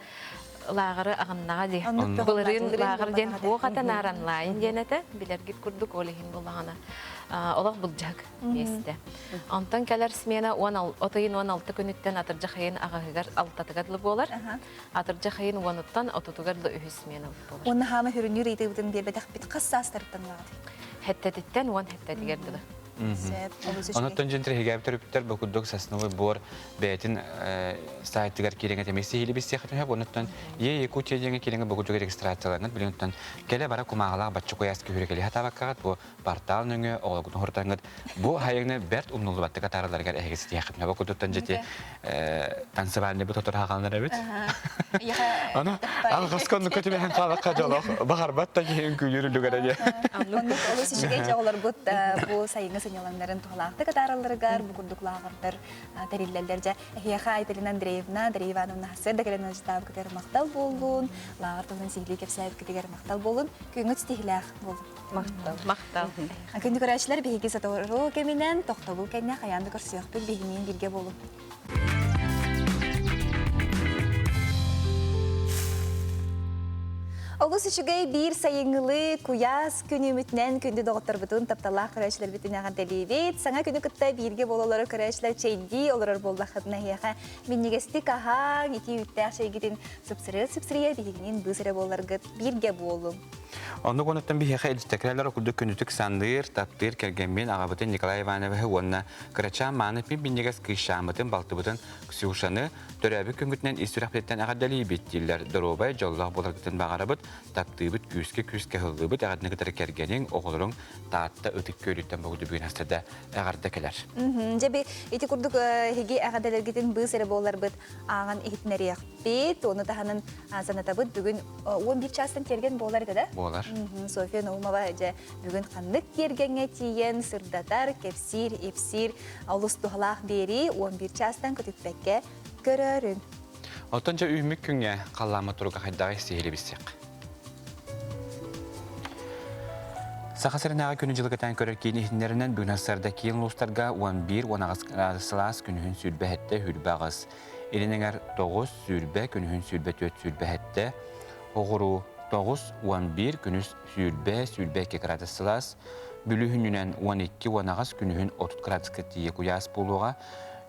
лааҕыры аҕыннаҕа дии. Былырыын лааҕыр диэн туох ата наар онлайн диэн этэ. Билэргит курдук ол иһин буллаҕына олох былдьаһык миэстэ. Онтон кэлэр смена от ыйын 16 күнүттэн атырдьах ыйын аҕыһыгар алтатыгар дылы буолар. Атырдьах ыйын уонуттан отутугар дылы үһүс смена буолар. Уонна хаама хүрүнүүр ыйытыыбытын биэрбэтэхпит хас саастарыттан ылаҕытый? Хэттэтиттэн уон хэттэтигэр дылы. Онуттан дьон тириһигээбит төрөппүттэр бу курдук сосновый бор бэйэтин сайтыгар киирэҥэ тэмис сиһили билсиэххитин сөп. Онуттан Е Якутия диэҥэ киирэҥэ бу курдук регистрацияланат. Билин кэлэ бара кумааҕылаах бачча куйаас күһүрэ кэлиһэ табаккаҕыт бу портал нөҥүө оҕолоргутун хортаҥҥыт бу хайыгны бэрт умнуллубаттык атаараларыгар эһиги ситиэххитин сөп. Курдуктан дьити танцевальный бу тотор хааланар эбит. Аны алҕаска оннукка түбэһэн хаалахха дьолох баҕарбат да киһи үҥкүүлүүр үлүгэрэ диye. Оннук олус үчүгэй дьоҕолорбут бу сайыҥҥы. сынньалаҥнарын туһалаахтык атааралларыгар бу курдук лааҕырдар тэриллэллэр. Дьэ, эһиэхэ Айталина Андреевна, Дария Ивановна сарсыарда кэлэн ыалдьытаабыкытыгар махтал буоллун, лааҕыр туһунан сиһилии кэпсээбиккитигэр махтал буоллун, күҥҥүт ситиһиилээх буоллун. Махтал. Махтал. Күндү көрөөччүлэр, биһиги сотору кэминэн тохтобул кэннэ хайаан да көрсүөхпүт, биһиниин бииргэ буолуҥ. Олус үчүгэй биир сайыҥҥылыы куйаас күнүмүтүнэн күндү доҕотторбутун, тапталлаах көрөөччүлэрбитин эҕэрдэлиибит. Саҥа күнү кытта бииргэ буола олорор көрөөччүлэр чэйдии олорор буоллаххытына эһиэхэ минньигэстик аһааҥ, итии үүттээх чэйгитин сыпсырыа-сыпсырыйа биһигинин быыс эрэ буолларгыт бииргэ буолуҥ. Оннук онуттан биһиэхэ илдьиттэкэлэр курдук күнүтүк санныыр, таптыыр кэргэммин аҕабытын Николай Ивановиһы уонна кырачаан мааны пип-минньигэс кыысчааммытын, балтыбытын Ксюшаны төрөөбүт күҥҥүтүнэн ис сүрэхпититтэн эҕэрдэлиибит дииллэр. Доруобай, дьоллоох буоларгытын баҕарабыт, таптыыбыт, күүскэ-күүскэ ыһыллыыбыт, эҕэрдэни кытары кэргэниҥ, оҕолоруҥ Таатта Ытык Күөлүттэн богду бүгүн астада эҕэрдэ кэлэр. Дьэ би ити курдук эһиги эҕэрдэлэргитин быыс эрэ буолларбыт ааҕан иһитинэриэхпит. Ону таһынан санатабыт бүгүн 11 чаастан тиэргэн буолар этэ да? Буолар. Софья Наумова дьэ бүгүн ханнык тиэргэҥҥэ тиийэн сырдатар, кэпсиир, ипсиир олус туһалаах биэрии 11 чаастан көтүппэккэ көрөөрүн. Оттон дьэ үүммүт күҥҥэ халлааммыт туруга хайдаҕый сиһили билсиэх. Саха сиринээҕи күнү-дьылы кэтээн көрөр киин иһитиннэринэн бүгүн сарсыарда киин улуустарга 11-18 градус сылаас, күнүһүн 27-28, илин эҥэр 9, 20, күнүһүн 24-27, оҕуруу 9, 11, күнүс 20, 22 градус сылаас, бүлүүһүнүнэн 12-18, күнүһүн 30 градуска тиийэ куйаас буолуоҕа,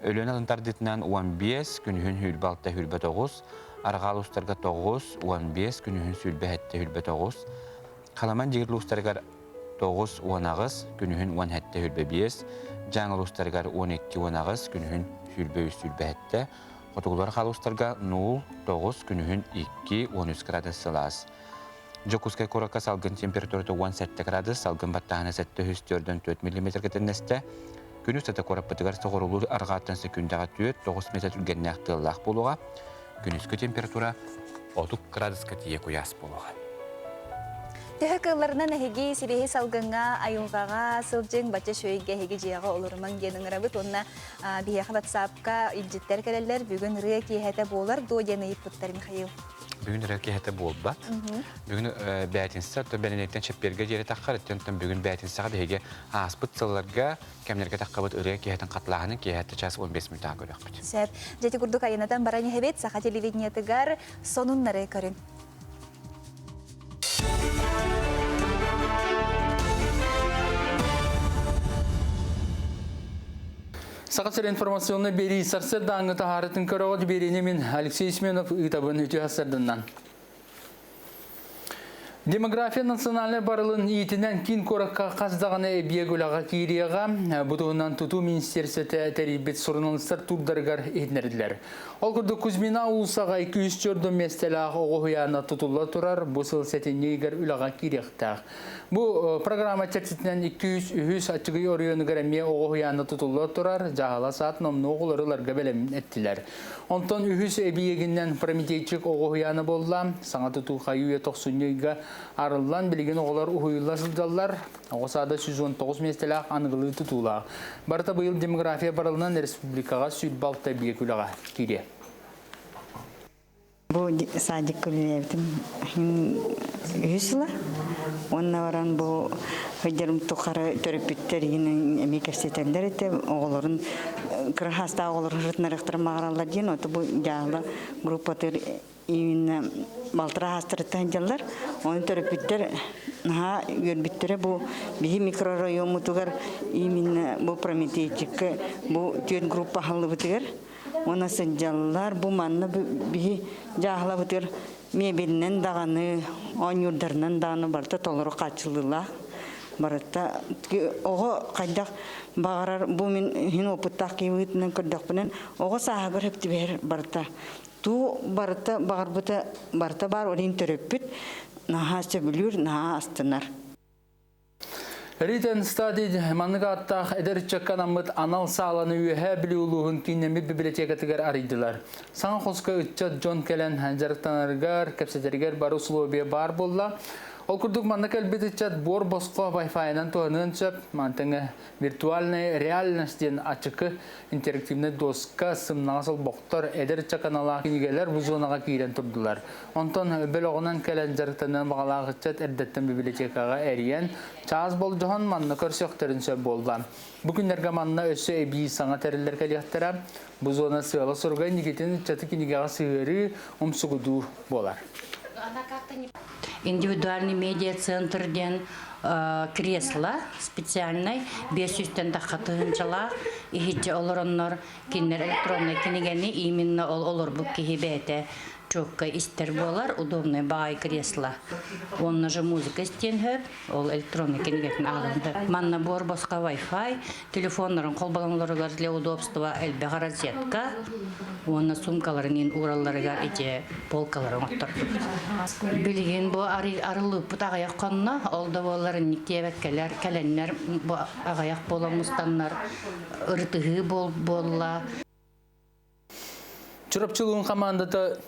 Өлөөн алын тардыытынан 15, күнүһүн 26-29, Арҕаа улуустарга 9, 15, күнүһүн 27, 29, Халаман дьигир улуустарыгар 9, 18, күнүһүн 17, 25, Дьааҥы улуустарыгар 12, 18, күнүһүн 23, 27, Хотугулар улуустарга 0, 9, күнүһүн 2, 13 градус сылаас. Дьокуускай куоракка салгын температурата 17 градус, салгын баттааһына 704 миллиметргэ тэннэстэ. Күн устата куораппытыгар соҕурулуур арҕааттан сөкүүндэҕэ 4-9 метр түргэннээх тыаллаах буолуоҕа. Күнүскү температура 30 градуска тиийэ куйаас буолуоҕа. Төһө кыалларынан эһиги сибиэһи салгыҥҥа, айылҕаҕа сылдьыҥ, бачча үчүгэйгэ эһиги дьиэҕэ олорумаҥ диэн ыҥырабыт уонна биһиэхэ ватсапка илдьиттэр кэлэллэр. Бүгүн ырыа киэһэтэ буолар дуо диэн ыйыппыттар Михаил. Бүгүн ырыа киэһэтэ буолбат. Бүгүн бээтинсэ, оттон бэнэнэттэн чэппиэргэ диэри таххар, оттон бүгүн бээтинсэҕэ биһиги ааспыт сылларга кэмнэргэ таххабыт ырыа киэһэтин хатылааһынын киэһэтэ час 15 мүнүүтэҕэ көрүөхпүт. Сөп. Дьэ ити курдук айанатан баран иһэбит саха телевидениетыгар сонуннары көрүҥ. Саха сир информационнай биэрии сарсыардааҥҥы таһаарытын көрөҕүт биэриини мин Алексей Семенов ыытабын үтүө сарсыарданнан. Демография национальнай барылын иитинэн киин куоракка хас даҕаны эбийиэк үлэҕэ киириэҕэ. Бу туһунан тутуу министиэристибэтэ тэрийбит суруналыыстар туурдарыгар иһитиннэрдилэр. Ол курдук Кузьмина уулуссаҕа 204 миэстэлээх оҕо уһуйаана тутулла турар. Бу сыл сэтинньи ыйыгар үлэҕэ киириэхтээх. Бу программа чэрчитинэн 203 аччыгый оройуонугар эмиэ оҕо уһуйаана тутулла турар. Дьаһала саат номнуо оҕолору ыларга бэлэмин эттилэр. Онтон үһүс эбийиэгинэн Прометейчик оҕо уһуйаана буолла. Саҥа тутуу хайыы-үйэ тохсунньу ыйга арыллан, билигин оҕолор уһуйулла сылдьаллар. Оҕо саада 119 миэстэлээх аныгылыы тутуулаах. Барыта быйыл демография барылынан республикаҕа 26 эбийиэк үлэҕэ киириэ. Бу садикка үлэлээбитим үһүс сыла. Уонна баран бу сылдьарым тухары төрөппүттэр эмиэ кэпсэтэллэр этэ. Оҕолорун кыра саастаах оҕолорун сырытынарыахтарын баҕараллар диэн. Ото бу дьаала группатыгар именно балтараа саастарыттан сылдьаллар. Оны төрөппүттэр наһаа үөрбүттэрэ бу биһи микрорайоммутугар именно бу Прометейчикка бу түөрт группа аһыллыбытыгар Уонна сылдьаллар. Бу манна биһи дьааһылабытыгар мебелинэн даҕаны, оонньуурдарынан даҕаны барыта толору хааччыллыылаах. Барыта оҕо хайдах баҕарар бу мин иһин опыттаах киһи быһыытынан көрдөхпүнэн оҕо сааһыгар сөп түбэһэр барыта. Туу барыта баҕарбыта барыта баар олин төрөппүт наһаа сөбүлүүр, наһаа астынар. Ритен Стади маннык ааттаах эдэр ыччакка анаммыт анал сааланы Үөһээ Бүлүү улууһун кииннэммит библиотекатыгар арыйдылар. Саҥа хоско ыччат дьон кэлэн дьарыктанарыгар, кэпсэтэригэр бары условия баар буолла. Ол курдук манна кэлбит ыччат буор босхо Wi-Fi-нан туһаныан сөп. Мантыҥа виртуальная реальность диэн ачыкы интерактивнай доска, сымнаҕас олбохтор, эдэр ыччат аналаах кинигэлэр бу зонаҕа киирэн турдулар. Онтон бөлөҕүнэн кэлэн дьарыктаныан баҕалаах ыччат эрдэттэн библиотекаҕа эрийэн, чаас болдьоһон манна көрсүөхтэрин сөп буолла. Бу күннэргэ манна өссө эбии саҥа тэриллэр кэлиэхтэрэ. Бу зона сыала-соруга инникитин ыччаты кинигэҕэ сыһыарыы, умсугутуу буолар. Индивидуальный медиа-центр диэн кресло специальный 500-тэн тахха тыһыынчалаах иһитче олороннор кинилэр электроннай кинигэни именно ол олорбут киһи бэйэтэ четко истэр буолар удобный баай кресло онно же музыка истиэн хөп ол электронный кинигэтин ааҕан хөп манна буор босхо Wi-Fi телефоннарын холболоҥлоругар для удобства элбэх розетка уонна суумкаларын иин ууралларыгар ити полкалары оҥоттордубут. Билигин бу арыллыыппыт аҕыйах хонно, ол да буоллар инник диэбэккэлэр кэлэннэр бу аҕыйах буолан мустаннар ырытыһыы буолла. Чурапчылыын хамаандата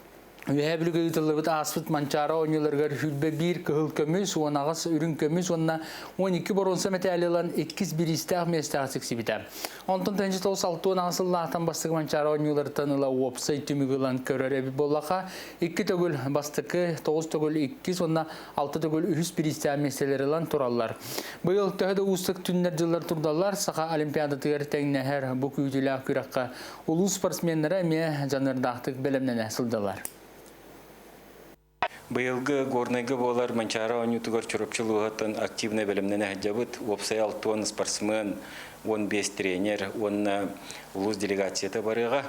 Үөһээ Бүлүүгэ ыытыллыбыт ааспыт Манчаары оонньууларыгар хүрбэ биир кыһыл көмүс, 18 үрүҥ көмүс уонна 12 боруонса мэтээли ылан иккис бириистээх миэстэҕэ тиксибитэ. Онтон 1968 сыллаахтан бастакы Манчаары оонньууларыттан ыла уопсай түмүгү ылан көрөр эбит буоллаха, икки төгүл бастакы, тоҕус төгүл иккис уонна алта төгүл үһүс бириистээх миэстэлэри ылан тураллар. Быйыл төһө да уустук түннэр-дьыллар турдаллар, Саха Олимпиадатыгар тэҥнэһэр бу күүтүүлээх күрэххэ Улуус спортсменнара эмиэ дьаныардаахтык бэлэмнэнэ сылдьаллар. Быйылгы Горнайга буолар Манчаары оонньуутугар Чурапчы улууһуттан активнай бэлэмнэнэ сылдьабыт. Уопсай 60 спортсмен, 15 тренер уонна улуус делегацията барыаҕа.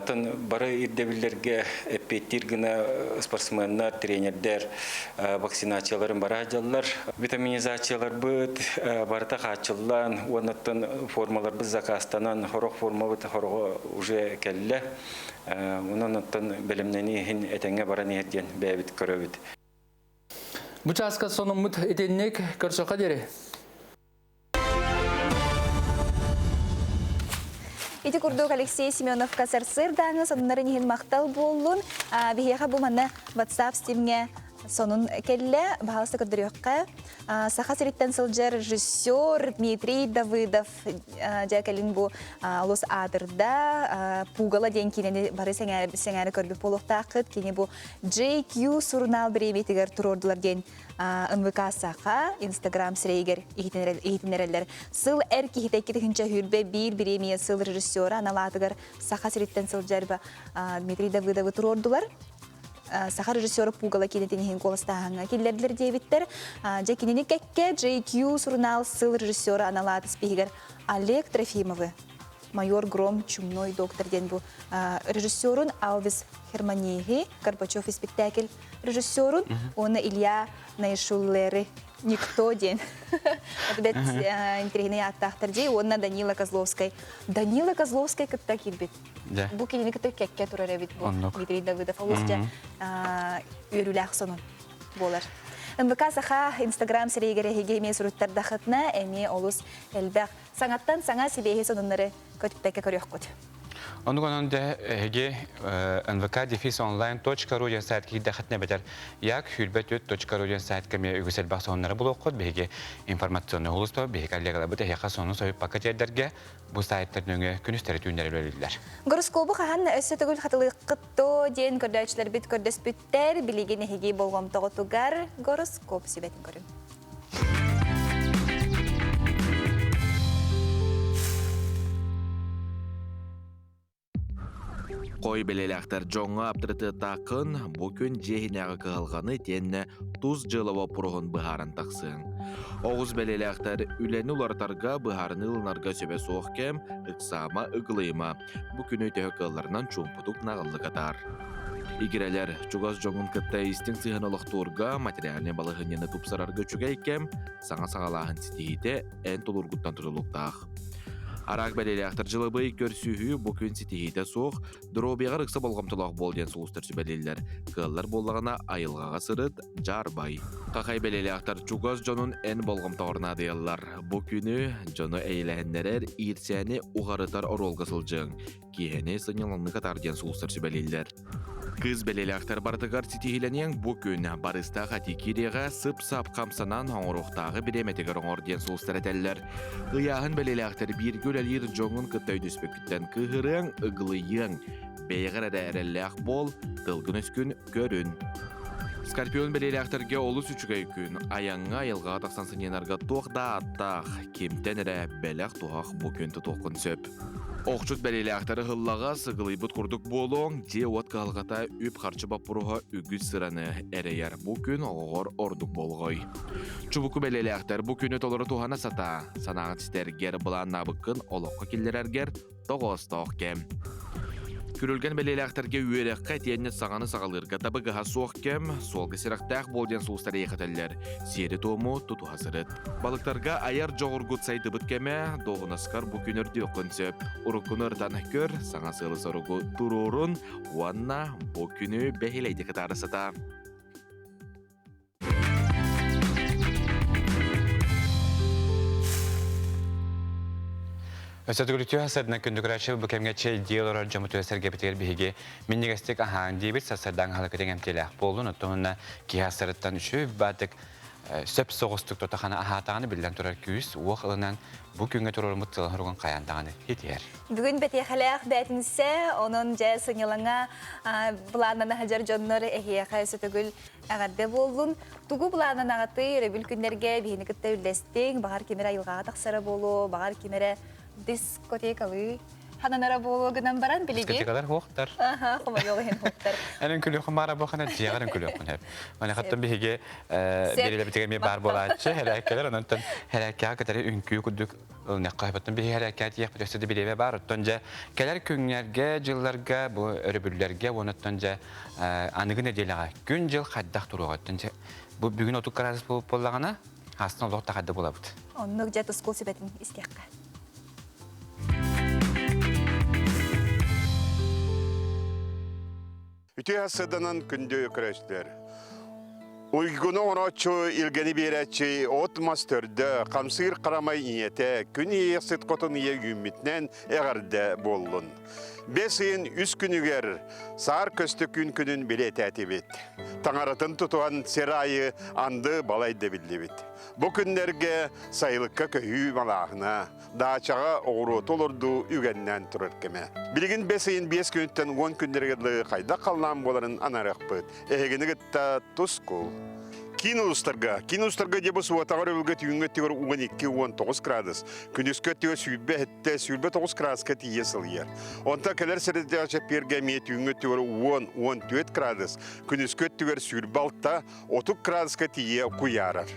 Тон бары ирдэбиллэргэ эппиэттиир гына спортсменнар, тренердэр вакцинацияларын бара сылдьаллар. Витаминизацияларбыт барыта хааччыллан, уоннаттан формаларбыт закастанан, хорох формабыт хороҕо уже кэллэ. Онон оттон бэлэмнэнии иһин этэҥҥэ баран иһэр диэн бэйэбит көрөбүт. Бу чааска сонуммут итинник көрсөххө диэри. Ити курдук Алексей Семеновка сарсыардааҥы сонуннарын иһин махтал буоллун. Биһиэхэ бу манна WhatsApp стимҥэ сонун кэллэ. Баһаалыста көрдөрүөххэ. Саха сириттэн сылдьар режиссер Дмитрий Давыдов дьэ кэлин бу олус аатырда. Пугало диэн киинэни бары сэҥээрэ көрбүт буолуохтааххыт. Кини бу JQ сурунаал бириэмийэтигэр туруордулар диэн НВК Саха Инстаграм сирэйигэр иһитиннэрэллэр. Сыл эр киһитэ 2021 бириэмийэ сыл режиссера анал аатыгар Саха сириттэн сылдьар Дмитрий Давыдовы туруордулар. Саха режиссера Пугало киинэтин иһин куоластааһыҥҥа киллэрдилэр диэбиттэр. Дьэ кинини кэккэ JQ сурунаал сыл режиссера анал аат испииһигэр Олег Трофимовы майор Гром чумной доктор диэн бу режиссерун Алвис Херманеги Горбачев испиктээкил режиссерун уонна Илья Найшуллеры Никто диэн бэт интэриэһинэй ааттаахтар дии уонна Данила Козловскай Данила Козловскай кытта киирбит бу кинини кытта кэккэ турар эбит бу Дмитрий Давыдов олус дьэ үөрүүлээх сонун буолар НВК Саха Инстаграм сирэйигэр эһиги эмиэ суруттардахытына эмиэ олус элбэх саҥаттан саҥа сибиэһи сонуннары көтүппэккэ көрүөххүт. Оннук онон дэ эһиги нвк дефис онлайн точка ру диэн сайт киирдэххитинэ эбэтэр як сүүрбэ түөрт точка ру диэн сайтка эмиэ үгүс элбэх сонуннары булуоххут. Биһиги информационный улууспа биһиги коллегаларбыт эһиэхэ сонун соһуппакка тиэрдэргэ бу сайттар нөҥүө күнүстэри түүннэри үлэлииллэр. Гороскобу хаһан өссө төгүл хатылыаххыт дуо диэн көрдөөччүлэрбит көрдөспүттэр. Билигин эһиги болҕомтоҕутугар гороскоп сүбэтин көрүҥ. Хой бэлэлээхтэр дьоҥҥо аптарытыаттааххын бу күн дьиэ иһинээҕи кыһалҕаны итиэннэ тус дьыала боппуруоһун быһааран тахсыаҥ. Оҕус бэлэлээхтэр үлэни уларытарга, быһаарыныы ылынарга сөбө суох кэм, ыксаама, ыгылыйыма. Бу күнү төһө кыалларынан чуумпутук наҕыллык атаар. Игирэлэр, чугас дьоҥҥун кытта истиҥ сыһыан олохтуурга, материальнай балаһыанньаны тупсарарга үчүгэй кэм, саҥа саҕалааһын ситиһиитэ эн тулуургуттан тутулуктаах. Араак бэлиэлээхтэр дьылабый көрсүһүү бу күн ситиһиитэ суох, доруобуйаҕар ыкса болҕомтолоох буол диэн сулустар сүбэлииллэр. Кыаллар буоллаҕына айылҕаҕа сырыт, дьаарбай. Хахай бэлиэлээхтэр чугас дьонун эн болҕомтоҕор наадыйаллар. Бу күнү дьону эйэлэһиннэрэр, иирсээни уҕарытар оруолга сылдьыаҥ. Киэһэни сынньалаҥнык атаар диэн сулустар сүбэлииллэр. Кыыс бэлиэлээхтэр барытыгар ситиһиилэниэҥ бу күн барыстаах атии киириэҕэ сып-сап хамсанан оҥоруохтааҕы бириэмэтигэр оҥор диэн сулустар этэллэр. Ыйааһын бэлиэлээхтэр бииргэ үлэлиир дьоҥҥун кытта өйдөспөккүттэн кыыһырыаҥ, ыгылыйыаҥ. Бэйэҕэр эрэ эрэллээх буол, тылгын-өскүн көрүн. Скорпион бэлиэлээхтэргэ олус үчүгэй күн. Айаҥҥа, айылҕаҕа тахсан сынньанарга туох да ааттаах, кимтэн эрэ бэлэх-туһах бу күн тутуоххун сөп. Охчут бэлиэлээхтэри ыһыллаҕас, ыгылыйбыт курдук буолуоҥ, дьиэ-уот кыһалҕата, үп-харчы боппуруоһа үгүс сыраны эрэйэр. Бу күн оҕоҕор ордук болҕой. Чубуку бэлиэлээхтэр бу күнү толору туһана сатаа. Санааҕын ситэргэр, былааннаабыккын олоххо киллэрэргэр тоҕоостоох кэм. Күрүлгэн бэлиэлээхтэргэ үөрэххэ итиэннэ саҥаны саҕалыырга табыгаһа суох кэм, суолга сирэхтээх буол диэн сулустар эйэхэтэллэр. Сиэри-туому тутуһа сырыт. Балыктарга айар дьоҕургут сайдыбыт кэмэ, дуоһунаскар бу күн өрдүөххүн сөп. Уруккуну ырытан көр, саҥа сыалы-соругу туруорун уонна бу күнү бэһилэйдик ытаара сатаа. Өссө төгүлүтүө сарсыарданан күндү көрөөччү бу кэмҥэ чэйдии олорор дьоммутугар сэргэбитигэр биһиги минньигэстик аһаан диибит сарсыардаҥ аһылыкытын эмтиэлээх буоллун оттон киһи сарыттан үчүгэй баатык сөп соҕустук тотахана аһаатаҕына биллэн турар күүс уох ылынан бу күҥҥэ туруоруммут сылын хоругун хайаан даҕаны итиһэр. Бүгүн бэтиэхэлээх бээтинсэ, онон дьэ сынньалаҥа былааннана сылдьар дьоннор эһиэхэ сөтөгүл Эҕэрдэ буоллун. Тугу былааннанаҕытый өрөбүл күннэргэ биһини кытта үллэстиҥ. Баҕар ким эрэ айылҕаҕа тахсара буолуо, баҕар ким эрэ дискотекалыы хананара буолуо гынан баран билигин. Дискотекалар хуохтар. Аха, хомойуох иһин хуохтар. Эн үҥкүлүөххүн баара буохана дьиэҕэр үҥкүлүөххүн сөп. Маныхаттан биһиги биэрилэбитигэр эмиэ баар буолааччы, хэрээккэлэр, онон хэрээккэҕэ кытары үҥкүү курдук ылыныахха сөп. Биһиги хэрээккэҕэ тиийиэхпит өссө да бириэмэ баар. Оттон дьэ кэлэр күннэргэ, дьылларга, бу өрөбүллэргэ уонна оттон дьэ аныгы нэдиэлэҕэ күн-дьыл хайдах туруоҕа? Оттон дьэ бу бүгүн 30 кыраадыс буоллаҕына, астын олох да хайда булабыт. Оннук дьэ тускул сүбэтин истиэххэ. Үтүө сыданан күндү көрөөччүлэр. Уйгуну оҥорооччу, илгэни биэрээччи от-мас төрдө, хамсыыр харамай ийэтэ, күн иэйэхсит хотун ийэ үүммүтүнэн эҕэрдэ буоллун. Бэс ыйын үс күнүгэр саар көстө күн күнүн билиэтээтибит. Таҥаратын тутуһан сир аайы анды балай да биллибит. Бу күннэргэ сайылыкка көһүү малааһына, даачаҕа оҕуруоту олордуу үгэннээн турар кэмэ. Билигин бэс ыйын биэс күнүттэн уон күннэригэр дылы хайдах халлаан буоларын анаарыахпыт. Эһигини кытта тускул. Киин улуустарга, киин улуустарга дьэ бу суотаҕар өвүлгэ түүҥҥү өттүгэр 12-19 градус, күнүскү өттүгэр сүүрбэ сүүрбэ тоҕус градуска тиийэ сылыйар. Онтон кэлэр сэрэттээх чэппиэргэ эмиэ түүҥҥү өттүгэр 10-14 градус, күнүскү өттүгэр 26 30 градуска тиийэ куйаарар.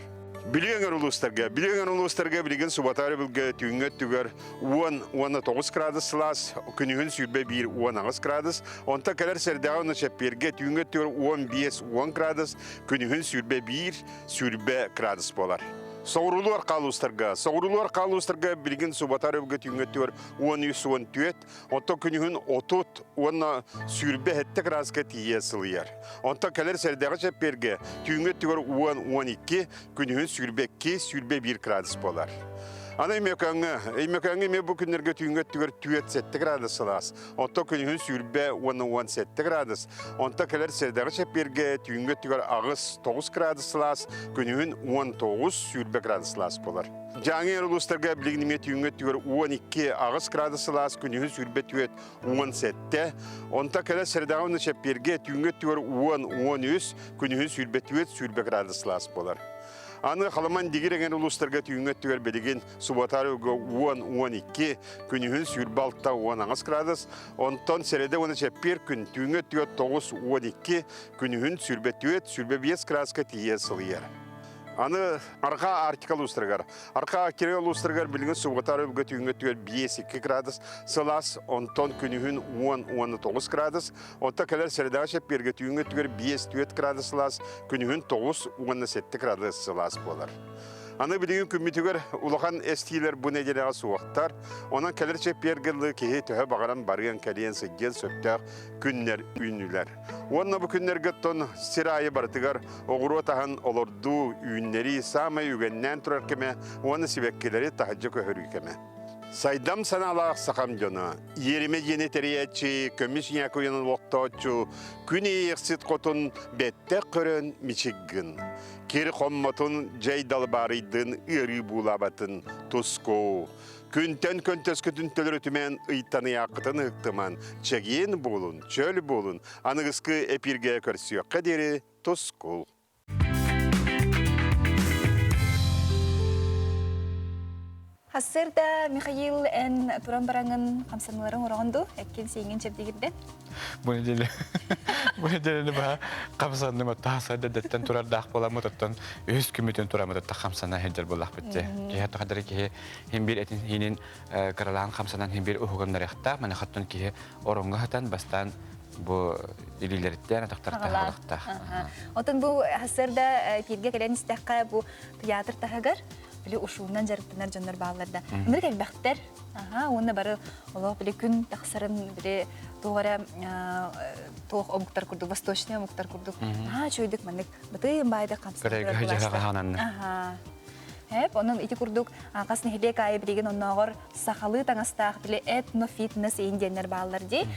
Бүлүү өҥөр улуустарга, Бүлүү өҥөр улуустарга билигин суббота өрөбүлгэ түүҥҥү өттүгэр 10 уонна 9 градус сылаас, күнүһүн 21 18 градус, онтон кэлэр сэрдэҕэ уонна чэппиэргэ түүҥҥү өттүгэр 15 10 градус, күнүһүн 21 20 градус буолар. Соҕуруулуу арҕаа улуустарга, соҕуруулуу арҕаа улуустарга билигин суббота өрөбүлгэ түүҥҥү өттүгэр 13 14 Оттон күнүһүн 30 уонна 27 градуска тиийэ сылыйар. Онтон кэлэр сэрдэҕи чэппиэргэ түүҥҥү өттүгэр 10-12, күнүһүн 22-21 градус буолар. Аны Өймөкөөҥҥө, Өймөкөөҥҥө эмиэ бу күннэргэ түүҥҥү өттүгэр 4-7 градус сылаас. Оттон күнүһүн 20 уонна 17 градус. Онтон кэлэр сэрдэҕи чэппиэргэ түүҥҥү өттүгэр 8-9 градус сылаас, күнүһүн 19-20 градус сылаас буолар. Дьааҥы улуустарга билигин эмиэ түүҥҥү өттүгэр 12 аҕыс градус сылаас, күнүһүн 24 17. Онто кэлэ средаҕа уонна чэппиэргэ түүҥҥү өттүгэр 10 13, күнүһүн 24 20 градус сылаас буолар. Аны Халыман Дигир эҥэр улуустарга түүҥҥү өттүгэр билигин субуотаарыга 10 12, күнүһүн 26 18 градус, онтон сэрэдэ уонна чэппиэр күн түүҥҥү өттүгэр 9 12, күнүһүн 24 25 градуска тиийэ сылыйар. Аны Арҕаа Арктика улуустарыгар. Арҕаа Арктика улуустарыгар билигин суббота өрөбүлгэ түүҥҥү өттүгэр 5-2 градус сылаас, онтон күнүһүн 10-19 градус, онтон кэлэр сэрэдэҕэ чэппиэргэ түүҥҥү өттүгэр 5-4 градус сылаас, күнүһүн 9-7 градус сылаас буолар. Аны билигин күммүтүгэр улахан эстиилэр бу нэдиэлэҕэ суохтар. Онон кэлэр чэппиэргэ дылы киһи төһө баҕаран барыан кэлиэн сылдьыан сөптөөх күннэр үүннүлэр. Уонна бу күннэргэ оттон сир аайы барытыгар оҕуруот аһын олордуу, үүннэрии саамай үгэннээн турар кэмэ уонна сибэккилэри таһырдьа көһөрүү кэмэ. Сайдам санаалаах сахам дьоно, иэримэ дьиэни тэрийээччи, көмүс ньаакуйанан олохтооччу, күн иэйэхсит хотун бэттэх көрөн мичик гын. Кир хоммотун, дьай далбаарыйдын, ыарыы буулаабатын тускуу. Күнтэн көнтөскүтүн төлөрүтүмэн, ыйтаныйааххытын ыһыктыман, чэгиэн буолун, чөл буолун, аныгыскы эпииргэ көрсүөххэ диэри тускул. Хассырда Михаил эн туран бараҥын хамсаныыларыҥ ороҕун дуу? Эккин сииҥин чэбдигирдэн? Бу неделе бу неделени баһа хамсанным оттон сардадэттэн турардаах буоламмыт оттон үһүс күммүтүн тураммыт оттон хамсана сылдьар буоллахпыт дьэ. Киһи тохадары киһи хин бир этин хинин кыралаан хамсанан хин бир уһугуннарыахтаах маны хаттан киһи ороҥҥо хатан бастаан бу илиилэриттэн атахтарыттан халахтаах. Отон бу сарда кииргэ кэлэн истэххэ бу театр таһыгар били ушуунан дьарыктанар дьоннор бааллар да. Ынырык элбэхтэр. Аха, уонна бары олох били күн тахсарын били туох эрэ туох омуктар курдук, восточный омуктар курдук. Аа, чуйдук маннык бытыын баайдык хамсанар. Аха. Эп, онон ити курдук хас нэһилиэк аайы билигин оннооҕор сахалыы таҥастаах били этно-фитнес индиэннэр бааллар дии.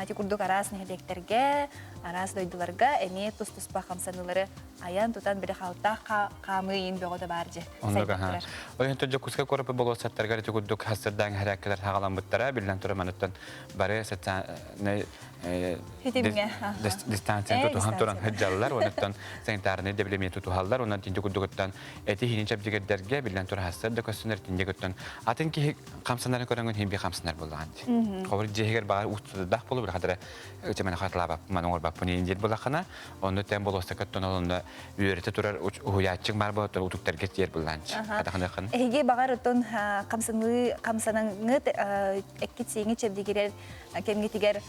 Ити курдук араас нэһилиэктэргэ, араас дойдуларга эмиэ тус-туспа хамсаныылары айан-тутан били халтаах хаамыы иин бөҕөтө баар дьэ. Оннук аха. Ол иһин Дьокуускай куораппыт болуоссаттарыгар ити курдук хастырдаан хэрээккэлэр хаҕаламмыттара. Биллэн турар маныттан бары социальнай дистанцияны тутуһан туран сылдьаллар, онуттан санитарнай дэбилэмиэ тутуһаллар, онон тинди курдугуттан эти иһини чэбдигирдэргэ биллэн турар да көстөнөр тинди көттөн атын киһи хамсанарын көрөнгөн хин би хамсанар буллаҕан ди. Хобур дьиэһигэр баар устудах болу бір хадара ычамана хатылаабаппын оҥорбаппын иин диир буллаххына онну тэн болуостакаттан олонно үөрэтэ турар уһуйааччыҥ баар болоттор утуктарга тиэр буллаанчы. Хатахыныаххын. Эһиги баҕар отон хамсаныы хамсанаңҥыт эккит сииҥи чэбдигирэр кэмҥитигэр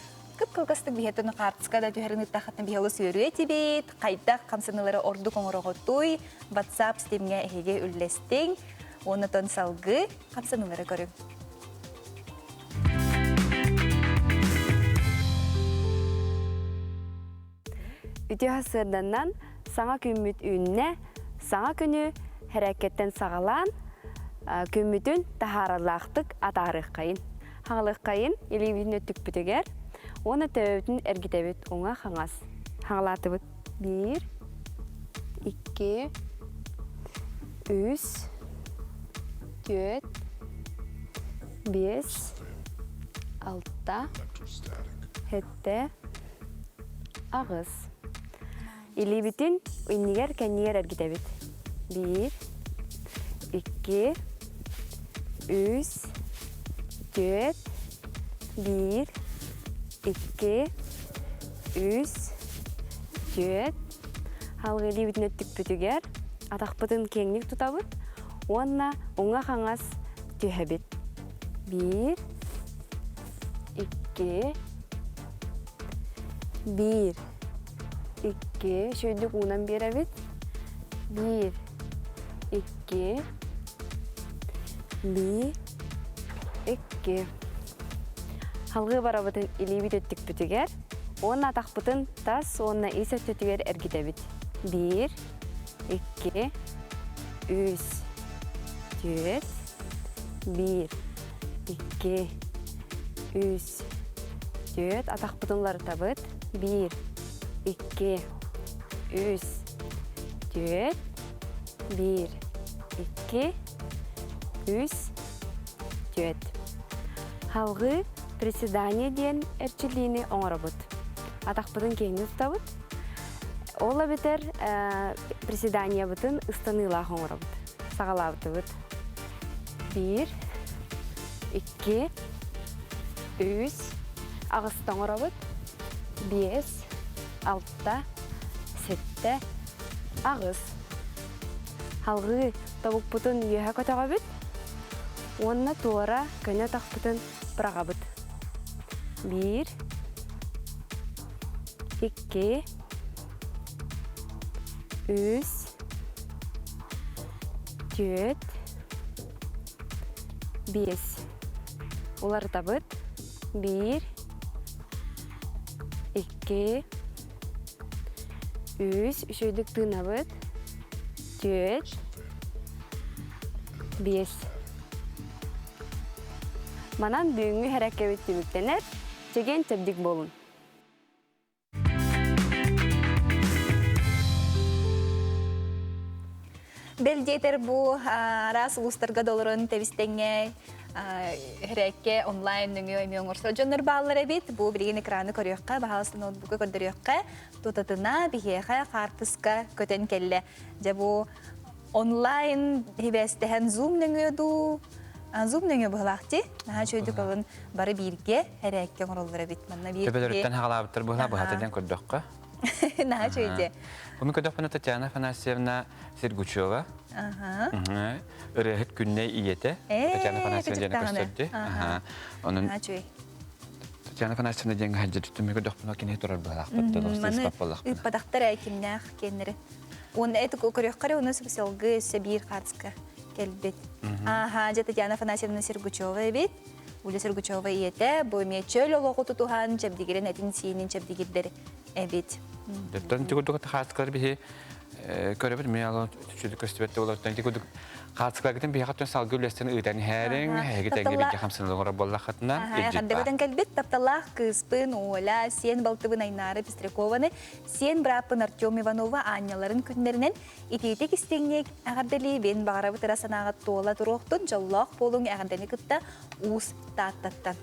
кып-кылгастык биһиэтин хаартыска да түһэрин ыттаххытына биһи олус үөрүө этибит. Хайдах хамсаныылары ордук оҥороҕутуй? WhatsApp стимҥэ эһиги үллэстиҥ. Уонна салгыы хамсаныылары көрүҥ. Үтүө сарсыарданнан саҥа күммүт үүннэ, саҥа күнү хэрээккэттэн саҕалаан, күммүтүн таһааралаахтык атаарыаххайын. Хаҥалыаххайын илиибитин өттүкпүтүгэр уонна төбөбүтүн эргитэбит уҥа-хаҥас. Хаҥалаатыбыт. Биир, икки, үс, түөрт, биэс, алта, сэттэ, аҕыс. Илиибитин иннигэр-кэннигэр эргитэбит. Биир, икки, үс, түөрт, биир, икки, үс, түөрт. Алгы илиибитин өттүкпүтүгэр атахпытын киэҥник тутабыт уонна уҥа-хаҥас түһэбит. Биир, икки, биир, икки, үчүгэйдик уунан биэрэбит. Биир, икки, биир, икки. Халгыы барабытын илиибит өттүкпүтүгэр уонна атахпытын тас уонна ис өттүтүгэр эргитэбит. Биир, икки, үс, түөрт, биир, икки, үс, түөрт. Атахпытын уларытабыт. Биир, икки, үс, түөрт, биир, икки, үс, түөрт. Халгыы приседание диэн эрчиллиини оҥоробут. Атахпытын киэҥник тутабыт. Ол эбэтэр приседаниябытын ыстаныылаах оҥоробут. Саҕалаабытыбыт. Биир, икки, үс, аҕыста оҥоробут. Биэс, алта, сэттэ, аҕыс. Халгыы тобукпутун үөһэ көтөҕөбүт уонна туора көнө атахпытын быраҕабыт. Биир, икки, үс, түөрт, биэс. Уларытабыт. Биир, икки, үс, үчүгэйдик тыынабыт. Түөрт, биэс. Манан бүгүҥҥү һэрэккэбит түмүктэнэр, чэгиэн-чэбдик буолун! Бэл диэтэр бу араас улуустарга долорон тэбистэҥҥэ һэрээккэ онлайн нөҥүө эмиэ оҥорсор дьоннор бааллар эбит. Бу билигин экраны көрүөххэ, баһаалыста ноутбукка көрдөрүөххэ. Тутатына биһиэхэ хаартыска көтөн кэллэ. Дьэ бу онлайн хибээстэһэн Zoom нөҥүө дуу, Zoom нөҥүө быһылаах дии. Наһаа үчүгэйдик ылын бары бииргэ һэрээккэ оҥороллор эбит. Манна биир Төбөлөрүттэн хаҕалаабыттар быһылаах быһата диэн көрдөххө. Наһаа үчүгэй Бу мин көрдөхпүнэ Татьяна Афанасьевна Сергучева. Ырыаһыт Күннэй ийэтэ Татьяна Афанасьевна диэн көстөрдү. Онон Татьяна Афанасьевна диэн хаһдьа түмү көрдөхпүнэ кини турар быһалаахпыт Маны ыыппатахтар ээ кимнээх киэннэри. Уонна эт көрүөххэ уну сылгы өссө биир хаартыска кэлбит. Ааха, дьэ Татьяна Афанасьевна Сергучева эбит. Уля Сергучева ийэтэ бу эмиэ чөл олоҕу тутуһан чэбдигирэн этин-сиинин чэбдигирдэр эбит. Дөртөн тигурдук хаартыскалар биһи көрөбүт мен ала түчүдүк көстүбэт болортон тигурдук хаартыскаларгытын биһиэхэ түн салгы үлэстэн ыытан иһээриҥ эһиги тэҥҥэ бииргэ хамсанан оҥорор буоллаххытына Хардыбытын кэлбит тапталлаах кыыспын Оля, сиэн балтыбын Айнаары Пестрякованы, сиэн бырааппын Артем Иванова аанньаларын күннэринэн итиитик истиҥник эҕэрдэлиибин баҕарабыт ыра санааҕыт туола туруохтун дьоллоох буолуҥ эҕэрдэни кытта Уус Тааттаттан.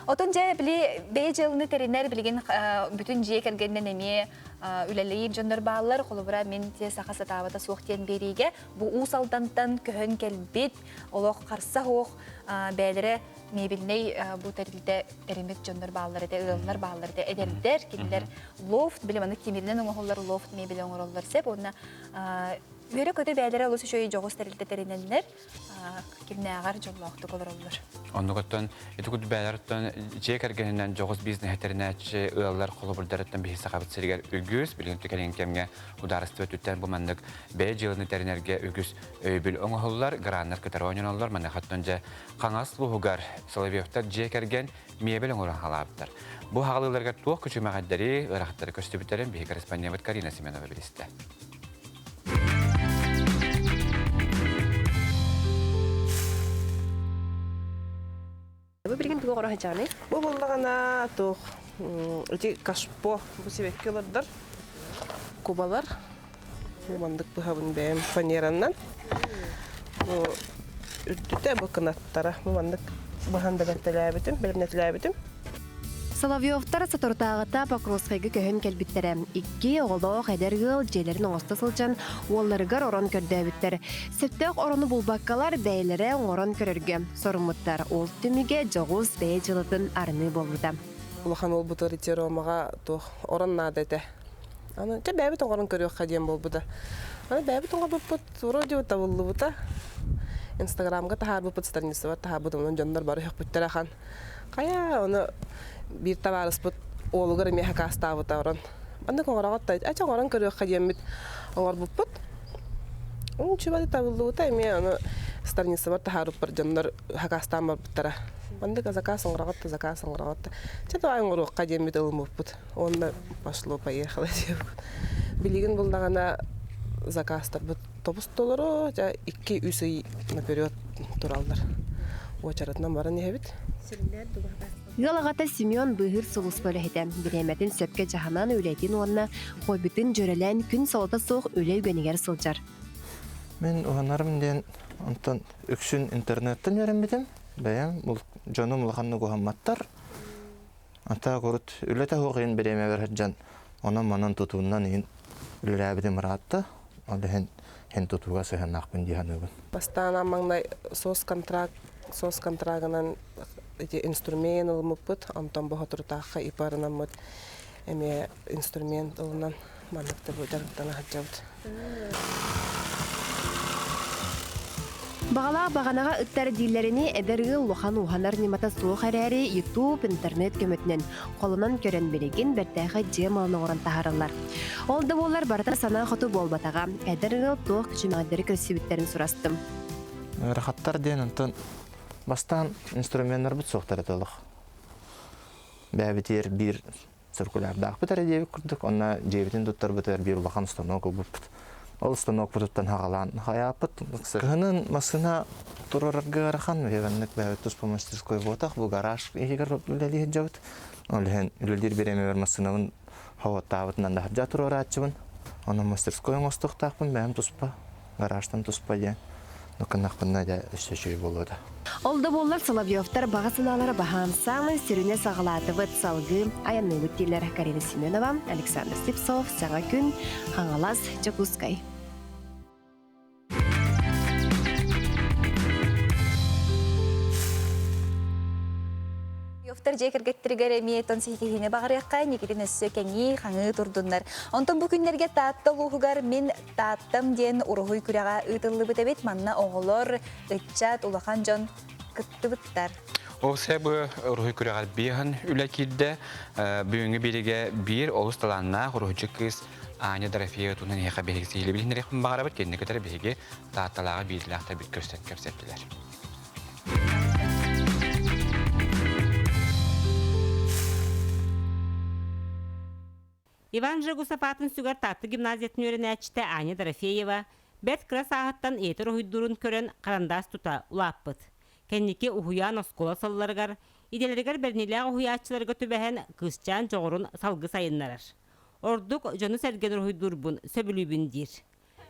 Отон дьэ били бэйэ дьыаланы тэринэр билигин бүтүн дьиэ кэргэнинэн эмиэ үлэлиир дьоннор бааллар. Холобура мин те саха сатаабата суох диэн биэриигэ бу Уус Алдантан көһөн кэлбит олох харса суох бэйэлэрэ мебельнэй бу тэрилтэ тэриммит дьоннор бааллар этэ, ыаллар бааллар этэ, эдэрдэр кинилэр лофт били маннык тимиринэн оҥоһуллар лофт мебель оҥороллор сеп уонна үөрэ-көтө бэйэлэрэ олус үчүгэй дьоҕус тэрилтэ тэринэннэр кимнээҕэр дьоллоохтук олороллор. Оннугуттан ити курдук бэйэлэриттэн дьиэ кэргэнинэн дьоҕус бизнеһи тэринээччи ыаллар холобурдарыттан биһи Сахабыт сиригэр үгүс, билигин кэлин кэмҥэ судаарыстыба өттүттэн бу маннык бэйэ дьыаланы тэринэргэ үгүс өйөбүл оҥоһуллар, граннар кытары оонньоноллор. Маныхаттан дьэ Хаҥас луһугар Соловьевтар дьиэ кэргэн миэбэл оҥорон халаабыттар. Бу хаалыыларыгар туох күчүмэҕэйдэри, ыарахаттары көстүбүттэрин биһи корреспондеммыт Карина Семенова билистэ. Бу билигин тугу оҥоро сылдьаҕыный? Бу буоллаҕына туох ити кашпо бу сибэкки олордор кубалар маннык быһабын бэйэм фанеранан бу үрдүтэ бу кынаттара бу маннык быһан бэлэмтэлээбитим бэлэмнэтилээбитим Соловьевтар соторутааҕыта Покровскайга көһөн кэлбиттэрэ. Икки оҕолоох эдэр ыал дьиэлэрин оҥосто сылдьан уолларыгар орон көрдөөбүттэр. Сөптөөх орону булбаккалар бэйэлэрэ оҥорон көрөргө соруммуттар. Ол түмүгэ дьоҕус бэйэ дьыалатын арыныы буолбута. Улахан уолбутугар ити Ромаҕа туох орон наада этэ. Аны дьэ бэйэбит оҥорон көрүөххэ диэн буолбута. Аны бэйэбит оҥорбуппут вроде бы табыллыбыта. Инстаграмга таһаарбыппыт, страницабар таһаарбытым, онон дьоннор бары сөхпүттэрэ ахан. Хайа, ону биир табаарыспыт уолугар эмиэ хакаастаабыта орон. Маннык оҥороҕут да, ача оҥорон көрүөххэ диэммит оҥорбуппут. Үчүгэй табыллыбыта эмиэ ону страницабар таһаарбыппар дьоннор хакаастаан барбыттара. Маннык заказ оҥороҕут да, заказ оҥороҕут да. Чэ, давай оҥоруохха диэммит ылыммыппыт. Уонна пошло-поехало диэбит. Билигин буллаҕына заказтарбыт тобус толору, дьэ 2-3 ый наперед тураллар. Уочаратынан баран иһэбит. Ыал аҕата Семен быыһыыр сулууспа үлэһитэ. Бириэмэтин сөпкө дьаһанан үлэтин уонна хоббитын дьүөрэлээн күн солото суох үлэ үгэнигэр сылдьар. Мин уһанарым диэн онтон үксүн интернеттэн үөрэммитим. Бэйэм дьонум улаханнык уһамматтар. Ата урут үлэтэ суох иһин бириэмэбэр сылдьан онон-манан тутуунан иһин үлэлээбитим ыраатта. Ол иһин иһин тутууга сыһыаннаахпын дии саныыбын. Бастаан маҥнай соцконтракт соцконтрагынан ити инструмент ылыммыппыт, онтон боһотурутаахха ИП-арынаммыт эмиэ инструмент ылынан маннык да дьарыктана сылдьабыт. Баҕалаах баҕанаҕа ыттар дииллэрини эдэр ыал улахан уһанар ньымата суох эрээри YouTube, интернет көмөтүнэн холонон көрөн билигин бэртээхэй дьиэ малын оҥорон таһаараллар. Ол да буоллар барыта санаа хоту буолбатаҕа. Эдэр ыал туох күчүмэҕэйдэри көрсүбүттэрин сурастым. Ыарахаттар диэн онтон бастаан инструменнарбыт суохтар этэ олох. Бэйэбитигэр биир циркулярдаахпыт эрэ диэбит курдук, онно дьиэбитин туттарбытыгар биир улахан станок ылбыппыт. Ол станокпутуттан хагалаан хайааппыт. Кыһынын массыына турарарга ыарахан, бэйэбэнник бэйэбит туспа мастерской буотах, бу гараж иһигэр үлэлии сылдьабыт. Ол иһин үлэлиир бириэмэбэр массыынабын хаваттаабытынан да туруорааччыбын. Онон мастерской оҥостуохтаахпын бэйэм туспа, гаражтан туспа диэн. Нукканнахпына дьэ өссө үчүгэй буолуо да. Ол да буоллар Соловьевтар баҕа санаалара баһаам саамай сүрүнэ саҕалаатыбыт салгыы айанныыбыт дииллэр Карина Семенова, Александр Слепцов, Саҥа күн, Хаҥалас, Дьокуускай. Йовтар дьиэ кэргэттэригэр эмиэ тон ситиһиини баҕарыахха, Никитин өссө кэҥии, хаҥыы турдуннар. Онтон бу күннэргэ Таатта улууһугар Мин Тааттам диэн уруһуй күрэҕэ ыытыллыбыт эбит. Манна оҕолор, ыччат, улахан дьон кыттыбыттар. Ол бу уруһуй күрэҕэр биэһин үлэ киирдэ. Бүгүҥҥү биригэ биир олус талааннаах уруһуйчу кыыс Аня Дорофеева туһунан эһиэхэ биһиги сиһилии билиһиннэриэхпин баҕарабыт. Кинини кытары биһиги Таатталааҕы биирдилээхтэр бит көрсөн кэпсэттилэр. Иван Жегусов аатын сүгэр Таатта гимназиятын үөрэнээччитэ Аня Дорофеева бэрт кыра сааһыттан ийэтэ уруһуйдуурун көрөн харандаас тута улааппыт. Кэнники уһуйаан оскуола сылларыгар идэлэригэр бэриниилээх уһуйааччыларга түбэһэн кыысчаан дьоҕурун салгыы сайыннарар. Ордук дьону-сэргэни уруһуйдуурбун сөбүлүүбүн диир.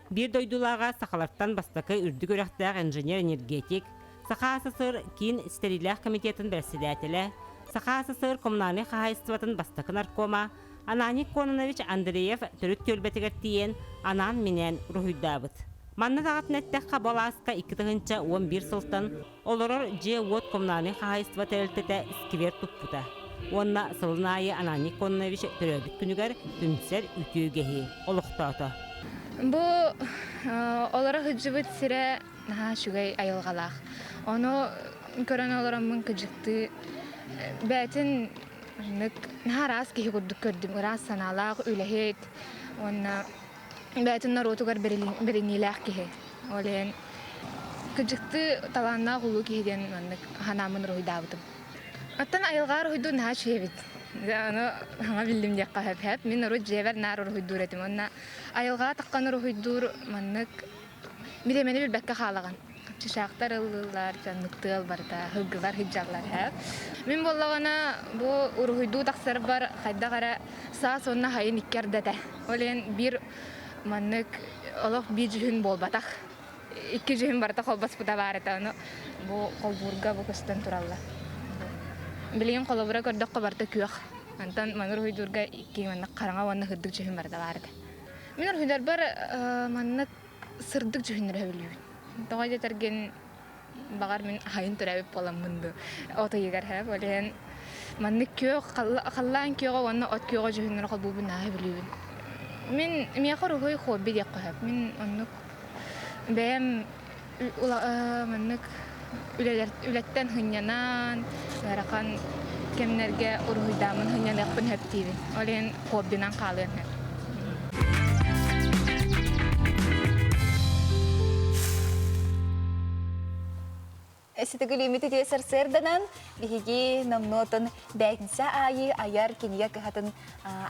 Биир дойдулааҕа сахалартан бастакы үрдүк үөрэхтээх инженер-энергетик, Саха СССР Киин ситэриилээх комитетын бэрэссэдээтэлэ, Саха СССР коммунальнай хаһаайыстыбатын бастакы наркома Ананий Кононович Андреев төрүт түөлбэтигэр тиийэн анаан-минээн уруһуйдаабыт. Манна даҕатан эттэххэ, бу алааска 2011 сылтан олорор дьиэ-уот коммунальнай хаһаайыстыба тэрилтэтэ сквер туппута уонна сылын аайы Ананий Кононович төрөөбүт күнүгэр түмсэр үтүө үгэһи олохтоото. Бу олоро сылдьыбыт сирэ наһаа үчүгэй айылҕалаах. Ону көрөн олороммун кыдьыктыы бэйэтин наһаа ыраас киһи курдук көрдүм. Ыраас санаалаах, үлэһит уонна бэйэтин норуотугар бэриниилээх киһи. Ол иһин кыдьыктыы талааннаах улуу киһи диэн маннык санааммын уруһуйдаабытым. Оттон айылҕа уруһуйдуур наһаа үчүгэй эбит. Ону саҥа биллим диэххэ сөп. Сөп. Мин урут дьиэбэр наар уруһуйдуур этим. Уонна айылҕаҕа таххан уруһуйдуур маннык бириэмэни билбэккэ хаалаҕын. Чычаахтар ыллыыллар, дьоннук тыал барыта, һылгылар сылдьаллар һэ. Мин буоллаҕына бу уруһуйдуу тахсарбар хайдах эрэ саас уонна сайын икки арда этэ. Ол иһин биир маннык олох биир дьүһүн буолбатах. Икки дьүһүн барыта холбоспута баар этэ. Ону бу холбуурга бу көстөн тураллар. Билигин холобура көрдөххө барыта күөх. Онтон маны уруһуйдуурга икки маннык хараҥа уонна сырдык дьүһүн барыта баар этэ. Мин уруһуйдарбар маннык сырдык дьүһүннэри сөбүлүүбүн. Тоҕо диэтэргин баҕар мин аһайын төрөөбүт буоламмын дуу от ыйыгар һэ ол иһин маннык күөх халлаан күөҕэ уонна от күөҕэ дьүһүннэри холбуубун наһаа сөбүлүүбүн. Мин миэхэ уруһуй хобби диэххэ сөп. Мин оннук бэйэм маннык үлэттэн сынньанан ыарахан кэмнэргэ уруһуйдааммын сынньаныахпын сөп диибин. Ол иһин хоббинан хаалыан сөп. Ситигилиимит үтүө сарсыарданан биһиги номнуотун бээтинсэ аайы айар кинигэ кыһатын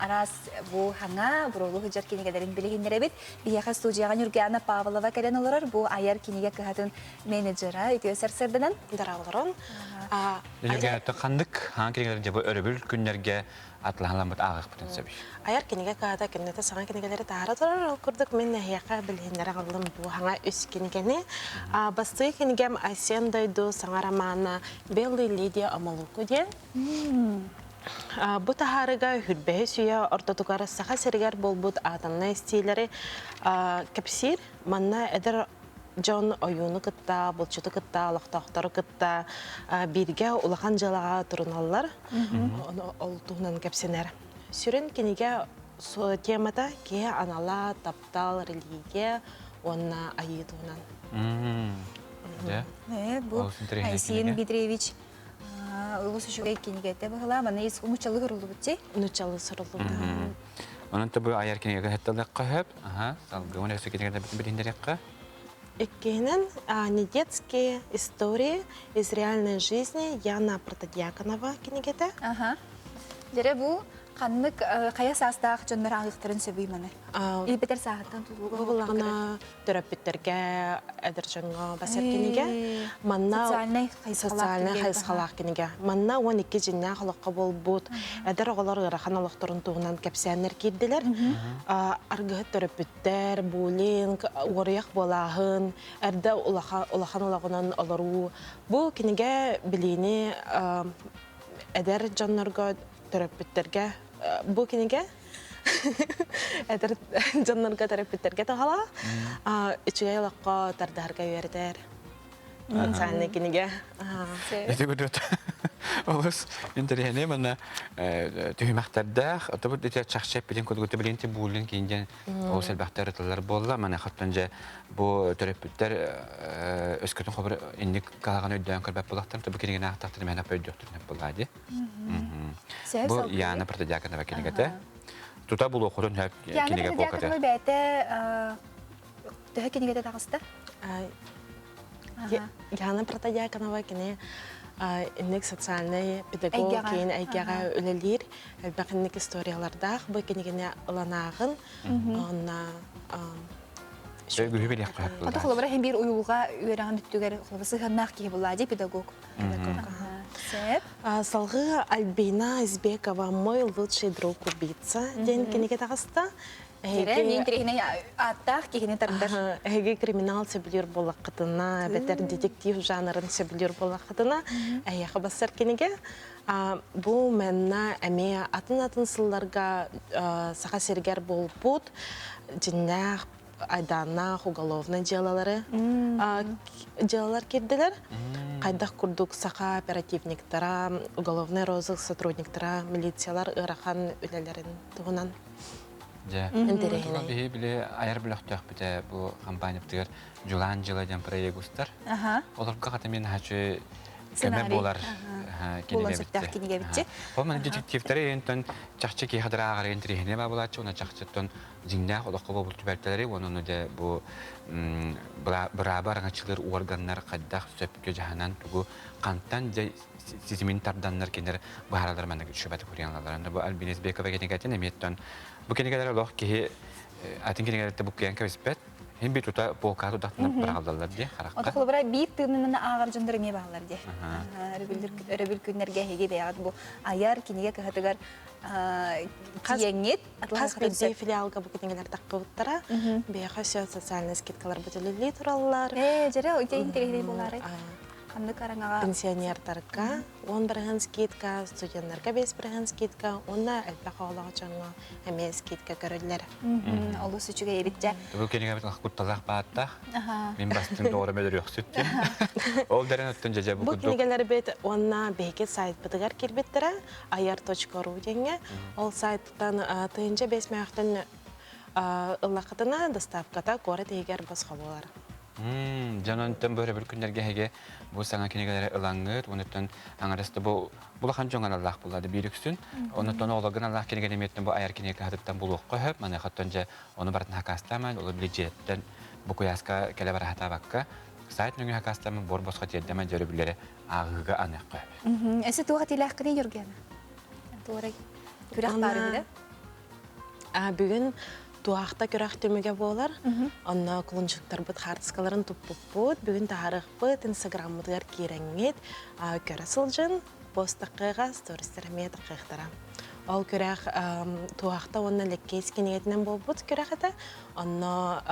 араас бу хаҥа буруолу сылдьар кинигэлэрин билиһиннэрэбит. Биһиэхэ студияҕа Нюргиана Павлова кэлэн олорор бу айар кинигэ кыһатын менеджера үтүө сарсыарданан. Дарааларон. Нюргиана ханнык хаан кинигэлэр дьэ бу өрөбүл күннэргэ атлаһаламмыт ааҕыахпытын сөбүй? Айар кинигэ кыһата кэмнэтэ саҥа кинигэлэри таһаара турар. Ол курдук мин эһиэхэ билиһиннэрэ аҕаллым бу хаҥа үс кинигэни. Бастакы кинигэм Айсен дойду саҥа романа Белый Лидия Омолуку диэн. Бу таһаарыга хүрбэһи сүүйэ ортотугар Саха сиригэр буолбут атомнай истиилэри кэпсиир. Манна эдэр дьон ойууну кытта, булчуту кытта, олохтоохтору кытта бииргэ улахан дьыалаҕа туруналлар. Ол туһунан кэпсэнэр. Сүрүн кинигэ темата киһи анала, таптал, религия уонна айыы туһунан. Бу Айсен Дмитриевич олус үчүгэй кинигэтэ быһылаа. Маны нуччалыы суруллубут дии. Нуччалыы суруллубут. Онон бу айар кинигэгэ хэттэлэххэ хөп. Аха, салгыы уон өссө кинигэлэр билиһиннэриэххэ. Иккиһинэн, «Недетские истории из реальной жизни» Яна Протодьяконова кинигэтэ. Аха. Дьэрэ бу Ханнык хайа саастаах дьоннор ааҕыахтарын сөбүй маны? Илбэтэр сааһыттан тутулуга Бу буллаҕына төрөппүттэргэ эдэр дьоҥҥо басар кинигэ. Манна социальнай социальнай хайысхалаах кинигэ. Манна 12 дьиннээх олоххо буолбут эдэр оҕолор ыарахан олохторун туһунан кэпсээннэр киирдилэр. Аргыһыт төрөппүттэр, буллинг, уоруйах буолааһын, эрдэ улахан олоҕунан олоруу. Бу кинигэ билиини эдэр дьоннорго төрөппүттэргэ бу кинигэ эдэр дьоннорго төрөппүттэргэ туһалаах үчүгэй олоххо тардыһарга үөрэтэр социальный кинигэ. Ити курдук олус интэриэһинэй манна түһүмэхтэрдээх отобут ити чахчы эппитин курдук билин ти буулин кинден олус элбэхтэр ытыллар буолла мана хаттан же бу төрөппүттэр өскөтүн хобур инник каһаҕан өйдөөн көрбөт булахтан бу кинигини аахтахтар мээнэ өйдүөхтүрүнэ буоллаа ди Бу Яна Протодьяконова кинигэтэ. Тута булуоххутун сөп кинигэ полката. Яна Протодьяконова бэйэтэ төһө кинигэтэ таҕыста? Яна Протодьяконова кини инник социальнай педагог киин эйгэҕэ үлэлиир элбэх инник историялардаах бу кинигини ыланааҕын онна Өйгүһү билиэххэ сөп. Ото холобура иһин биир уйулҕа үөрэҕин өттүгэр холобура сыһыаннаах киһи булаа дии педагог. Сөп. Салгыы Альбина Избекова «Мой лучший друг убийца» диэн кинигэ таҕыста. Эһиги мин интэриэһинэй ааттаах киһини тардар. Эһиги криминал сөбүлүүр буоллаххытына, эбэтэр детектив жанрын сөбүлүүр буоллаххытына, эһиэхэ бассар кинигэ. Бу манна эмиэ атын-атын сылларга Саха сиригэр буолбут дьиннээх айдааннаах уголовнай дьыалалары дьыалалар киирдилэр. Хайдах курдук саха оперативниктара, уголовный розыск сотрудниктара, милициялар ыарахан үлэлэрин туһунан Дьэ, интэриэһинэй. Биһи били айар бөлөхтөөхпүтэ бу компаниябытыгар Дьулаан дьыла диэн проект устар. Олорго хата мен хачы көмө буолар кинигэ битти. Ол маны детективтары ентон чахчы киһи хадырааҕар интэриэһинэй баа булааччы, уна чахчыттан дьиҥнээх олоххо буолбут түбэлтэлэри уонна дьэ бу бырааба араҥаччылыыр уорганнар хайдах сөпкө дьаһанан тугу хантан дьэ ситимин тарданнар кинилэр быһааралар маннык үчүгэйдик хурианаллар. Бу Альбина Избекова кинигэтин эмиэттэн бу кинигэлэр олох киһи атын кинигэлэртэ буккуйан кэбиспэт. Хин би тута полка тутахтына быраҕаллаллар дии харахха. Ото холобура биир тыынынан ааҕар дьоннор эмиэ бааллар дии. Өрөбүл күннэргэ эһиги бэйэҕит бу айар кинигэ кыһатыгар тиийэҥҥит Хас биирдии филиалга бу кинигэлэр таххыбыттара. Биһиэхэ все социальный скидкалар бүтүлүллүү тураллар. Ээ, дьэрэ, ити интэриэһинэй буолаарай? Ханнык араҥаҕа? Пенсионердарга 10% скидка, студеннарга 5% скидка уонна элбэх оҕолоох дьоҥҥо эмиэ скидка көрүллэр. Олус үчүгэй эбит дьэ. Бу кинигэбит кутталаах бааттаах. Мин бастын доҕорум өлөрүөхсүт диэн. Ол дэрэн оттон дьэдьэ бу Бу курдук. кинигэлэрбит уонна биһиги сайтпытыгар киирбиттэрэ ayar.ru диэҥҥэ. Ол сайттан 1005 мөөхтөн ыллаххытына доставката куорат иһигэр босхо буолар. Дьон онтон бу өрөбүл күннэргэ эһиги бу саҥа кинигэлэри ылаҥҥыт, онуттан аҥарыста бу улахан дьоҥ аналлаах буоллаады биир үксүн. Онуттан оҕолорго аналлаах кинигэни эмиэттэн бу айар кинигэ кыһатыттан булуохха сөп. Маныахаттан дьэ ону барытын хакаастааман, олор били дьиэттэн бу куйааска кэлэ бара сатаабакка, сайт нөҥүө хакаастааман буор босхо тиэрдэмэн дьэ өрөбүллэри ааҕыыга аныахха сөп. Эсэ туох этиилээххиний, Юргена? Туорай күрэх баар үһү Бүгүн туһахта күрэх түмүгэ буолар. Онно кулунчуктарбыт хаартыскаларын туппуппут. Бүгүн таһаарыахпыт, инстаграммытыгар киирэҥҥит көрө сылдьын, пост таххыаҕа, стористар эмиэ таххыахтара. Ол күрэх туһахта уонна Лэккиэс кинигэтинэн буолбут күрэх этэ. Онно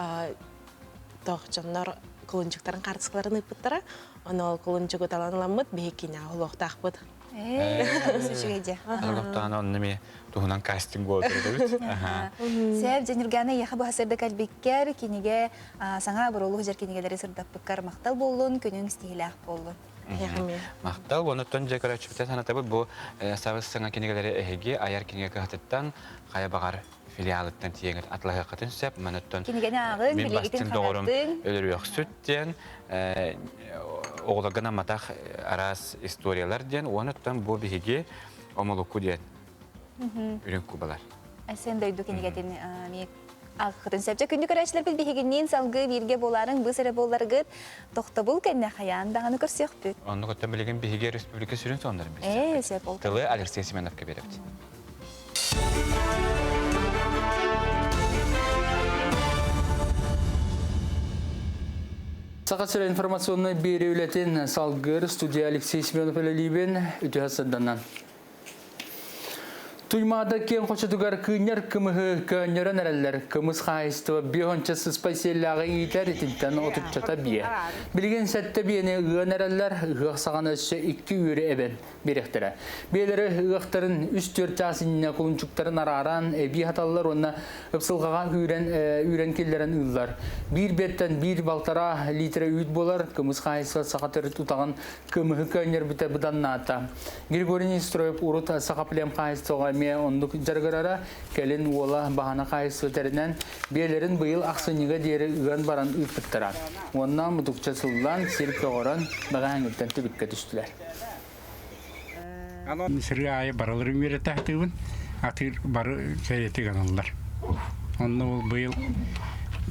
тоох дьоннор кулунчуктарын хаартыскаларын ыыппыттара. Ону ол кулунчугу талан ыламмыт биһи киинэҕэ уһулуохтаахпыт. Үчүгэй дьэ. Олохтоон онно эмиэ туһунан кастинг буолар эбит. Сээп Дьэнүргээнэ эйиэхэ бу сырдык кэлбиккэр кинигэ саҥа буруолух дьэр кинигэлэри сырдаппыккар махтал буоллун, күнүҥ ситиһиилээх буоллун. Махтал. Онуттан дьэ көрөөччүбүтэ санатабыт бу сабыс саҥа кинигэлэри эһиги айар кинигэ кыһатыттан хайа баҕар филиалыттан тиийэҥит атылаһыаххытын сөп. Манаттан Кинигэни ааҕыҥ, мин билигитин бастыҥ доҕорум хаҥаттыҥ. өлөрүөхсүт диэн оҕолорго намматах араас историялар диэн уонуттан бу биһиги омолукку диэн үрүҥ кубалар. Айсен дойду кинигэтин эмиэ ааххытын сөп. Дьэ, күндү көрөөччүлэрбит биһигинниин салгыы бииргэ буолаарыҥ, быыс эрэ буолларгыт, тохтобул кэннэ хайаан даҕаны көрсүөхпүт. Оннук оттон билигин биһиги республика сүрүн сонуннарын билсиэхпит. Ээ, сөп ол. Тылы Алексей Семеновка биэрэбит. Саха сирэ информационнай биэрии үлэтин салгыыр студия Алексей Семенов үлэлиибин үтүө сырданан. Туймаада киэҥ хочотугар кыынньар кымыһы көөнньөрөн эрэллэр. Кымыс хаһаайыстыба биэһонча сыспай сиэллээҕи иитэр, итинтэн отуччата биэ. Билигин сэттэ биэни ыан эрэллэр, ыһыах саҕана өссө икки үөрү эбэн биэриэхтэрэ. Биэлэри ыахтарын үс-түөрт чаас иннинэ кулунчуктарын арааран, эбии хаталлар уонна ыпсылҕаҕа үүрэн, үүрэн киллэрэн ыыллар. Биир биэттэн биир балтараа литрэ үүт буолар, кымыс хаһаайыстыба саха төрүт утаҕын кымыһы көөнньөрбүтэ быданнаата. Григорий Нестроев урут Сахаплем хаһаайыстыбаҕа эмиэ оннук дьарыгырара, кэлин уола баһана хаһаайыстыба тэринэн, биэлэрин быйыл ахсынньыга диэри ыан баран ыыппыттара. Уонна мутукча сыллан, сир көҕөрөн, бэҕэһээҥҥиттэн түбүккэ түстүлэр. Сырыы аайы барыларын үөрэтэ сатыыбын, атыыр бары кэриэтэ гыналлар. Онно ол быйыл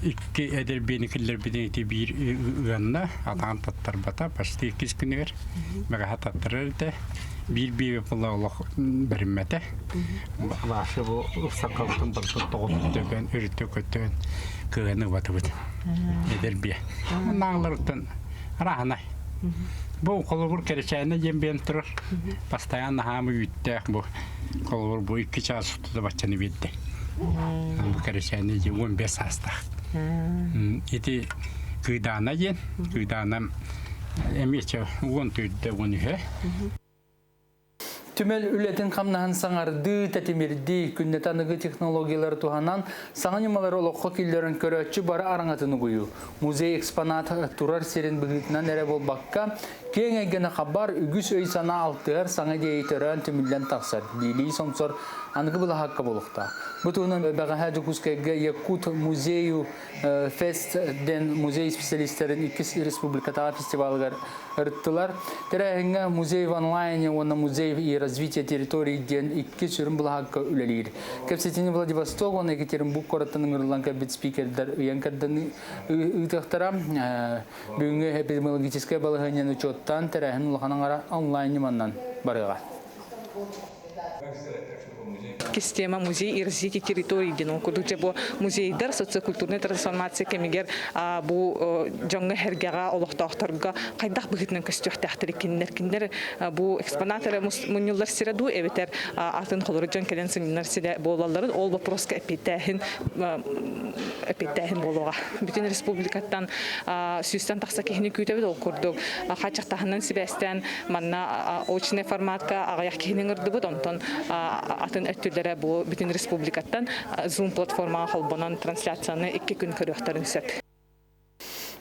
икки эдэр биэни киллэрбитин ити биир ыанна, атаан таттарбата, почти иккис күнүгэр бэҕэһээ таттарар этэ. Биир биэбэ була олох бэриммэтэ. Башы бу ыксаккабытын барытын тоҕус төкөн, өрүттэ көтөн кыһыны ыбатыбыт. Эдэр биэ. Нааҕыларыттан арааһынай. Бу холобур кэрэчээнэ диэн биэн турар. Постоянно хаамы үүттээх бу. Холобур бу икки чаас устата баччаны биэрдэ. Бу кэрэчээнэ диэн 15 саастаах. Ити Кыйдаана диэн. Кыйдаана эмиэ уон төрдө уон үһэ. Түмэл үлэтин хамнаһын саҥардыы, тэтимирдии, күннэтэ аныгы технологиялары туһанан, саҥа ньымалары олоххо киллэрэн көрөөччү бары араҥатын угуйуу. Музей экспонат турар сирин быһыытынан эрэ буолбакка, киэҥ эйгэни хабар, үгүс өй-санаа алтыһар саҥа идиэйи төрөөн түмүллэн тахсар, диилии сомсор аныгы былаһаакка буолуохтаах. Бу туһунан бэҕэһээ Дьокуускайга Якут музею Фест диэн музей специалистэрин иккис республикатааҕы фестивалыгар ырыттылар. Тэрээһиҥҥэ музей в онлайне уонна музей и развитие территорий диэн икки сүрүн былаһаакка үлэлиир. Кэпсэтиини Владивосток уонна Екатеринбург куораттан ыҥырыллан кэлбит спикердэр ыйан кэрдэн ыытыахтара. Бүгүҥҥү эпидемиологическай балаһыанньаны учуоттаан тэрээһин улахан аҥара онлайн ньыманан барыаҕа. Система музей и развитие территории диэн ол курдук дьэ бу музейдар социокультурнай трансформация кэмигэр бу дьоҥҥо сэргэҕэ олохтоохторго хайдах быһыытынан көстүөхтээхтэр кинилэр кинилэр бу экспонат эрэ мунньуллар сирэ дуу эбэтэр атын холоро дьон кэлэн сынньанар сирэ буолалларын ол вопроска эппиэттээһин эппиэттээһин буолуоҕа бүтүн республикаттан сүүстэн тахса киһини күүтэбит ол курдук хааччахтааһынынан сибээстээн Манна очный форматка аҕыйах киһини ыҥырдыбыт, онтон атын өттүлэрэ бу бүтүн республикаттан Zoom платформаҕа холбонон трансляцияны икки күн көрүөхтэрин сөп.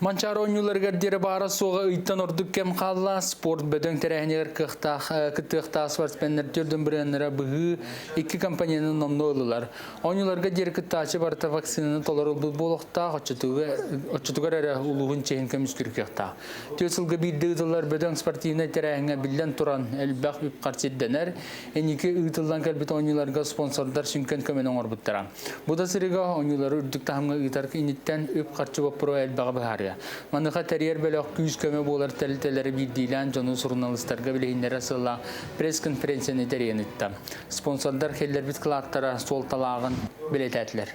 Манчаары оонньууларыгар диэри баара суоҕа ыйтан ордук кэм хаалла. Спорт бөдөҥ тэрээһинигэр кыахтаах, кыттыахтаах спортсменнэр төрдүн бырыаннара быһыы икки компоненын номнуо ыллылар. Оонньууларга диэри кыттааччы барыта вакцинаны толорулбут буолуохтаах, оччотугар эрэ улууһун чиэһин көмүскүүр кыахтаах. Түөрт сылга биирдэ ыытыллар бөдөҥ спортивнай тэрээһиҥҥэ биллэн туран элбэх үп-харчы ирдэнэр. Инники ыытыллан кэлбит оонньууларга спонсордар сүҥкэн көмөнү оҥорбуттара. Бу да сырыыга оонньуулары үрдүк таһымҥа ыытар инниттэн үп-харчы боппуруоһа элбэҕи быһаарыа. Маныаха тэрийэр бөлөх күүс-көмө буолар тэрилтэлэри биирдиилээн дьону суруналыыстарга билиһиннэрэр сыаллаах пресс-конференцияны тэрийэн ыытта. Спонсордар киллэрбит кылааттара суолталааҕын бэлиэтээтилэр.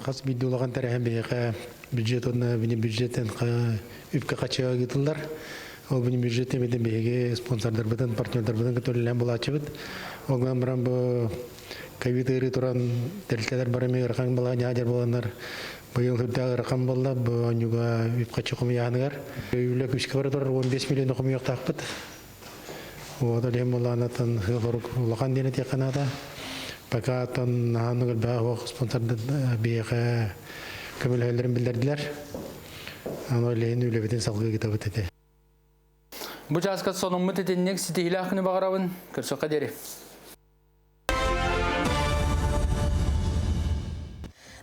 Хас биирдии улахан тэрээһин биһиэхэ бюджет уонна бини бюджеттэн үпкэ хачыга ыытыллар. Ол бини бюджеттен битин биһиги спонсордарбытын, партнердарбытын кытта үлэлээн булааччыбыт. Ол гынан баран бу ковид ыарыы туран тэрилтэлэр бары эмиэ ыарахан балаһыанньаҕа дьар буоланнар быйыл үрдээх ыарахан буолла. Бу оонньууга үп хачы хомуйааһыныгар үлэ күүскэ бара турар 15 миллион хомуйуохтаахпыт. Вот олем булаанатын улахан диэн этиэххэ наада. Пока оттон наһаа элбэх оһох спонсордар биһиэхэ көмөлөһөллөрүн биллэрдилэр. Аны илиһин үлэбитин салгыы ыытабыт этэ. Бу чааска сонуммут итинник ситиһиилээх күнү баҕарабын. Көрсөххө диэри.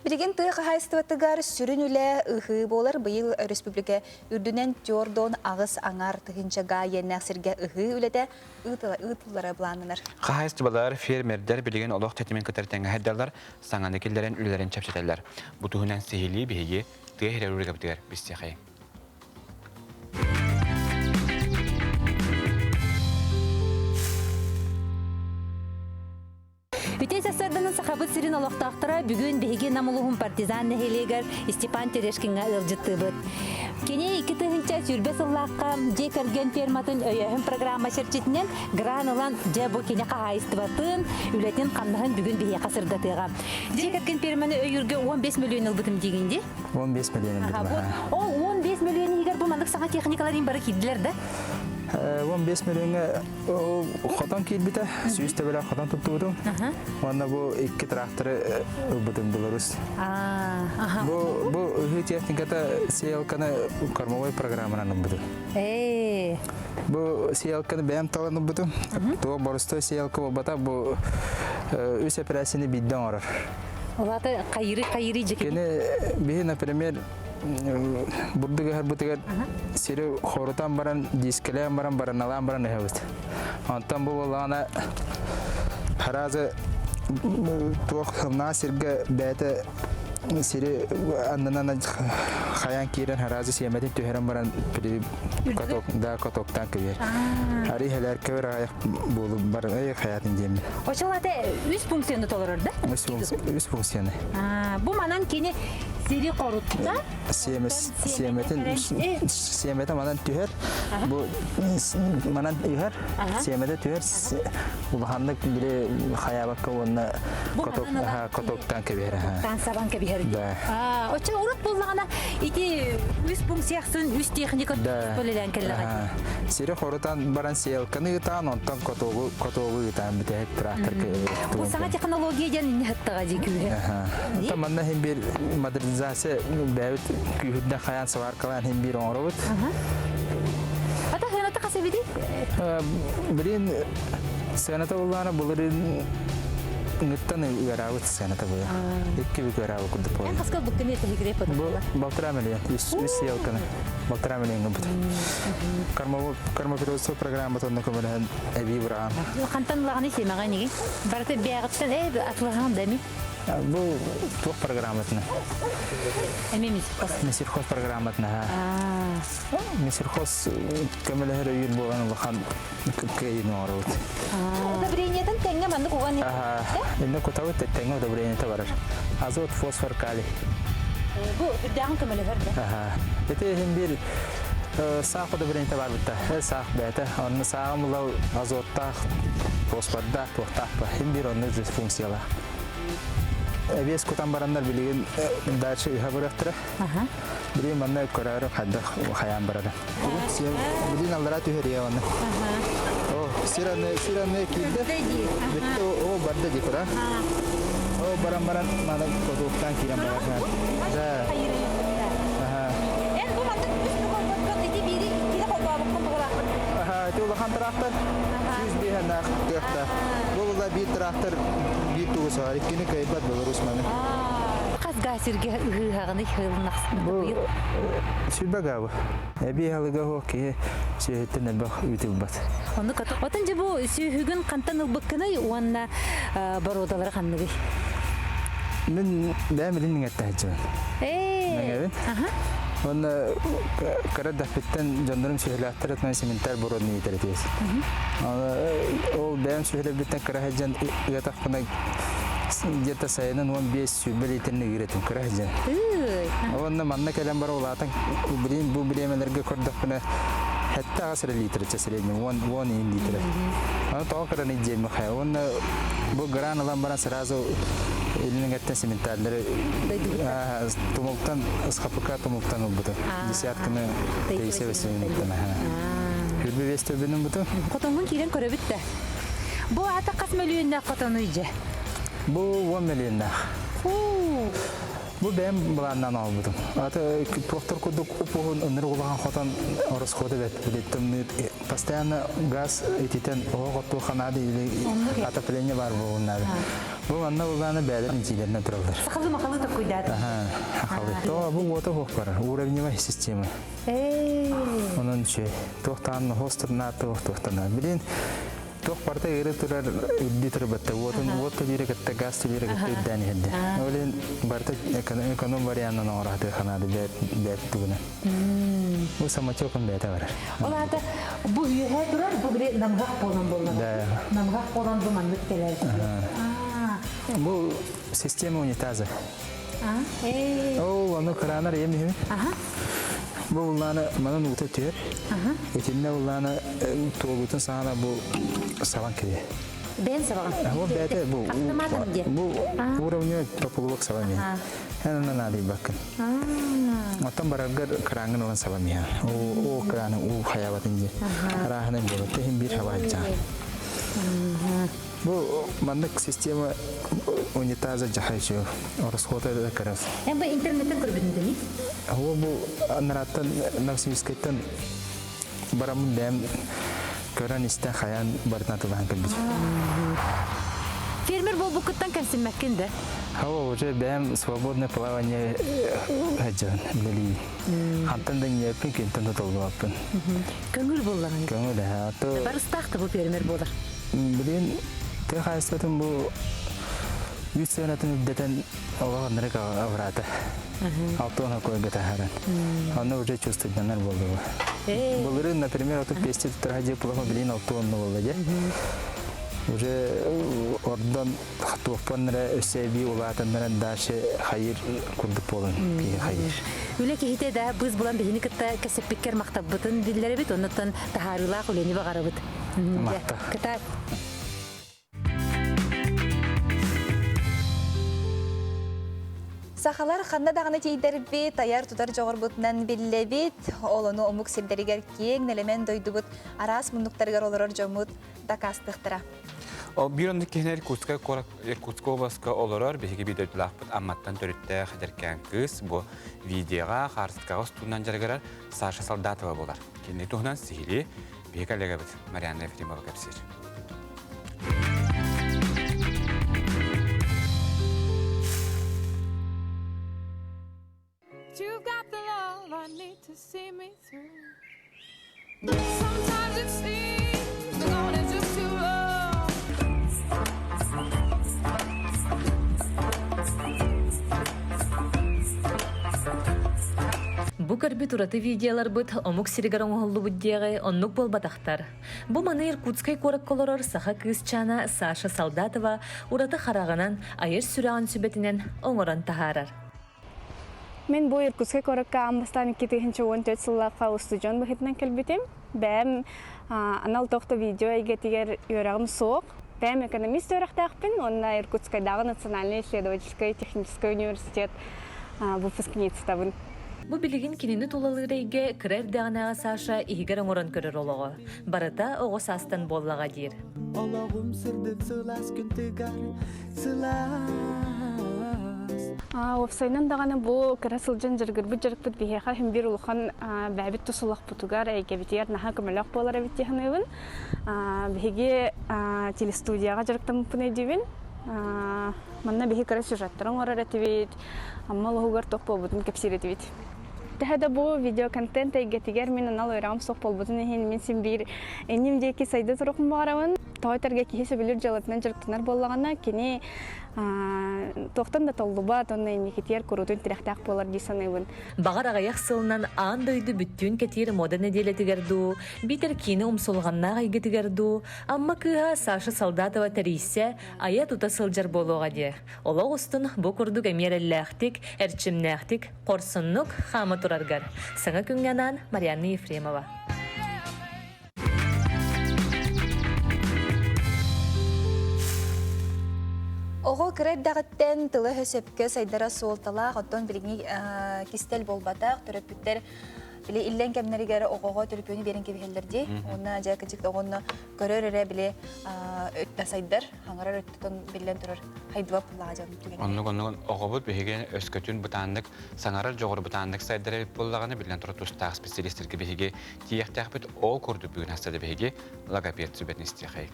Билигин тыа хаһаайыстыбатыгар сүрүн үлэ ыһыы буолар. Быйыл өрөспүүбүлүкэ үрдүнэн түөрт аҕыс аҥаар тыһыынча гаа иэннээх сиргэ ыһыы үлэтэ ыытыллара былааннанар. Хаһаайыстыбалар, фермердэр билигин олох тэтимин кытары тэҥҥэ сайдаллар, саҥаны киллэрэн үлэлэрин чэпчэтэллэр. Бу туһунан сиһилии биһиги тыа сирэ рубрикабытыгар билсиэхэйиҥ. Үтүө сарсыарданан Сахабыт сирин олохтоохторо бүгүн биһиги Нам улууһун партизан нэһилиэгэр Степан Терешкиҥҥа ыалдьыттыыбыт. Кини 2020 сыллаахха дьиэ кэргэн ферматын өйөөһүн программа чэрчитинэн гран ылан дьэ бу кини хаһаайыстыбатын, үлэтин-хамнаһын бүгүн биһиэхэ сырдатыаҕа. Дьиэ кэргэн ферманы өйүүргэ 15 мөлүйүөн ылбытым диигин дии? 15 мөлүйүөн ылбытым. Ол 15 мөлүйүөн иһигэр бу маннык саҥа техникалар бары киирдилэр да? 15 мөлүйүөҥҥэ Ол хотон киирбитэ, сүүс төбөлөөх хотон туттубутум. Уонна бу икки тракторы ылбытым Беларусь. Бу бу ыһыы техниката сеялканы кормовой программанан ылбытым. Бу сеялканы бэйэм талан ылбытым. Туох боростой сеялка буолбата, бу үс эпэрээссийэни биирдэ оҥорор. Улаата хайыры хайыры дьэки. Кини биһи, например, бурдук ыһарбытыгар сири хорутан баран, дискэлээн баран, бараналаан баран ыһабыт. Онтон бу буоллаҕына харазы туох сымнаҕас сиргэ бэйэтэ сири аннынан хайаан киирэн харазы сиэмэтин түһэрэн баран каток да катоктаан кэбиһэр. Ари хэлэр кэбэр аҕайах буолу бар эй хаятын диэммин. Очол ате үс функцияны толорор да? Үс функцияны. Бу манан кини Сири хорутта. Сиэмэтин сиэмэтэ манан түһэр. Бу манан түһэр. Сиэмэтэ түһэр. Улаханнык били хайаабакка уонна коток котоктан кэбиһэр. Тан сабан кэбиһэр. Да. Оччо урут буллаҕына ити үс пункцияксын үс техника бөлелен келлэҕэ. Сири хорутан баран сиэлканы ыытаан, онтон котогу котогу ыытаан бүтэһик трактор Бу саҥа технология диэн инне хаттаҕа дии күүһэ. Оттон манна иһин биир модернизация бэйэбит күүһүрдэн хайаан сваркалаан иһин биир оҥоробут. Ата сыаната хас эбитий? Билин сыаната буллаана былырыын ыңыттан ыараабыт сыаната була. Икки бүк ыараабыт курдук буолла. Эн хаска буккыны этэ Бу балтараа миллион, үс елканы. Балтараа миллион бут. Кармопилотство программатын көмөлөһөн эбии быраҕан. Хантан ылаҕыный сиэмэҕэ инигин? Барыта бэйэҕиттэн ээ атылаһаҕын да эми? Бу туох программатына? Эми Мисирхоз. Мисирхоз программатына. Мисирхоз көмөлөһөр өйүүр буолан улахан кыайыыны оҥоробут. Удобрениетын тэҥҥэ маннык уган Инне кутабыт тэҥҥэ удобрениета барар. Азот, фосфор, калий. Бу үрдээҕин көмөлөһөр да? Ити иһин биир саах удобрениета бар битта. Саах бэйэтэ. Онно сааҕым улал азоттаах, фосфордаах, туохтаах ба. Хин биир онно функциялаах. Эбиэс кутан бараннар билигин дача үһэ барыахтара. Билигин манна көрөөрү хайдах хайаан барара. Билигин аллара түһэриэ онно. О, сир аны, сир аны киирдэ. Бүттэ, о, барда ди кура. О, баран баран мана кодуктан киирэн барар. Да. Эн бу маннык үс холботкон ити биири иккини холбообуккун буолаахпын. Аха, ити улахан трактор 105 кыахта. Бу була биир трактор биир тугу соһар, иккини кыайбат Беларусь маны. Хас гаа сиргэ ыһыаҕыный Бу сүрбэ гаабы. Эбии аһылыга суох киһи сүөһүттэн элбэх үүт ылбат. Оннук отон дьэ бу сүөһүгүн хантан ылбыккыный уонна боруодалара ханныгый? Мин бэйэм илин иҥэттэһиччибин. Ээ. Уонна кыра дэхпиттэн дьоннорум сүөһүлээхтэр этинэн сементаль боруоданы иитэр этиэс. Ол бэйэм сүөһүлэрбиттэн кыра сылдьан ыатахпына где-то сайынын 15-20 литрин ыыр этим кыра сылдьан. Уонна манна кэлэн бара улаатан билин бу бириэмэлэргэ көрдөхпүнэ хэтте аҕыс эрэ литр среднем 10 10 литр. Аны тоҕо кыраны диэмми хайа. Уонна бу гран ылан баран сразу илин сементаллары тумултан СХПК тумултан ылбыта. Десятканы тейсе весенниттен. Хүрбе вес төбөнүн буту. Хотоҥҥун киирэн көрөбүт да. Бу ата хас мөлүйүннээх хотонуй дьэ? Бу 10 мөлүйүннээх. Бу бэйэм былааннаан оҥорбутум. Аты туохтар курдук упуһун ынырык улахан хотон ороскуота бэт билиттим постоянно газ ититэн оһох оттуохха наада или отопление баар буолуон наада. Бу манна буллаана бээлэр интиилэринэн тураллар. Сахалы махалы токкуйдаат. Аха, хахалы. То бу уота хуох барар, уровневая система. Онон үчүгэй. Туохтаан хостурна туох туохтана. Билин туох барыта ыыры турар үрдүү турбатта. Уотун уот төлүүрэ кытта газ төлүүрэ кытта үрдээн иһэрдэ. Ол иһин барыта эконом варианынан оҥоро ханаады бэт бэт тугунан. Бу самотеком бэйэтэ барар. Ол аата бу үөһээ турар бу били намыһах буолан буолла. Да. Намыһах буолан бу маннык кэлэр. Бу система унитаза. Ол ону кыраанар ем иһин. Бу уллааны манан уута түһэр. Итиннэ уллааны туолуутун саҕана бу сабан кэлиэ. Бэйэн сабаҕын. Бу бэйэтэ бу Автоматом диэн. бу уровня поплавок сабан иһин. Эн онно наадыйбаккын. Оттон бараргар кырааҥҥын ылан сабан иһэн. Ол кырааны уу хайаабатын диэн. Арааһынан буолар. Тэһин биир хабааччаан. Бу маннык система унитаза дьаһайчы ороскуота да кырас. Эн бу интернеттен көрбүтүн дени? Ол бу анараттан Новосибирскайтан бараммын бэйэм көрөн истэн хайаан барытын атылаһан кэлбит. Фермер буолбуккуттан кэмсиммэккин да? Хава уже бэйэм свободное плавание сылдьабын үлэлиибин. Хантан да ньиэппин, кимтэн да толлубаппын. Көҥүл буоллаҕын. Көҥүл эһэ. То Барыстаах да бу фермер буолар. Билигин тыа хаһаайыстыбатын бу үүт сыанатын үрдэтэн олох ынырык абыраата. Алтон көйгө таһааран. Онно уже чувствуйданар буолла. Былырыын, например, отут пести туттара дьиэ плохо билин алтон буолла дьэ. Уже ордон туохпан эрэ өссө эбии улаатыннаран дальше хайыр курдук буолан киһи хайыр. Үлэ киһитэ да быыс булан биһини кытта кэсэппиккэр махтаббытын биллэрэбит, оннуттан таһаарыылаах үлэни баҕарабыт. Махтал. Кытаат. Сахалар ханна даҕаны тиийдэрбит, тайар-тутар дьоҕурбутунан биллэбит. Ол ону омук сирдэригэр киэҥ нэлэмэн дойдубут араас муннуктарыгар олорор дьоммут дакаастыахтара. Ол биир оннук киһини Иркутскай куорат Иркутскай областка олорор биһиги биир дойдулаахпыт Амматтан төрүттээх эдэркээн кыыс бу видеоҕа хаартыскаҕа устуунан дьарыгырар Саша Солдатова буолар. Кини туһунан сиһилии биһиги коллегабыт Марианна Ефремова кэпсиир. You've got the love I need to see me through. Sometimes it seems the going is just too rough. Бу көрбүт ураты видеоларбыт омук сиригэр оҥоһуллубут диэҕи оннук буолбатахтар. Бу маны Иркутскай куоракка олорор саха кыысчаана Саша Солдатова ураты хараҕынан, айар сүрэҕин сүбэтинэн оҥорон таһаарар. Мин бу Иркутскай куоракка аан бастаан 2014 сыллаахха устудьуон быһыытынан кэлбитим. Бэйэм анал туох да видео эйгэтигэр үөрэҕим суох. Бэйэм экономист үөрэхтээхпин уонна Иркутскайдааҕы национальный исследовательскай техническэй университет выпускницабын. Бу билигин кинини тулалыыр эйгэ кыра эрдэҕинээҕи Саша иһигэр оҥорон көрөр олоҕо. Барыта оҕо саастан буоллаҕа диир. Олоҕум сырдык сылаас күн тыгар сылаас. Уопсайынан даҕаны бу кыра сылдьан дьарыгырбыт дьарыкпыт биһиэхэ иһин биир улахан бэйэбит тус олохпутугар, эйгэбитигэр наһаа көмөлөөх буолар эбит дии саныыбын. Биһиги телестудияҕа дьарыктаммыппын өйдүүбүн. Манна биһи кыра сюжеттары оҥорор этибит, Амма олоһугар туох буолбутун кэпсиир этибит. Төһө да бу видеоконтент эйгэтигэр мин анал үөрэҕим суох буолбутун иһин мин син биир инним диэки сайда туруохпун баҕарабын. Тоҕо этэргэ киһи сөбүлүүр дьыалатынан дьарыктанар буоллаҕына, кини туохтан да толлубат уонна инникитигэр куруутун тирэхтээх буолар дии саныыбын. Баҕар аҕыйах сылынан аан дойду бүттүүн кэтиир мода нэдиэлэтигэр дуу, биитэр киинэ умсулҕаннаах эйгэтигэр дуу, Амма кыыһа Саша Солдатова тэрийсэ, айа-тута сылдьар буолуоҕа диэ. Олох устун бу курдук эмиэ эрэллээхтик, эрчимнээхтик, хорсуннук хаама тураргар. Саҥа күҥҥэ анаан Марианна Ефремова. Оҕо кыра эрдэҕиттэн тыла-өһө сөпкө сайдара суолталаах, оттон билиҥҥи кистэл буолбатах, төрөппүттэр били иллэҥ кэмнэригэр оҕоҕо төлөпүөнү биэрэн кэбиһэллэр дии. Уонна дьэ кырдьык оҕону көрөр эрэ били өттө сайдар, хаҥарар өттүтэн биллэн турар хайдыбат буллаҕа дьон түгэнигэр. Оннук оннук оҕобут биһиги өскөтүн бытааннык саҥарар дьоҕур бытааннык сайдар эбит буоллаҕына биллэн турар тустаах специалистэргэ биһиги тиийиэхтээхпит ол курдук бүгүн хастада биһиги логопед сүбэтин истиэхэй.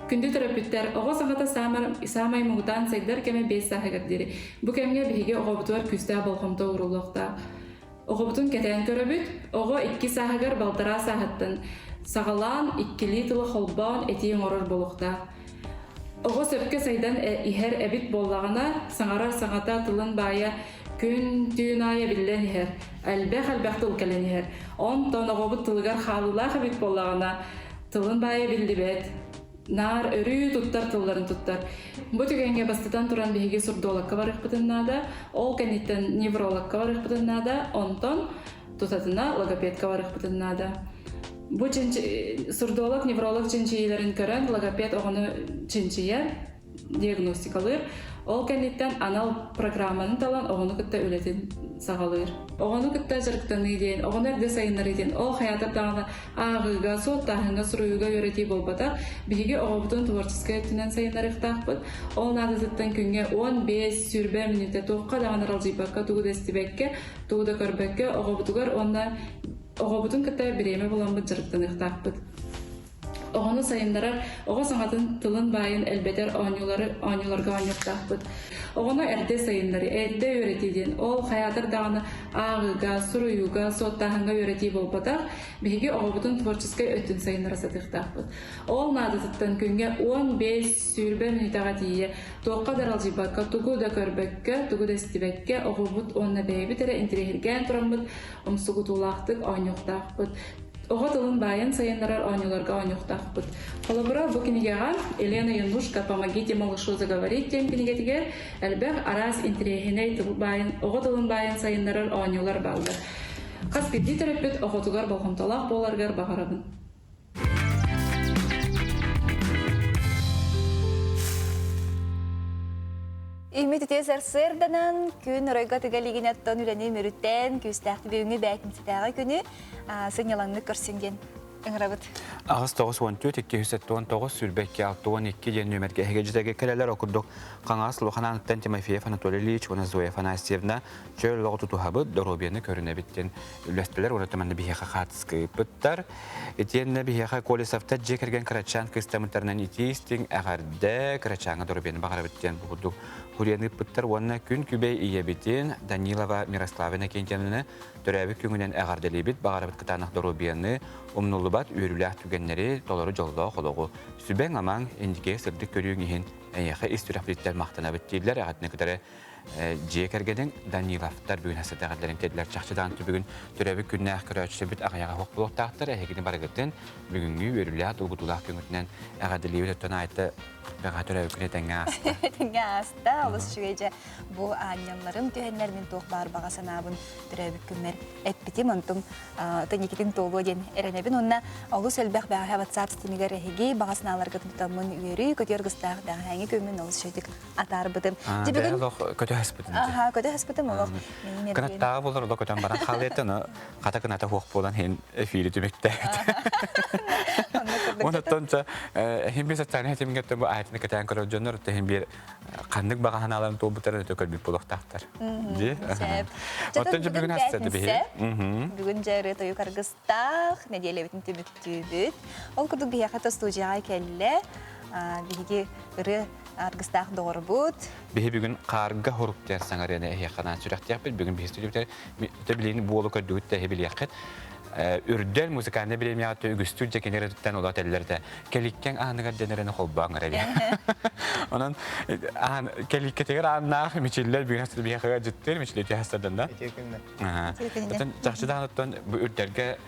Күндү төрөппүттэр, оҕо саҥата саамай муҥутаан сайдар кэмэ 5 сааһыгар диэри. Бу кэмҥэ биһиги оҕобутугар күүстээх болҕомто ууруллуохтаах. Оҕобутун кэтээн көрөбүт. Оҕо икки сааһыгар балтараа сааһыттан саҕалаан иккилии тылы холбоон этии оҥорор буолуохтаах. Оҕо сөпкө сайдан иһэр эбит буоллаҕына, саҥарар саҥата тылын баайа Күн түүн аайы эбиллэн иһэр, элбэх-элбэх тыл кэлэн иһэр. Онтон оҕобут тылыгар хаалыылаах эбит буоллаҕына, тылын баайа биллибэт, наар өрүү туттар тылларын туттар. Бу түгэҥҥэ бастатан туран биһиги сурдологка барыахпытын наада, ол кэнниттэн неврологка барыахпытын наада, онтон тутатына логопедка барыахпытын наада. Бу сурдолог, невролог чинчийиилэрин көрөн логопед оҕону чинчийэр, диагностикалыыр. Ол кэнниттэн анал программаны талан оҕону кытта үлэтин саҕалыыр. Оҕону кытта дьарыктаныы диэн, оҕону эрдэ сайыннарыы диэн ол хайаатар даҕаны ааҕыыга, суоттааһыҥҥа, суруйууга үөрэтии буолбатах. Биһиги оҕобутун творческай өттүнэн сайыннарыахтаахпыт. Ол наадатыттан күҥҥэ 15-20 мүнүүтэ туохха даҕаны аралдьыйбакка, тугу да истибэккэ, тугу да көрбөккө оҕобутугар уонна оҕобутун кытта бириэмэ буламмыт дьарыктаныахтаахпыт. Оҕону сайыннарар, оҕо саҥатын тылын баайын элбэтэр оонньуулары оонньууларга оонньуохтаахпыт. Оҕону эрдэ сайыннарыы, эрдэ үөрэтии диэн ол хайаатар даҕаны ааҕыыга, суруйууга, суоттааһыҥҥа үөрэтии буолбатах, биһиги оҕобутун творческай өттүн сайыннара сатыахтаахпыт. Ол наадатыттан күҥҥэ 15-20 мүнүүтэҕэ тиийэ туохха да аралдьыйбакка, тугу да көрбөккө, тугу да истибэккэ оҕобут уонна бэйэбит эрэ интириэһиргээн тураммыт умсугутуулаахтык оонньуохтаахпыт. Оҕо тылын баайын сайыннарар оонньууларга оонньуохтаахпыт. Холобура, бу кинигэҕэ Елена Янушка «Помогите малышу заговорить» диэн кинигэтигэр элбэх араас интэриэһинэй тыл баайын, оҕо тылын баайын сайыннарар оонньуулар бааллар. Хас биирдии төрөппүт оҕотугар болҕомтолоох буоларыгар баҕарабын. Үмүт үтүө сарсыарданан күн оройго тыга илигинэттэн үлэни мүрүтэн күүстээх бүгүҥҥү бээтинсэтээҕи күнү сынньалаҥнык көрсүн диэн ыҥырабыт. 8 94 279 22 62 диэн нүөмэргэ эһиги дьитэгэ кэлэлэр окурдук Хаҥас Лухананыттан Тимофеев Анатолий Ильич уонна Зоя Афанасьевна чөл олоҕу тутуһабыт, доруобуйаны көрүнэбит диэн үллэстилэр уонна манна биһиэхэ хаатыскыйыппыттар. Итиэннэ биһиэхэ Колесовтар дьиэ кэргэн кырачаан кыстамыттарынан итии истиҥ эҕэрдэ кырачааҥҥа доруобуйаны баҕарабыт диэн бу курдук хуруйан ыыппыттар уонна күн күбэй ийэбитин Данилова Мирослава Иннокентьевнаны төрөөбүт күҥүнэн эҕэрдэлиибит, баҕарабыт кытаанах доруобуйаны, умнуллубат үөрүүлээх түгэннэри, толору дьоллоох олоҕу, сүбэҥ-амаҥ, инникигэ сырдык көрүүҥ иһин эйиэхэ ис сүрэхпититтэн махтанабыт дииллэр, эҕэтини кытары дьиэ кэргэниҥ Даниловтар бүгүн хасытаҕалларын тиэрдилэр чахчытаан бүгүн төрөөбүт күннээх көрөөччүлэрбит аҕыйаҕа суох буолуохтаахтар эһигини барыгытын бүгүҥҥү үөрүүлээх долгутуулаах күҥҥүтүнэн эҕэрдэлиибит оттон айта бэҕэһээ төрөөбүт күнэ этэҥҥэ ааста этэҥҥэ ааста олус үчүгэй дьэ бу аанньалларым түһэннэр мин туох баар баҕа санаабын төрөөбүт күммэр эппитим онтум тэнникитин туолуо диэн эрэнэбин уонна олус элбэх бэҕэһээ WhatsApp ситимигэр эһиги баҕа санааларгытын тутаммын үөрүү көтүөр гыстаах бэҕэһээҥи күммүн олус үчүгүйдүк атаарбытым. Дьэ бүгүн олох көтө хаспытым. Аха, көтө хаспытым олох. Кынаттааҕы болор олох көтөн баран хаалыйата, но хата кыната хуох буолан хин эфири түмүктээбит. Онтон хин бир социальный ситимҥэ бу аайтыны кэтээн көрөр дьоннор хин бир ханнык баҕа санааларын туолбуттарын өтө көрбүт буолуохтаахтар. Дии. Оттон дьэ бүгүн астады биһи. Бүгүн дьэ ырыа тойук аргыстаах нэдиэлэбитин түмүктүүбүт. Ол курдук биһиэхэ студияҕа кэллэ. Биһиги ырыа аргыстаах доҕорбут. Биһи бүгүн хаарга хорук диэн саҥарыаны эһиэхэ сүрэхтиэхпит. Бүгүн биһи студиябытыгар билигин буолу көрдүгүт да эһи билиэххит. Үрдэл музыкальнай бириэмийэҕэ үгүстүк дьэ кинилэриттэн улаат эллэрдэ. Кэликкэҥ ааныгар дэнэрини холбоон эрэ. Онон аан кэликкэтигэр ааннаах мичиллэр бүгүн биһиэхэ дьиттир мичиллити хастарданна. Оттон чахчы даҕаныттан бу үрдэлгэ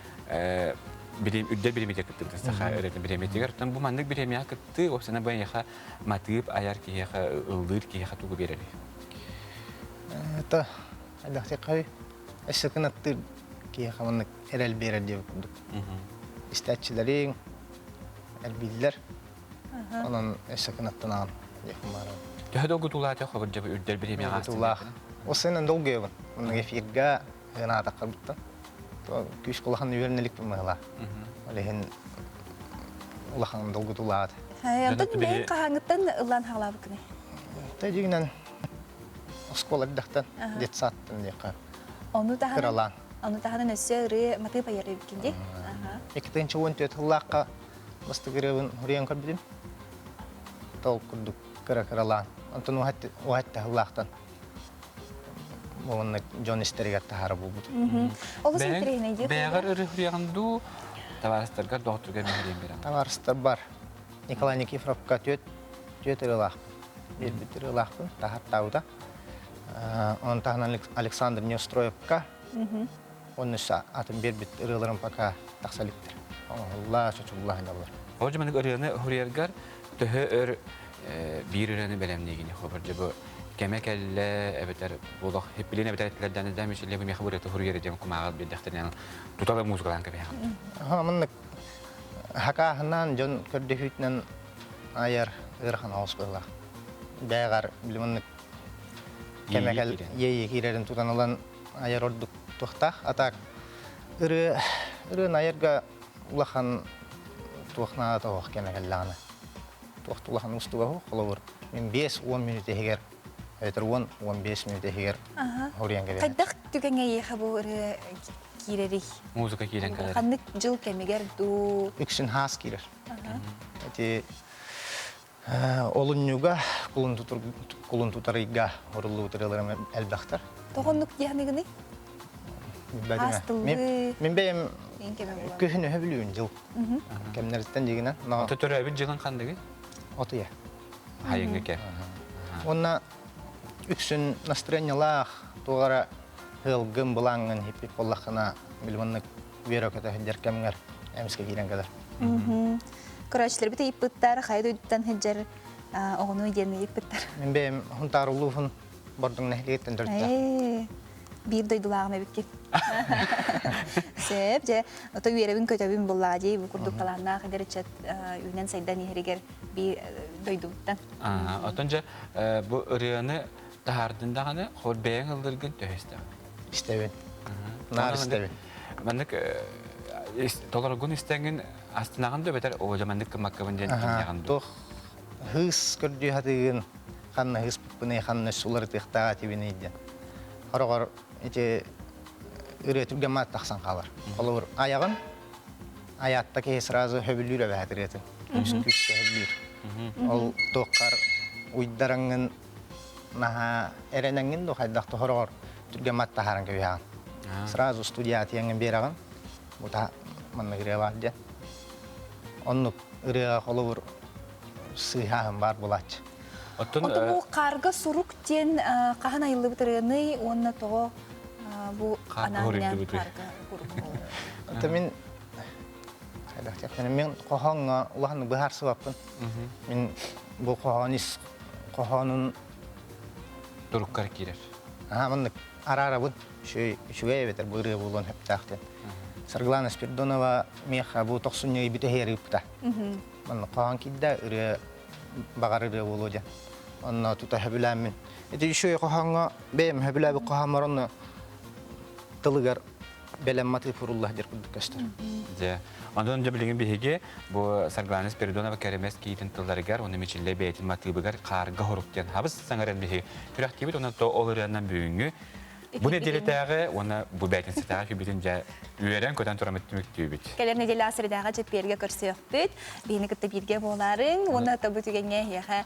үрдэл бириэмийэтигэр кыттыбытын саха ырыатын бириэмийэтигэр. Оттон бу маннык бириэмийэҕэ кыттыы, уопсайынан бу эйиэхэ матыып айар киһиэхэ, ыллыыр киһиэхэ тугу биэрэрий? Это элэхтикхай өссө аттыыр киһиэхэ маннык эрэл биэрэр диэбит курдук. Истээччилэриҥ элбииллэр. Онон өссө кынаттанаҕын диэхпин баҕарабын. Төһө долгутуулаах холобур дьэ үрдэл бириэмийэҕэ Долгутуулаах. Осынан долгуйабын. Оннук эфирга ынаатахха буттан. Күүс улахан үөрэнэликпин быһыылаах. Ол иһин улахан долгутуулаат. Онтон бэйэҥ хаһааҥҥыттан ыллаан хаалаабыккыный? Тэ дьиҥинэн оскуола эрдэхтэн, детсадтан диэххэ. Ону таһынан Кыралаан. Ону таһынан өссө ырыа матыып айар эбиккин дии. 2014 сыллаахха бастакы ырыабын суруйан көрбүтүм. Тол курдук кыра-кыралаан. Онтон уһатта сыллаахтан уонна дьон истэригэр таһаара буолбут. Олус интэриэһинэй дии. Бэйэҕэр ырыа суруйаҕын дуу, табаарыстаргар, доҕотторгор миһириэн биэрэҕин? Табаарыстар бар. Николай Никифоровка түөт түөт ырыалаахпын. Биэрбит ырыалаахпын, таһааттаабыта. Он таһынан Александр Неустроевка оннуса атын биэрбит ырыаларым пока тахса иликтэр. Оҥоһулла, чочулла сылдьаллар. Ол дьэ маннык ырыаны суруйаргар төһө өр биир ырыаны бэлэмниигини хобор дьэ бу кэмэ кэллэ эбэтэр болох хиппилин эбэтэр этилэрдээн да мичилле бу миэхэ ырыаты суруйар диэн кумааҕы биэрдэхтэринэ тутала музыкалаан кэбиһэҕин. Маннык хакааһынан дьон көрдөһүүтүнэн айар ыарахан оҕус быһыылаах. Бэйэҕэр били маннык кэмэ кэл иэйии киирэрин тутан ылан айар ордук туохтаах. А так ырыа ырыаны айарга улахан туох наадата суох кэмэ кэллэҕинэ. Туох да улахан уустуга суох. Холобур, мин 5-10 мүнүүтэ иһигэр эбэтэр 10-15 мүнүүтэ иһигэр хоруйан кэбиһэр. Хайдах түгэҥҥэ эйиэхэ бу ырыа киирэрий? Музыка киирэн кэлэр. Ханнык дьыл кэмигэр дуу? Үксүн хаас киирэр. Ити олунньуга кулун тутар ыйга уруллубут ырыаларым элбэхтэр. Тоҕоннук диэхныгыный? Аас тыллыы. Мин бэйэм күһүн өһө бүлүүн дьыл. Кэмнэриттэн дигинэн. Ото төрөөбүт дьылын хандыгы? Отуя. Хайыҥҥы кэ. Уонна үксүн настроениялаах туох эрэ ыалгын, былааҥҥын хиппит буоллаххына, били маннык үөрэ көтө сылдьар кэмҥэр эмискэ киирэн кэлэр. Көрөөччүлэрбит ыйыппыттар, хайа дойдуттан сылдьар оҕону диэн ыйыппыттар. Мин бэйэм Хунтаар улууһун Бордоҥ нэһилиэгиттэн төрүттээх. Биир дойдулааҕым эбиккин. Сөп, дьэ, ото үөрэбин көтөбүн буллаа дии, бу курдук талааннаах эдэр ыччат үүнэн-сайдан иһэригэр биир дойдубуттан. Оттон дьэ, бу ырыаны таһаардын даҕаны, хор бэйэҥ ыллыргын төһө истэҕин? Истэбин. Наар истэбин. Маннык толоргун истэҥин астынаҕын да бэтэр оо дьэ маннык кымаккабын диэн киниэҕин Туох хыыс көрдүү хатыгын ханна хыыспыппыный ханна уларытыахтаах этибиний диэн. Хороҕор ити ырыа түргэн маат тахсан хаалар. Холобур, айаҕын аяатта киһи сразу хөбүлүүр эбэһээт ырыатын. Күүскэ хөбүлүүр. Ол туоххар уйдараҥҥын наһаа эрэнэҥҥин дуу хайдах хороҕор түргэн маат таһааран кэбиһэҕин. Сразу студия тиэҥҥин биэрэҕин. Бу та маннык ырыа баар диэн. Оннук ырыаҕа холобур сыыһааһын баар булааччы. Оттон бу Хаарга сурук диэн хаһан айыллыбыт ырыаный уонна тоҕо бу анаан хаарга Ата мин мин хоһооҥҥо улахан быһаарсыбаппын. Мин бу хоһоон ис хоһоонун туруккар киирэр. Аа маннык араарабын. Үчүгэй эбэтэр бу ырыа буолуон сөптөөх диэн. Саргылана Спиридонова миэхэ бу тохсунньу ыйбыт эһиэр ыыппыта. Манна хоһоон киирдэ ырыа баҕар ырыа буолуо диэн. Онно тута сөбүлээммин. Ити үчүгэй хоһооҥҥо бэйэм сөбүлээбит хоһооммор онно тылыгар бэлэм матыып урулла диир курдук көстөр. Дьэ, онон дьэ билигин биһиги бу Саргылана Спиридонова кэрэмэс киитин тылларыгар уонна Мичиллэ бэйэтин матыыбыгар хаарга хорук диэн хабыс саҥаран биһиги күрэхтиибит онон то ол ырыанан бүгүҥҥү бу нэдиэлэтээҕи уонна бу бээтинсэтээҕи күбүтүн дьэ үөрэн-көтөн тураммыт түмүктүүбүт. Кэлэр нэдиэлэ сирэдээҕи чэппиэргэ көрсүөхпүт. Биһини кытта бииргэ буолаарыҥ уонна тобу түгэҥҥэ эһиэхэ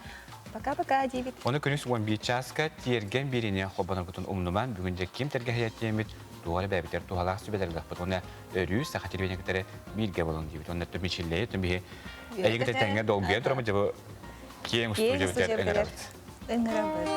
пока-пока диибит. Ону күнүс 11 чааска тиэргэн биэриини холбоноргутун умнуман бүгүн дьэ ким тэлгэһийэттиэммит туох эрэ бэйэбитигэр туһалаах сүбэлэр ылыахпыт уонна өрүү саха телевидение кытары бииргэ буолуҥ диибит. Уонна мичиллэйи биһи эйигин тэҥҥэ долгуйан тураммыт дьэ бу киэҥ устуудьуйабытыгар ыҥырабыт. Ыҥырабыт.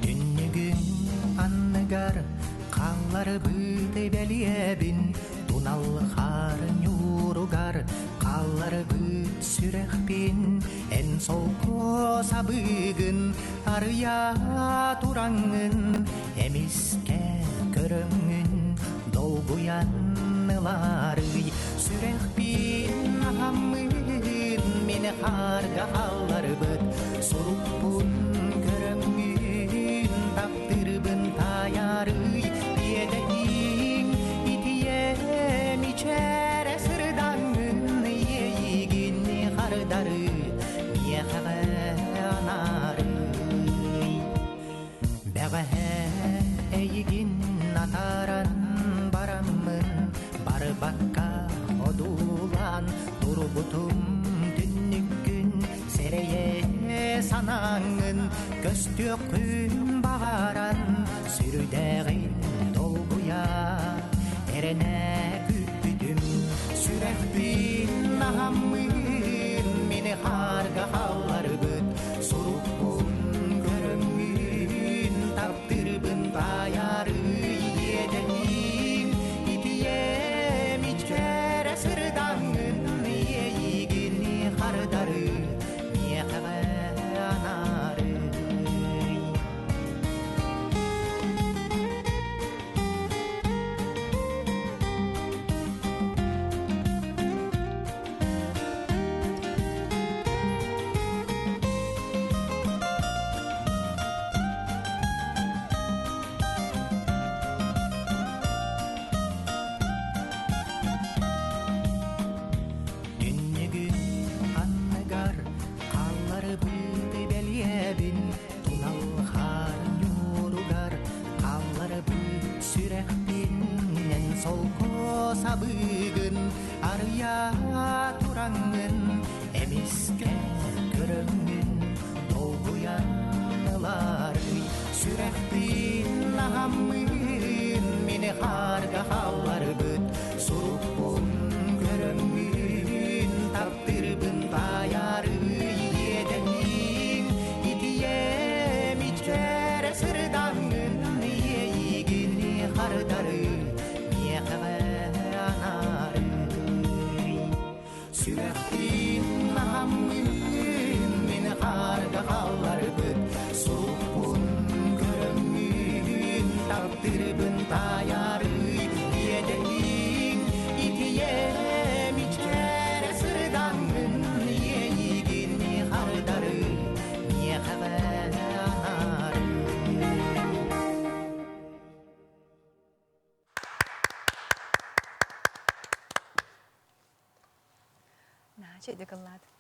Түннүгүн анныгар хаалларбыт бэлиэбин Тунал хаар ньууругар хаалларбыт сүрэхпин Эн солко сабыыгын арыйа тураҥҥын Эмискэ көрөҥҥүн долгуйан ылаарый Сүрэхпин аһаммын мин хаарга хаалларбыт Сурукпун көрөҥҥүн таптырбын таайарый Биэдэтиҥ итиэм ичээрэ сырдаҥҥын Иэйигин хардары миэхэҕэ анаарый Бэҕэһээ эйигин атааран бараммын барбакка одуулаан турбутум. санаңын Көстүөххүн баҕаран Сүрдээҕин долгуйа Эрэнэ күүппүтүм Сүрэхпин аһаммын Мини хаарга хаалларбыт Сурукпун көрөммүн Таптырбын таайары иэдэниим Итиэм иччэрэ сырдаҥҥын Иэйигин хардары Миэхэҕэ анаары. Түннүгүн анныгар хаалларбыт бэлиэбин тунал хаар ньууругар хаалларбыт сүрэхпинэн солко сабыгын арыйа тураҥҥын эмискэ көрөҥҥүн долгуйан ыларый сүрэхпин аһаммын мини хаарга хаалларбыт сурукпун көрөммүн таптырбын таайарый иэдэниим итиэм иччэрэ сырдаҥҥын иэйигин хардары миэхэҕэ анаарый Сүрэхпин аһаммын мин хаарга хаалларбыт сурукпун көрөммүн таптырбын таайарый иэдэниҥ итиэм иччэрэ сырдаҥҥын иэйигин хардары миэхэҕэ анаары. Наача үдүк ыллаат.